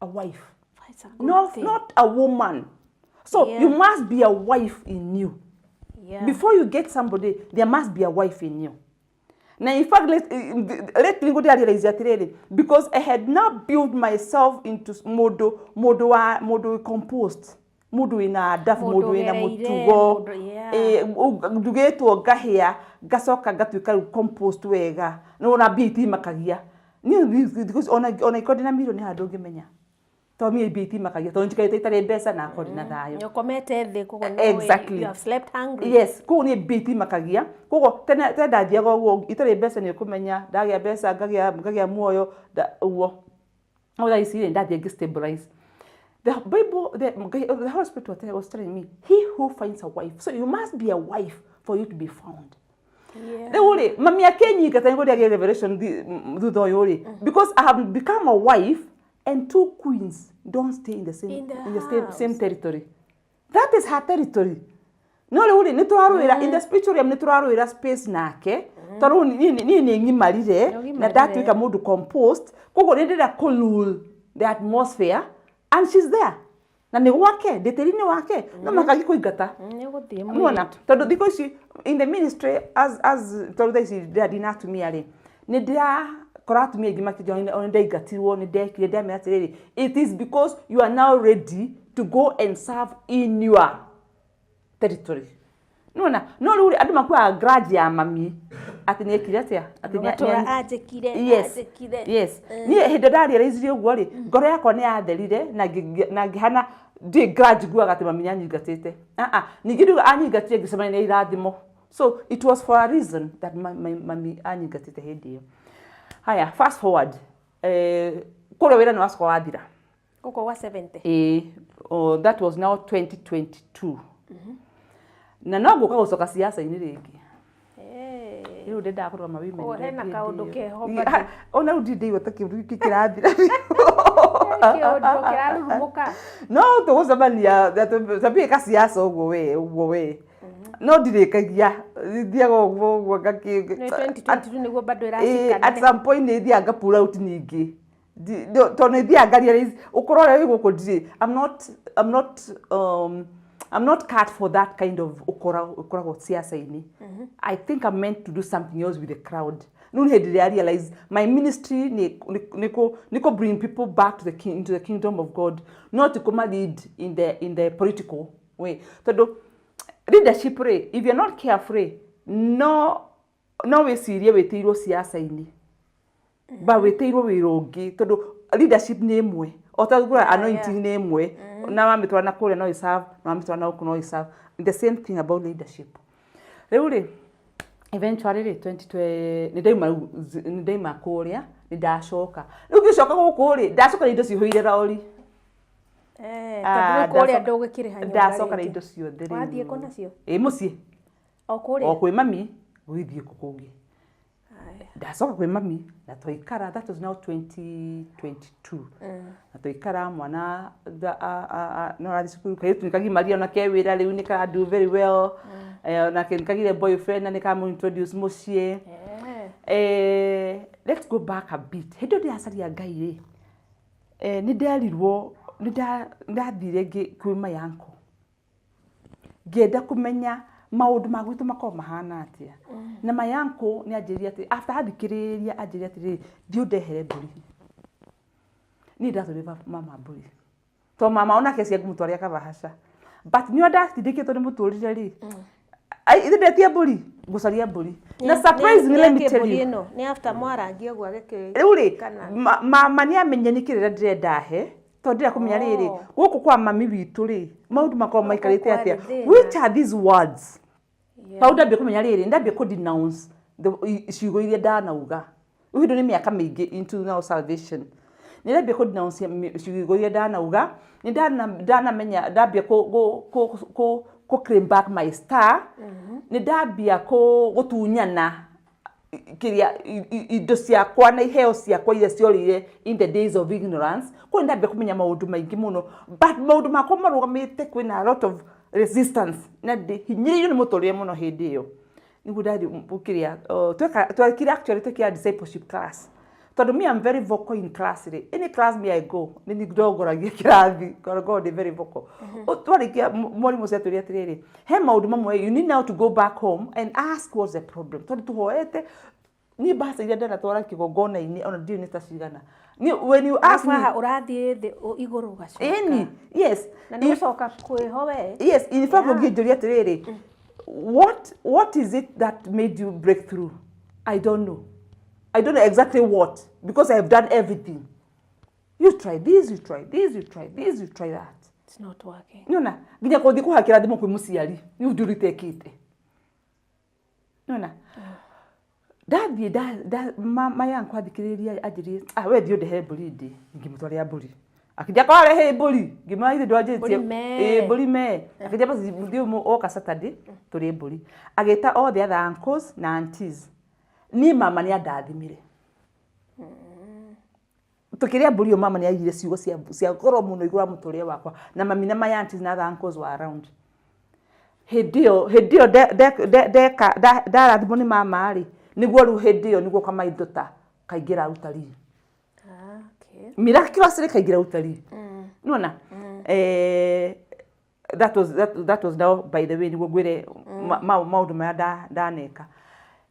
a wife, Finds a good not, thing. not a woman. So Yeah. you must be a wife in you. Before you get somebody, there must be a wife in you. Now, in fact, let me go there realize atĩrĩrĩ, because I had now built myself into mũndũ, mũndũ wa, mũndũ composed, mũndũ wĩna adabu, Mũndũ mũndũ wĩna ũgereire, mũtugo, mũndũ, yeah. ndugĩtwo ngahĩa, ngacoka ngatuĩka rĩu composed wega, no ona mbia itimakagia. Niĩ thikũ ici, ona ikorwo ndĩna mirioni haha ndũngĩmenya. Tondũ niĩ mbia itimakagia, tondũ njikarĩte itarĩ mbeca na ngorwo ndĩna thayũ. Nĩ ũkomete thĩ, koguo nĩ ũĩ Exactly. you have slept hungry. Yes, koguo niĩ mbia itimakagia. Koguo tene ndathiaga ũguo itarĩ mbeca nĩ ũkũmenya, ndagĩa mbeca ngagĩa muoyo, ũguo. No thaa ici rĩ, ndathiĩ ngĩ stabilize. The Bible, the Holy Spirit was telling me, he who finds a wife. So you must be a wife for you to be found. Rĩu rĩ, mami akĩnyingata nĩguo ndĩagĩe revelation thutha ũyũ rĩ, because I have become a wife and two queens don't stay in the same, In the in the same, same house. territory. That is her territory. No rĩu rĩ, nĩ tũrarũĩra in the spiritual realm, nĩ tũrarũĩra space nake. Tondũ rĩu niĩ nĩ ng'imarire Nĩ ũgimarire. na ndatuĩka mũndũ composed, koguo nĩ ndĩrenda kũ rule the atmosphere and she's there. Na nĩ gwake, ndĩ tĩri-inĩ wake, no mũhaka ngĩkũingata. Nĩ ũgũthiĩ Nĩwona? mũirĩtu. Tondũ thikũ ici in the ministry as tondũ thaa ici ndĩra ndina atumia rĩ, nĩ ndĩrakora atumia aingĩ makĩnjĩra ona nĩ ndaingatirwo, nĩ ndekire, ndĩramera atĩrĩrĩ, it is because you are now ready to go and serve in your territory. Nĩwona? No rĩu rĩ, andũ makuaga grudge ya mami atĩ nĩ ekire atĩa? Atĩ nĩ- Ũgatũra nĩ- anjĩkire, Yes. anjĩkire. Yes. Niĩ hĩndĩ ĩrĩa ndarealize ũguo rĩ, ngoro yakwa nĩ yatherire na na ngĩhana ndirĩ grudge nguaga atĩ mami nĩ anyingatĩte. Ningĩ ndiuga anyingatire ngĩcemania na irathimo. So it was for a reason that mami anyingatĩte hĩndĩ ĩyo. Haya, fast forward. Kũrĩa wĩra nĩ wacoka wathira. Gũkũ gwa 70. Oh, that was now 2022. Na no ngũka gũcoka siasa-inĩ rĩngĩ. Rĩu ndendaga kũrũgama women Oh, rep hena hĩndĩ kaũndũ ĩyo. keho Ĩ, bado. ha, ona rĩu ndirĩ ndaigua ta kĩũndũ gĩkĩ kĩrathira. Kĩũndũ kĩrarurumũka. No tũgũcemania, twambie ka siasa ũguo we, ũguo we. No ndirĩkagia, thiaga ũguo ũguo ngakĩ- Nĩ 2022 nĩguo bado Ĩ, ĩracikana. at some point nĩ thiaga nga pull out ningĩ. Tondũ nĩ thiaga nga realize, ũkorwo ũrĩa wĩ gũkũ ndirĩ, I'm not, I'm not, I'm not cut for that kind of ũkoragwo siasa-inĩ. I think I'm meant to do something else with the crowd. Rĩu nĩ hĩndĩ ĩrĩa I realize my ministry nĩ kũ bring people back to the king, into the kingdom of God, not kũma lead in the political way, tondũ leadership rĩ, if you're not careful rĩ, no wĩcirie wĩtĩirwo siasa-inĩ, ba wĩtĩirwo wĩra ũngĩ, tondũ leadership nĩ ĩmwe o ta gũra anointing nĩ ĩmwe, na wamĩtwara na kũrĩa no ĩserve, na wamĩtwara na gũkũ no ĩserve. The same thing about leadership. Rĩu rĩ, eventually rĩ, 2020 nĩ ndauma rĩu, nĩ ndaima kũrĩa, nĩ ndacoka. Rĩu ngĩcoka gũkũ rĩ, ndacoka na indo cihũire rori. Ah, Ah, tondũ rĩu kũrĩa ndũgĩkĩrĩha nyũmba ndacoka na rĩngĩ. indo ciothe rĩu. Wathiĩ kũ nacio? Ĩ mũciĩ. O O kũrĩa? Kwĩ mami, gũgĩthiĩ kũ kũngĩ. Aya. Ndacoka kwĩ mami na twaikara, that was now 2022, na twaikara mwana no arathiĩ cukuru, kairĩtu nĩ kagimaria, ona ke wĩra rĩu, nĩ kara do very well. Onake nĩ kagire boyfriend na nĩ kamũ introduce mũciĩ. Let's go back a bit. Hĩndĩ ĩyo ndĩracaria Ngai rĩ, nĩ nderirwo, nĩ ndathire kwĩ my uncle, ngĩenda kũmenya maũndũ ma gwitũ makoragwo mahana atĩa, na my uncle nĩ anjĩrire atĩ after athikĩrĩria, anjĩrire atĩrĩrĩ, "Thiĩ ũndehere mbũri." Niĩ ndatũrire mama mbũri to mama onake cia ngũmũtwarĩra kabahaca, but nĩ ndatindĩkĩtwo nĩ mũtũrĩre rĩ, ai ithe ndetie mbũri, ngũcaria mbũri, na surprisingly, let me tell you, ĩno nĩ after mwarangia ũguo agĩkĩ Rĩu rĩ, kana mama nĩ amenye nĩ kĩrĩra ndĩrenda he, tondũ ndĩrenda kũmenya rĩrĩ, gũkũ kwa mami witũ rĩ, maũndũ makoragwo maikarĩte kwarĩ atĩa, thĩna. Which are these words. Tondũ ndambia kũmenya rĩrĩ, ndambia kũ denounce ciugo iria ndanauga. Rĩu hĩndĩ nĩ mĩaka mĩingĩ into now salvation, nĩ ndambia kũ denounce ciugo iria ndanauga, nĩ ndanamenya, ndambia kũ claim back my star, nĩ ndambia gũtunyana kĩrĩa indo ciakwa na iheo ciakwa iria ciorĩire in the days of ignorance. Kũu nĩ ndambia kũmenya maũndũ maingĩ mũno, but maũndũ makwa marũgamĩte, kwĩna a lot of resistance na ndĩ hinyĩrĩirio nĩ mũtũrĩre mũno. Hĩndĩ ĩyo nĩguo ndathi kĩrĩa twekire, actually twekire discipleship class, tondũ me, I'm very vocal in class rĩ, any class me I go, nĩ niĩ ndongoragia kĩrathi, ngoragwo ndĩ very vocal. Twarĩkia, mwarimũ ũcio atwĩrire atĩrĩrĩ, he maũndũ mamwe you need now to go back home and ask what's the problem, tondũ tũhoete niĩ mbaca iria ndanatwara kĩgongona-inĩ ona ndiũĩ nĩ ta cigana. When you ask me, haha ũrathiĩ thĩ igũrũ ũgacoka. Ĩni, yes. Na nĩ gũcoka kwĩho we. Yes, in fact, ũngĩnjũria atĩrĩrĩ, what is it that made you break through, I don't know. I don't know exactly what, because I have done everything. You try this, you try this, you try this, you try that. It's not working. Nĩona nginya kũthiĩ kũhakĩra thimũ kwĩ mũciari nĩ ũndũ ũritekĩte. Nĩona ndathiĩ maya nkwathikĩrĩria, anjĩrire, "Ah, we thiĩ ũndehere mbũri." Ndĩ ngĩmũtwarĩra mbũri, akĩnjia kwarehe mbũri, ngĩmwĩra ithe ndwanjĩtie. Mbũri mee. Ĩ, mbũri mee. Akĩnjia basi thiĩ oka Saturday tũrĩe mbũri. Agĩta all the other uncles na aunties. Niĩ mama nĩ andathimire tukĩrĩa mbũri ĩyo. Mama nĩ aigire ciugo cia goro mũno igũrũ wa mũtũrĩre wakwa, na mami na my aunties na other uncles were around hĩndĩ ĩyo. Hĩndĩ ĩyo ndeka ndarathimwo nĩ mama rĩ, nĩguo rĩu hĩndĩ ĩyo nĩguo kamaitho ta kaingĩra utarii. Ah, okay. Miraculously kaingĩra utarii, nĩwona. That was now, by the way, nĩguo ngwĩre maũndũ maya ndaneka.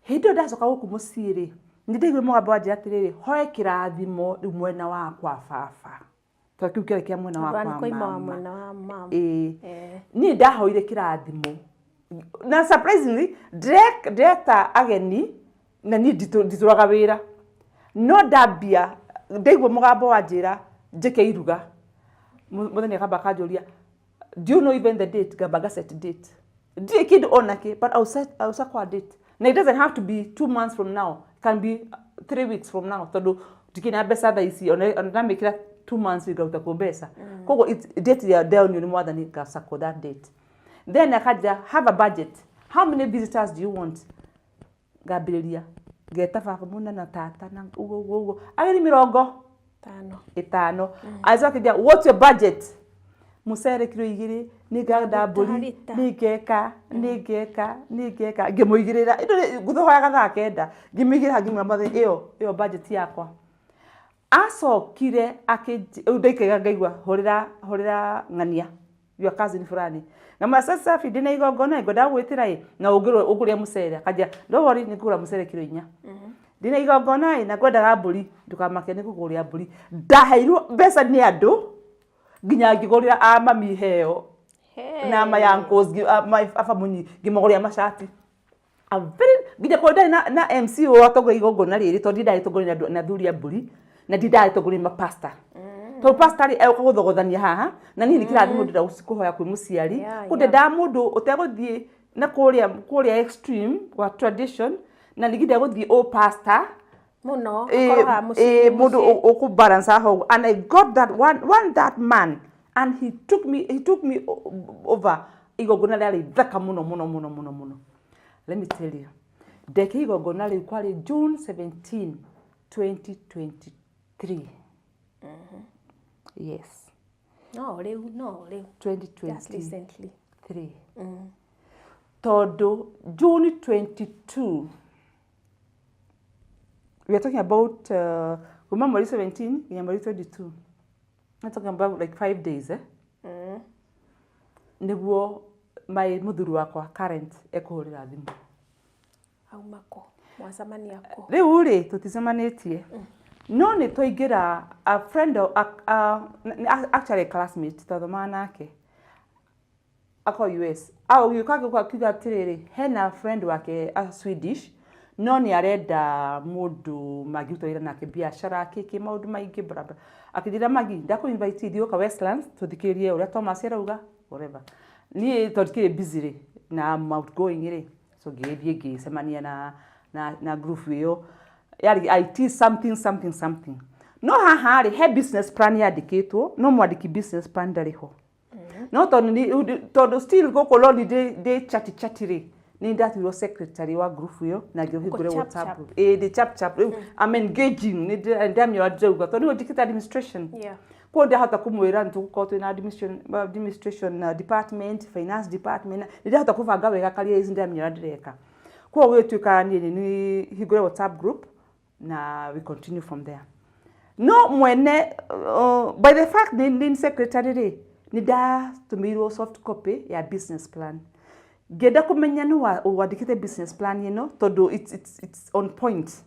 Hĩndĩ ĩyo ndacoka gũkũ mũciĩ rĩ, nĩ ndaiguire mũgambo wanjĩra atĩrĩrĩ, hoe kĩrathimo rĩu mwena wakwa baba, tondũ kĩu kĩarĩ kĩa mwena Tondũ wakwa koima wa mama. Mwena wa mama. Ĩĩ. Eh. Niĩ ndahoire kĩrathimo na surprisingly ndĩreta ageni, na niĩ nditũraga wĩra, no ndambia ndaigua mũgambo wanjĩra njĩke iruga. Mũthenya kamba akanjũria, "Do you know even the date?" Ngamba ngaset date, ndirĩ kĩndũ onakĩ, but I'll set a date, na it doesn't have to be 2 months from now, it can be 3 weeks from now, tondũ ndikĩrĩ na mbeca thaa ici. Ona ndamĩkĩra 2 months ngaruta kũ mbeca? Koguo date ĩrĩa ndonio nĩ Mwathani, ngacakwo that date. Then akanjĩra, "Have a budget. How many visitors do you want?" Ngambĩrĩria ngeta baba mũna na tata na ũguo ũguo ũguo, ageni mĩrongo Tano. ĩtano. Acoka akĩnjĩra, "What's your budget?" Mũcere kiro 2, nĩ nganda mbũri, Tarita. nĩ ngeka nĩ ngeka nĩ ngeka, ngĩmũigĩrĩra ĩno ngũthohoyaga thaa 9, ngĩmũigĩrĩra, ngĩmwĩra, "Mwathani, ĩyo budget yakwa." Acokire akĩnjĩ rĩu ndaikaga ngaigua, "Hũrĩra, hũrĩra ng'ania." Your cousin fulani ngama sasa safi ndina igongona ngwenda gwĩtĩra ĩ na ũngũrĩa mũcere. Akanjĩra, "Don't worry, nĩngũgũra mũcere kiro 4. Ndina igongona ĩ na ngwendaga mbũri, ndũkamake, nĩngũkũgũrĩra mbũri." Ndaheirwo mbeca nĩ andũ nginya ngĩgũrĩra a mami heo na my uncles, my baba munyi, ngĩmagũrĩra macati. A very nginya kwa ndarĩ na MC watongoria igongona rĩrĩ, tondũ ndirĩ tongoria na athuri a mbũri na ndirĩ ndagĩtongoria nĩ mapasta, tondũ pastor rĩ egũka gũthogothania haha na niĩ nĩ kĩrathimo ndĩrenda kũhoya kwĩ mũciari. Kũ ndendaga mũndũ ũtegũthiĩ na kũrĩa extreme wa tradition na ningĩ ndegũthiĩ ũ pastor mũno. Akorwo mũciĩ mũndũ ũkũ balance haha ũguo. And I got that one that man, and he took me over. Igongona rĩarĩ thaka mũno mũno mũno mũno mũno. Let me tell you, ndeke igongona rĩu kwarĩ June 17 2023, yes. No rĩu just 2023. Recently. Tondũ June 22, we are talking about kuma mweri 17 nginya mweri 22. We're talking about like 5 days, eh? Nĩguo my mũthuri wakwa current ekũhũrĩra thimũ. Auma kũ? Mwacemania kũ? Rĩu rĩ, tũticemanĩtie, no nĩ twaingĩra a friend of, actually a classmate twathomaga nake ako US, agĩũka agĩũka akiuga atĩrĩrĩ, hena friend wake a Swedish no nĩ arenda mũndũ mangĩruta wĩra nake biacara kĩkĩ maũndũ maingĩ bla bla. Akĩnjĩra, "Magi, ndakũ invite thiĩ ũka Westlands tũthikĩrĩrie ũrĩa Thomas arauga," whatever. Niĩ tondũ ndikĩrĩ busy rĩ na I'm outgoing rĩ, so ngĩgĩthiĩ ngĩcemania na group ĩyo yarĩ IT something something something. No haha rĩ, he business plan yandĩkĩtwo, no mwandĩki business plan ndarĩ ho. No tondũ tondũ still gũkũ loni ndĩ chati chati rĩ, nĩ ndatuirwo secretary wa group ĩyo na ngĩhingũre Uko chap WhatsApp chap. group. Ĩ ndĩ chap chap rĩu, I'm engaging, nĩ ndamenya ndĩrauga tondũ nĩguo njĩkĩte administration. Koguo ndahota kũmwĩra nĩ tũgũkorwo twĩna administration department, finance department. Nĩ ndahota kũbanga wega karia ici, ndamenya ũrĩa ndĩreka. Koguo gũgĩtuĩka niĩ nĩ hingũre WhatsApp group na we continue from there. No mwene by the fact nĩ secretary rĩ, nĩ ndatũmĩirwo soft copy ya business plan. Ngĩenda kũmenya nĩ wandĩkĩte business plan ĩno tondũ it's on point.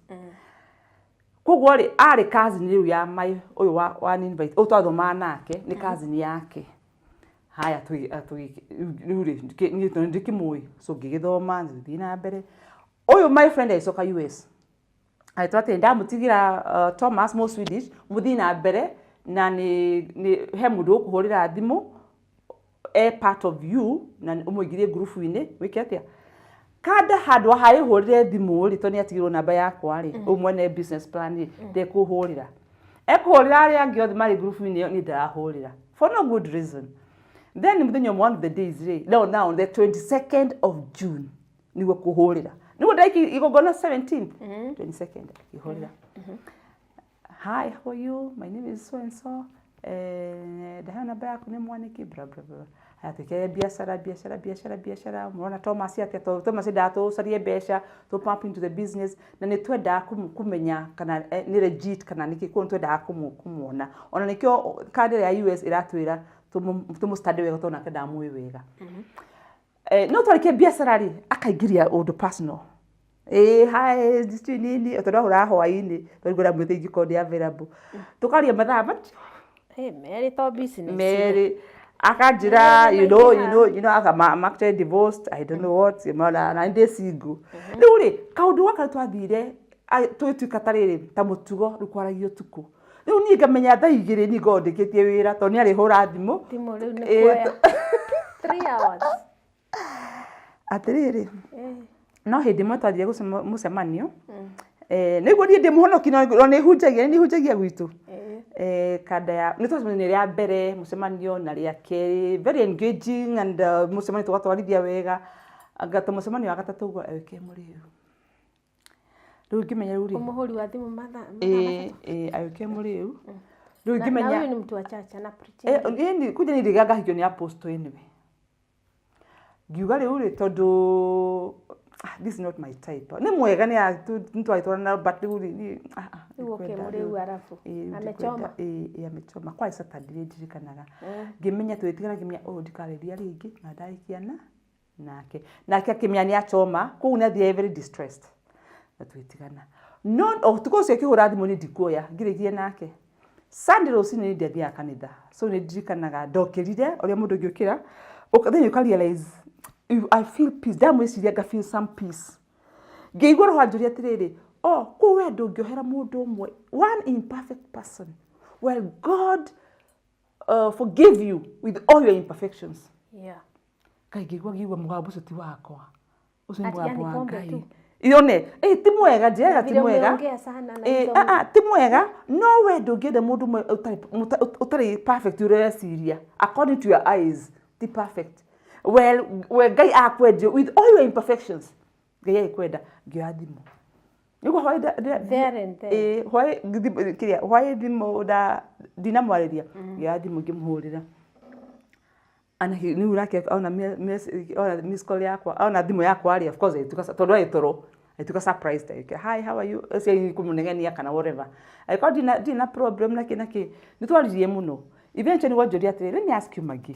Koguo rĩ, arĩ cousin rĩu ya my ũyũ wa invite ũyũ twathomaga nake, nĩ cousin yake. Haya, rĩu rĩ, niĩ tondũ ndikĩmũĩ, so ngĩgĩthoma ngĩthiĩ na mbere. Ũyũ my friend agĩcoka US, agĩtwĩra atĩ ndamũtigĩra Thomas mo Swedish, mũthiĩ na mbere na nĩ he mũndũ ũkũhũrĩra thimũ e part of you na ũmũingĩrie ngurubu-inĩ wĩke atĩa kanda handũ ha ĩhũrĩre thimũ rĩ, tondũ nĩ atigĩrwo namba yakwa rĩ, ũyũ mwene business plan rĩ ndekũhũrĩra, ekũhũrĩra arĩa angĩ othe marĩ ngurubu-inĩ ĩyo, niĩ ndarahũrĩra for no good reason. Then mũthenya ũmwe, one of the days rĩ, no, now the 22nd of June nĩguo kũhũrĩra, nĩguo ndaiki igongona 17th, 22nd akĩhũrĩra, "Hi, how are you? My name is so and so, ndaheo namba yaku nĩ mwanĩki, bla bla bla." Atuĩkire biacara biacara biacara biacara. Mũrona Thomas atĩa? Tondũ Thomas endaga tũcarie mbeca tũ pump into the business na nĩ twendaga kũmenya kana nĩ legit kana nĩkĩ. Koguo nĩ twendaga kũmuona, ona nĩkĩo kandi ya US ĩratwĩra tũmũ study wega tondũ nake ndamũĩ wega. No twarĩkia biacara rĩ, akaingĩria ũndũ personal. Ĩĩ, hi, sijui nini, tondũ ahũraga hwaĩ-inĩ tondũ ngwenda mwĩte ingĩkorwo ndĩ available, tũkaria mathaa macio Hey, merĩ to business. Merĩ akanjĩra, you know I'm actually divorced, I don't know what na ndĩ single rĩu rĩ. Kaũndũ gaka twathire tũgĩtuĩka ta rĩrĩ ta mũtugo rĩu kwaragia ũtukũ. Rĩu niĩ ngamenya thaa 2 niĩ ngorwo ndĩkĩtie wĩra tondũ nĩ arĩhũra thimũ. Thimũ rĩu nĩ kuoya 3 hours. Atĩrĩrĩ, no hĩndĩ ĩmwe twathire mũcemanio, nĩguo niĩ ndĩ mũhonoki no nĩ hunjagia gwitũ. Kanda ya nĩ twacemania rĩa mbere mũcemanio na rĩa kerĩ, very engaging and mũcemanio tũgatwarithia wega. Anga ta mũcemanio wa gatatũ ũguo agĩũkia mũrĩu, rĩu ngĩmenya rĩu rĩ Ũmũhũri wa thimũ mathaa ĩĩ, agĩũkia mũrĩu rĩu Na ngĩmenya huyu ni mtu wa church ana pretend. Ĩni kuja nĩ ndĩga ngahikio nĩ apostle. Anyway, ngiuga rĩu rĩ, tondũ this is not my type, nĩ mwega nĩ twagĩtwarana, but rĩu rĩ niĩ, Rĩu Ndikwenda ũkĩmũrĩu arabu. Ĩĩ, Amechoma. ndikwenda, ĩĩ, ĩĩ, amechoma kwarĩ Saturday ndirikanaga ngĩmenya twĩtigana, ngĩmenya ũyũ ndikarĩria rĩngĩ na ndarĩkiana nake, nake akĩmenya nĩ achoma, koguo nĩ athiaga very distressed na twĩtigana. No ũtukũ ũcio akĩhũra thimũ nĩ ndikuoya, ngirĩkie nake. Sunday rũcinĩ nĩ ndiathiaga kanitha, so nĩ ndirikanaga ndokĩrire ũrĩa mũndũ ũngĩũkĩra, then you can realize I feel peace, ndamwĩciria nga feel some peace. Ngĩigua roho anjũria atĩrĩrĩ, oh, kũu we ndũngĩohera mũndũ ũmwe, one imperfect person, well, God forgive you with all your imperfections. Ngai, ngĩigua mũgambo ũcio ti wakwa, ũcio nĩ Ati mũgambo yani wa pombe Ngai tu. Yone, ti mwega, njĩraga ti Vile mwega. umeongea sana na Eh, hizo ah, ah, ti mwega, no we ndũngĩenda mũndũ ũmwe ũtarĩ perfect ũrĩa ũreciria according to your eyes ti perfect. Well, we Ngai akwendio with all your imperfections, Ngai agĩkwenda. Ngĩoya thimũ nĩguo hwaĩ There and then. Ĩĩ, hwaĩ kĩrĩa hwaĩ thimũ ndinamwarĩria, ngĩoya thimũ ngĩmũhũrĩra. Ana rĩu nake ona ona miss call yakwa, ona thimũ yakwa rĩ, of course agĩtuĩka, tondũ arĩ toro, agĩtuĩka surprised, agĩũkĩra, "Hi, how are you?" Ũcio kũmũnegenia kana whatever, agĩkorwo ndina problem na kĩ nĩ twaririe mũno. Eventually wanjũria atĩrĩ, "Let me ask you, Maggie,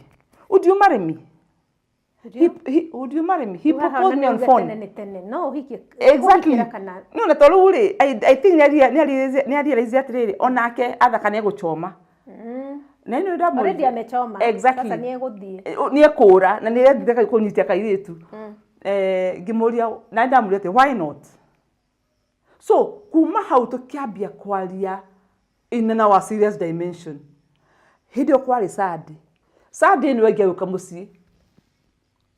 would you marry me?" He, would you marry me? He proposed me on phone. Tene nĩ tene no ũhikie. Exactly. Ũhikĩra kana No na tondũ rĩu rĩ, I think nĩ arealize atĩrĩrĩ, onake athaka nĩ egũchoma na nĩ ndamũria. Already amechoma. Exactly. Sasa nĩ egũthiĩ. Nĩ ekũra na nĩ endire kũnyitia kairĩtu. Ngĩmũria na ndamũria atĩ why not? So kuma hau tũkĩambia kwaria in our serious dimension. Hĩndĩ ĩyo kwarĩ Sunday, Sunday nĩwe ngĩagũka mũciĩ,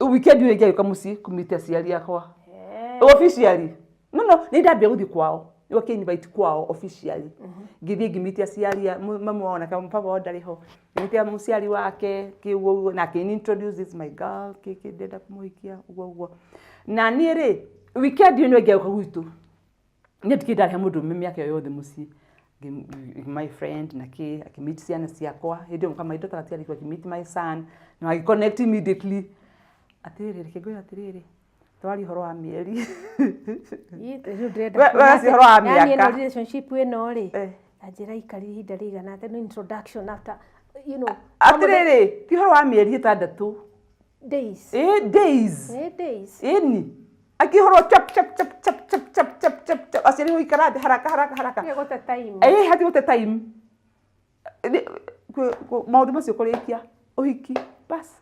weekend ĩyo ingĩagũka mũciĩ kũmita aciari akwa officially. No nĩ ndambia gũthiĩ kwao, nĩwe akĩ-invite kwao officially. Ngĩthiĩ ngĩmiti aciari mamu wao, na baba wao ndarĩ ho, ngĩmitia mũciari wake kĩ ũguo ũguo, na akĩ introduce, "This my girl, kĩ ndĩrenda kũmũhikia," ũguo ũguo. Na niĩ rĩ, weekend ĩyo nĩwe ngĩagũka gwitũ, niĩ ndikĩrĩ ndarehe mũndũ ũmwe mĩaka ĩyo yothe mũciĩ. My friend na kĩ akĩmeet ciana ciakwa hĩndĩ ĩyo kama indo tagatiarĩ kuo, akĩmeet my son na agĩconnect immediately. Atĩrĩrĩ, reke ngwĩre atĩrĩrĩ, twaria ũhoro wa mĩeri. Ĩ, rĩu ndĩrenda We kuona wacia ũhoro wa atĩ- yani ĩno mĩaka. relationship ĩno rĩ, anjĩra ikarire ihinda rĩigana atĩa, no introduction after Atĩrĩrĩ, ti ũhoro wa mĩeri 6. Days. Ĩ, days. Ĩ, days. Ĩni akĩhorwo chap chap chap chap chap chap chap chap chap, aciari gũikara thĩ haraka haraka haraka. Nĩ gũte time. Ĩ, hati gũte time. Maũndũ macio kũrĩkia ũhiki bas.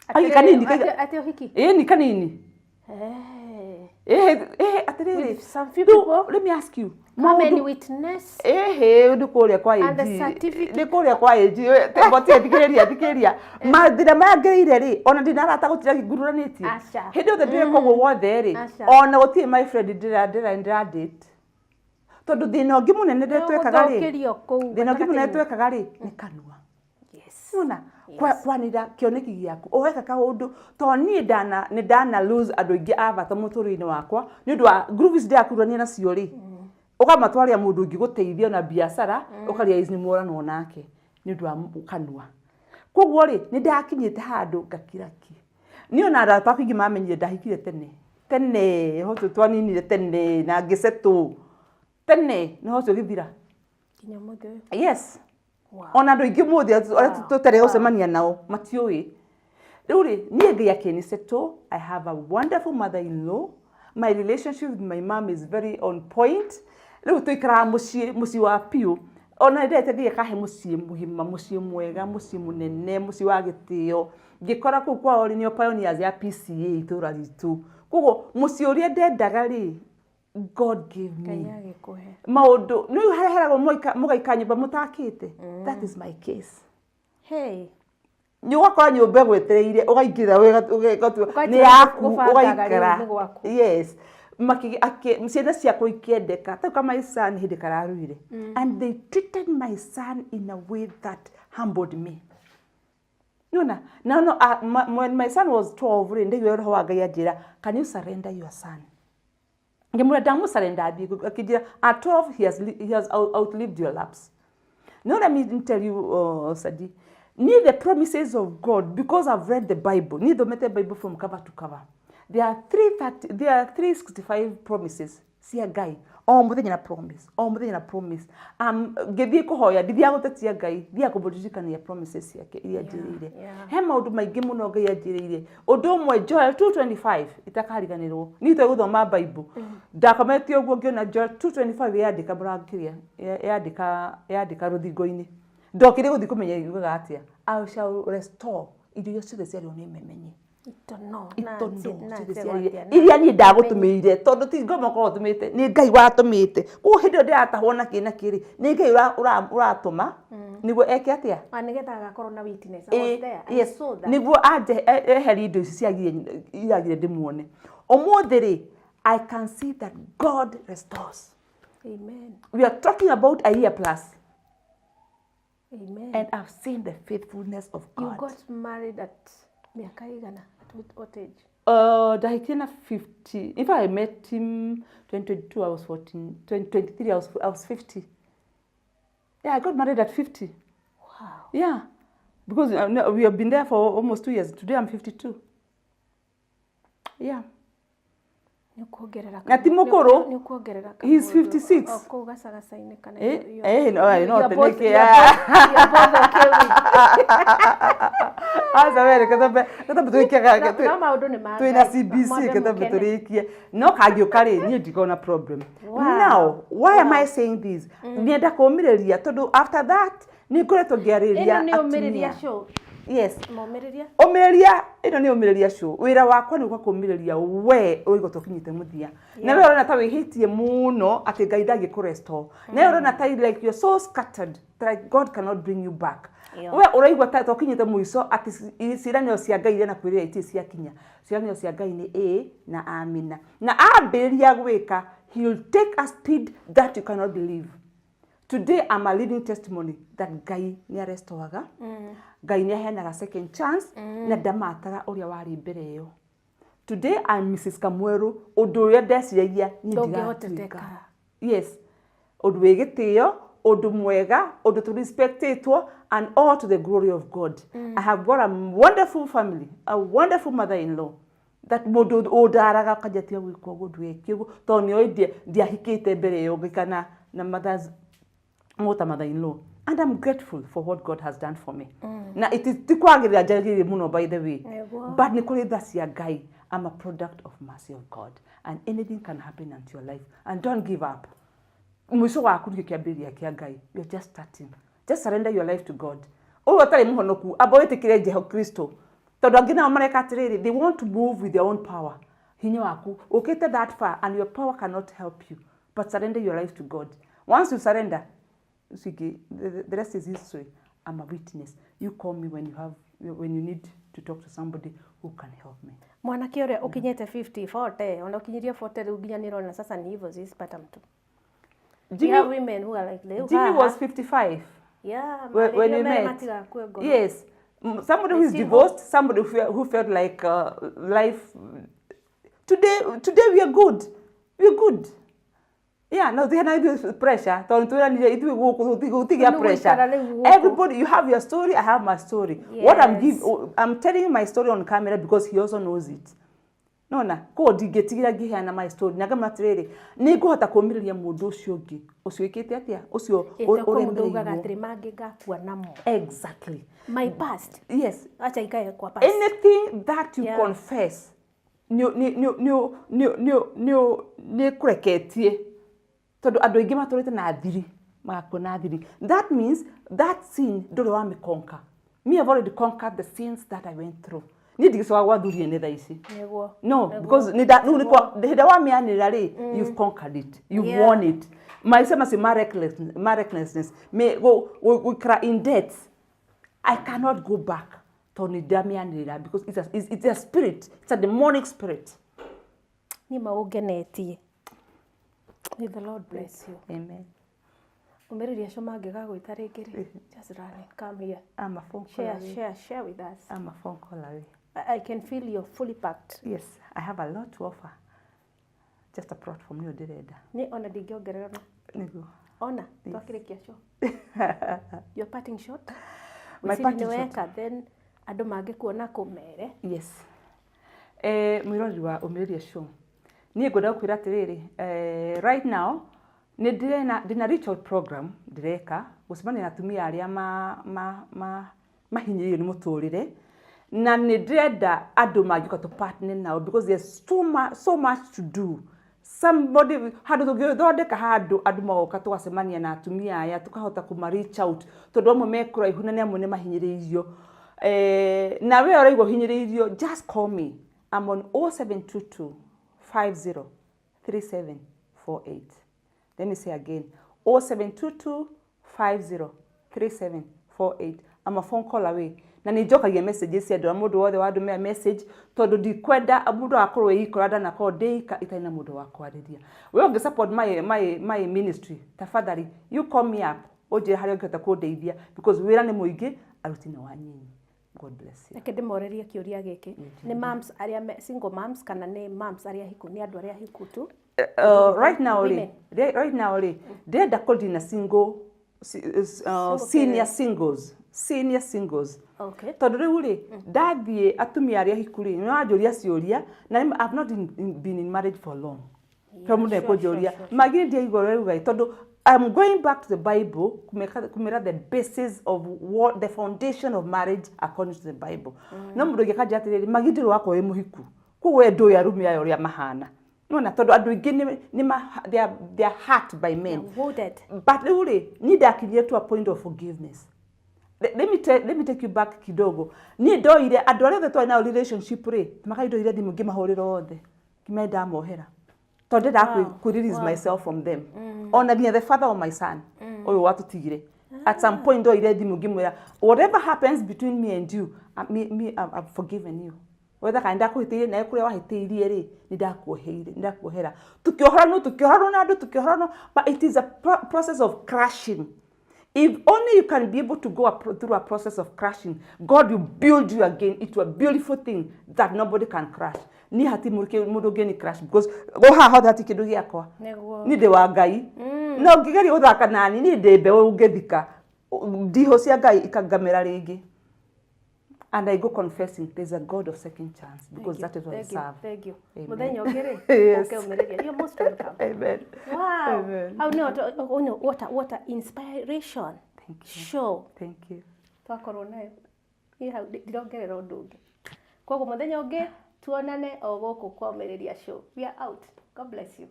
Atĩrĩrĩ, Kanini, atĩ ũhiki. Ĩni kanini. Eh. Ĩhĩ, atĩrĩrĩ. With some few Rĩu, people. let me ask you. How many witness? Ĩhĩ, nĩ kũrĩa kwa And the AG. certificate. Nĩ kũrĩa kwa AG. Ngotie, thikĩrĩria, thikĩrĩria, mathĩna maya ngereire rĩ, ona ndinarata gũtira ngururanĩtie. Aca. Hĩndĩ yothe ndĩreka ũguo wothe rĩ, Aca. ona gũtirĩ my friend ndĩra date, tondũ thĩna ũngĩ mũnene twekaga rĩ, Nĩũgũthũkĩrio kũu thĩna ũngĩ mũnene gatagatĩ-inĩ. twekaga rĩ, nĩ kanua. Nona kwanĩra kĩoneki gĩaku ũgeka kaũndũ, to niĩ ndana nĩ ndana lose andũ aingĩ a bata mũtũrĩre-inĩ wakwa nĩ ũndũ wa group ici ndĩrakurania nacio rĩ, ũkamatwarĩra mũndũ ũngĩ gũteithia na biacara, ũkarealize nĩ mworanwo nake nĩ ũndũ wa kanua. Koguo rĩ, nĩ ndakinyĩte handũ ngakira ki. Niĩ ona arata akwa aingĩ mamenyire ndahikire tene tene, ũhoro ũcio twaninire tene na ngĩsettle tene na ũhoro ũcio ũgĩthira. Nginya ũmũthĩ ũyũ. Yes. Ona andũ aingĩ ũmũthĩ arĩa tũtarĩ gũcemania nao matiũĩ. Rĩu rĩ, niĩ Ngai akĩnisettle. I have a wonderful mother in law. My relationship with my mom is very on point. Rĩu tũikaraga mũciĩ, mũciĩ wa piũ. Ona ndĩrete Ngai akahe mũciĩ mũgima, mũciĩ mwega, mũciĩ mũnene, mũciĩ wa gĩtĩo. Ngĩkora kũu kwao rĩ, nĩo pioneers ya PCA itũra ritũ. Koguo mũciĩ ũrĩa ndendaga rĩ, God gave me. Ngai agĩkũhe. Maũndũ nĩ harĩa heragwo mũgaikara nyũmba mũtakĩte, that is my case. Hey. Nĩ ũgakora nyũmba ĩgwetereire, ũgaingĩra ũgatua nĩ Ũgatiga yaku. gũbangaga Ũgaikara. rĩu nĩ gwaku. Yes. Ciana ciakwa ikĩendeka ta ka my son hĩndĩ kararuire, and they treated my son in a way that humbled me. Nona no, when my son was 12 rĩ, ndaiguire roho wa Ngai anjĩra, "Can you surrender your son?" Ngĩmwĩra ndamũsurrender athiĩ. Akĩnjĩra, "At 12 he has outlived your laps." Now let me tell you, Sadi, need the promises of God because I've read the Bible. Need the Bible from cover to cover. There are 330, there are 365 promises. Cia Ngai o mũthenya na promise, o mũthenya na promise. Ngĩthiĩ kũhoya, ndithiaga gũtetia Ngai, thiaga kũmũririkania promises ciake iria anjĩrĩire. He maũndũ maingĩ mũno Ngai anjĩrĩire. Ũndũ ũmwe, Joel 2:25, itakariganĩrwo. Niĩ itoĩ gũthoma Bible. Ndakomete ũguo ngĩona Joel 2:25 yandĩka mũrangĩria, yandĩka yandĩka rũthingo-inĩ. Ndokire gũthiĩ kũmenya yugaga atĩa. I shall restore irio iria ciothe ciarĩo nĩ memenyi. Itono, na Itono na ciothe atĩ ciarĩire gwatĩa, na iria niĩ ndagũtũmĩire, tondũ ti ngoma ũkorwo ũtũmĩte, nĩ Ngai watũmĩte. Koguo hĩndĩ ĩyo ndĩratahwo na kĩ na kĩ rĩ, nĩ Ngai ũratũma nĩguo eke atĩa? Ah, nĩgetha agakorwo na witness. I was there. I saw that. Nĩguo anje eherie indo ici ciagire iragire ndĩmuone. Ũmũthĩ rĩ, I can see that God restores. Amen. We are talking about a year plus. Amen. And I've seen the faithfulness of You God. got married at miaka igana? At what age? Ndahikirie na 50. In fact, I met him 2022, I was 14. 2023, I was 50. Yeah, I got married at 50. Yeah. Because no, we have been there for almost 2 years. Today I'm 52. Yeah. Nĩ ũkuongerera Na ti mũkũrũ. Nĩ ũkuongerera. He's 56. O kũu gacagaca-inĩ kana No, no, teneke, you're both okay with Aca were gatambe twĩke No maũndũ nĩ ma twĩna Ngai. CBC. Mwambe Gatambe mũkene. tũrĩkie no kangĩũka rĩ, niĩ ndigona problem. Now why am I saying this? Nienda kũũmĩrĩria tondũ after that nĩ ngoretwo ngĩarĩria Ĩno nĩ ũmĩrĩria atumia. show. Yes. Momĩrĩria. Ũmĩrĩria, ĩno nĩ ũmĩrĩria show. Wĩra wakwa nĩ gũka kũũmĩrĩria we ũraigua tũkinyĩte mũthia, na we ũrona ta wĩhĩtie mũno atĩ Ngai ndangĩkũrestore, na we ũrona ta like you're so scattered, like God cannot bring you back. We ũraigua ta tũkinyĩte mũico, atĩ ciĩranĩro cia Ngai iria nakwĩrĩra itirĩ ciakinya. Ciĩranĩro cia Ngai nĩ ĩ na amina, na ambĩrĩria gwĩka, he will take a speed that you cannot believe. Today I'm a living testimony that Ngai nĩ arestoraga, Ngai nĩ aheanaga second chance, na ndamataga ũrĩa warĩ mbere ĩyo. Today I'm Mrs Kamweru, ũndũ ũrĩa ndeciragia niĩ Ndũngĩhoteteka. ndigatuĩka. Yes, ũndũ wĩ gĩtĩo, ũndũ mwega, ũndũ tũ respectĩtwo, and all to the glory of God. I have got a wonderful family, a wonderful mother-in-law that mũndũ ũndaraga akanja tiga gwĩka ũguo, ndũgeke ũguo, tondũ nĩoĩ ndiahikĩte mbere ĩyo ngĩka na mothers mũta mother-in-law, and I'm grateful for what God has done for me. Na it is ti kwagĩrĩra njagĩrĩire mũno, by the way. But nĩ kũrĩ tha cia Ngai. I'm a product of mercy of God, and anything can happen unto your life, and don't give up. Mũico waku nĩkĩo kĩambĩrĩria kĩa Ngai. You're just starting. Just surrender your life to God. Ũyũ ũtarĩ mũhonoku, amba wĩtĩkĩre Jesu Kristo, tondũ angĩ nao mareka atĩrĩrĩ, they want to move with their own power. Hinya waku ũkĩte that far and your power cannot help you, but surrender your life to God. Once you surrender, ũcio ingĩ, the rest is history. I'm a witness. You call me when you need to talk to somebody who can help me. Mwanake ũrĩa ũkinyĩte 50, 40, ona ũkinyirie 40 rĩu, nginya nĩrona sasa ni hivyo, sisipata mtu. We Jimmy, have women who are like rĩu Jimmy haha. was 55 Yeah, when we marĩrio met. matigakue ngoro. Yes. Somebody who is They see divorced, somebody who felt like life. Today we are good. We are good. Yeah, no, they had pressure. Tondũ twĩranire ithuĩ gũkũ gũtigĩa Nĩ pressure. gũikara rĩu gũkũ. Everybody, you have your story, I have my story. What I'm give, I'm telling you my story on camera because he also knows it. Nona koguo ndingĩtigĩra ngĩheana my story na ngamwĩra atĩrĩrĩ, nĩ ngũhota kũũmĩrĩria mũndũ ũcio ũngĩ, ũcio wĩkĩte atĩa, ũcio Ĩtoko mũndũ ugaga ũremereirwo. atĩrĩ mangĩ ngakua namo. Exactly. My past. Yes. Acha ikae kwa past. Anything that you confess nĩ kũreketie, tondũ andũ aingĩ matũrĩte na thiri, magakua na thiri. That means that sin ndũrĩ wamĩconquer. Me, I've already conquered the sins that I went through. Niĩ ndigĩcoka gwathuria nĩ thaa ici. No, because nĩ rĩu nĩ hĩndĩ ĩrĩa wamĩanĩrĩra rĩ, you've conquered it, you've won it. Maica macio ma recklessness, gũikara in debt, I cannot go back tondũ nĩ ndamĩanĩrĩra, because it's a spirit, it's a demonic spirit. Niĩ maũngenetie. May the Lord bless you. Amen. Ũmĩrĩria acio mangĩgagwĩta rĩngĩ rĩ, just run and come here. I'm a phone call Share, away. share, share with us. I'm a phone call away. I can feel you're fully packed. Yes, I have a lot to offer. Just a platform nĩyo ndĩrenda. Niĩ ona ndingĩongerera no. Nĩguo. Ona twakĩrĩkia show. Your parting shot. My Wĩcirie parting nĩ shot. weka, then andũ mangĩkuona kũmere. Yes, mwĩroreri wa Ũmĩrĩria Show, Niĩ ngwenda gũkwĩra atĩrĩrĩ, right now nĩ ndĩrena ndĩna reach out program ndĩreka gũcemania na atumia arĩa ma mahinyĩrĩirio nĩ mũtũrĩre, na nĩ ndĩrenda andũ mangĩũka tũ partner nao because there's so much to do. Somebody handũ tũngĩthondeka handũ andũ magoka, tũgacemania na atumia aya, tũkahota kũma reach out, tondũ amwe me kũraihu na nĩ amwe nĩ mahinyĩrĩirio. Na we ũraigua ũhinyĩrĩirio, just call me. I'm on 0722 50 3748. Let me say again, 0722 50 3748. I'm a phone call away. Na nĩ njokagia messages cia andũ a mũndũ wothe wandũmĩra message, tondũ ndikwenda mũndũ agakorwo ĩikora, ndanakorwo ndĩika itarĩ na mũndũ wa kwarĩria. We ũngĩ support my ministry, tafadhali you call me up, ũnjĩre harĩa ũngĩhota kũndeithia, because wĩra nĩ mũingĩ, aruti nĩ wanyinyi. God bless you. Reke ndĩmorĩrie kĩũria gĩkĩ: nĩ moms arĩa single moms kana nĩ moms arĩa hiku, nĩ andũ arĩa hiku tu? Right now rĩ, Women. Right now rĩ, ndĩrenda kũdeal na single Single senior parents. singles, senior singles. Okay. Tondũ rĩu rĩ, ndathiĩ atumia arĩa hiku rĩ, nĩ wanjũria ciũria na I've not been in marriage for long. Yeah, mũndũ ekũnjũria magiri ndiaigua rĩu gai, tondũ I'm going back to the Bible kumĩra the basis of what the foundation of marriage according to the Bible. No mũndũ ũngĩ akanjĩra atĩrĩrĩ, "Magi, ndĩrĩ wakwa wĩ mũhiku, koguo we ndũĩ arũme aya ũrĩa mahana." Nona tondũ andũ aingĩ they are hurt by men. Wounded. But rĩu rĩ, niĩ ndakinyire to a point of forgiveness. Let me take you back kidogo. Niĩ ndoire andũ arĩa othe twarĩ nao relationship rĩ, makandoire thimũ ngĩmahũrĩra othe, ngĩmera ndamohera, tondũ ndĩrendaga kũ release myself from them, ona nginya the father of my son ũyũ watũtigire. At some point ndoire thimũ ngĩmwĩra, "Whatever happens between me and you, me I've forgiven you, wetha kana ndakũhĩtĩirie nawe kũrĩa wahĩtĩirie rĩ, nĩ ndakuoheire, nĩ ndakuohera." Tukĩohoranwo, tukĩohoranwo na andũ, tukĩohoranwo, but it is a process of crushing. If only you can be able to go through a process of crushing, God will build you again into a beautiful thing that nobody can crush. Niĩ hati mũndũ ũngĩ ni crush, because go haha hothe hati kĩndũ gĩakwa. Nĩguo. Niĩ ndĩ wa Ngai, no ngĩgeria gũthaka nani, niĩ ndĩ mbeũ ũngĩthika ndihũ cia Ngai ikangamĩra rĩngĩ, and I go confessing there's a God of second chance, because that is what I Thank you, serve. thank you. Amen. Mũthenya ũngĩ rĩ, Yes. ũke ũmĩrĩrie. You're most welcome. Amen. Wow. Amen. Hau nĩho what a inspiration Thank you. show Thank you. twakorwo nayo. Niĩ hau ndirongerera ũndũ ũngĩ. Koguo mũthenya ũngĩ tuonane o gũkũ kwa Ũmĩrĩria Show. We are out. God bless you.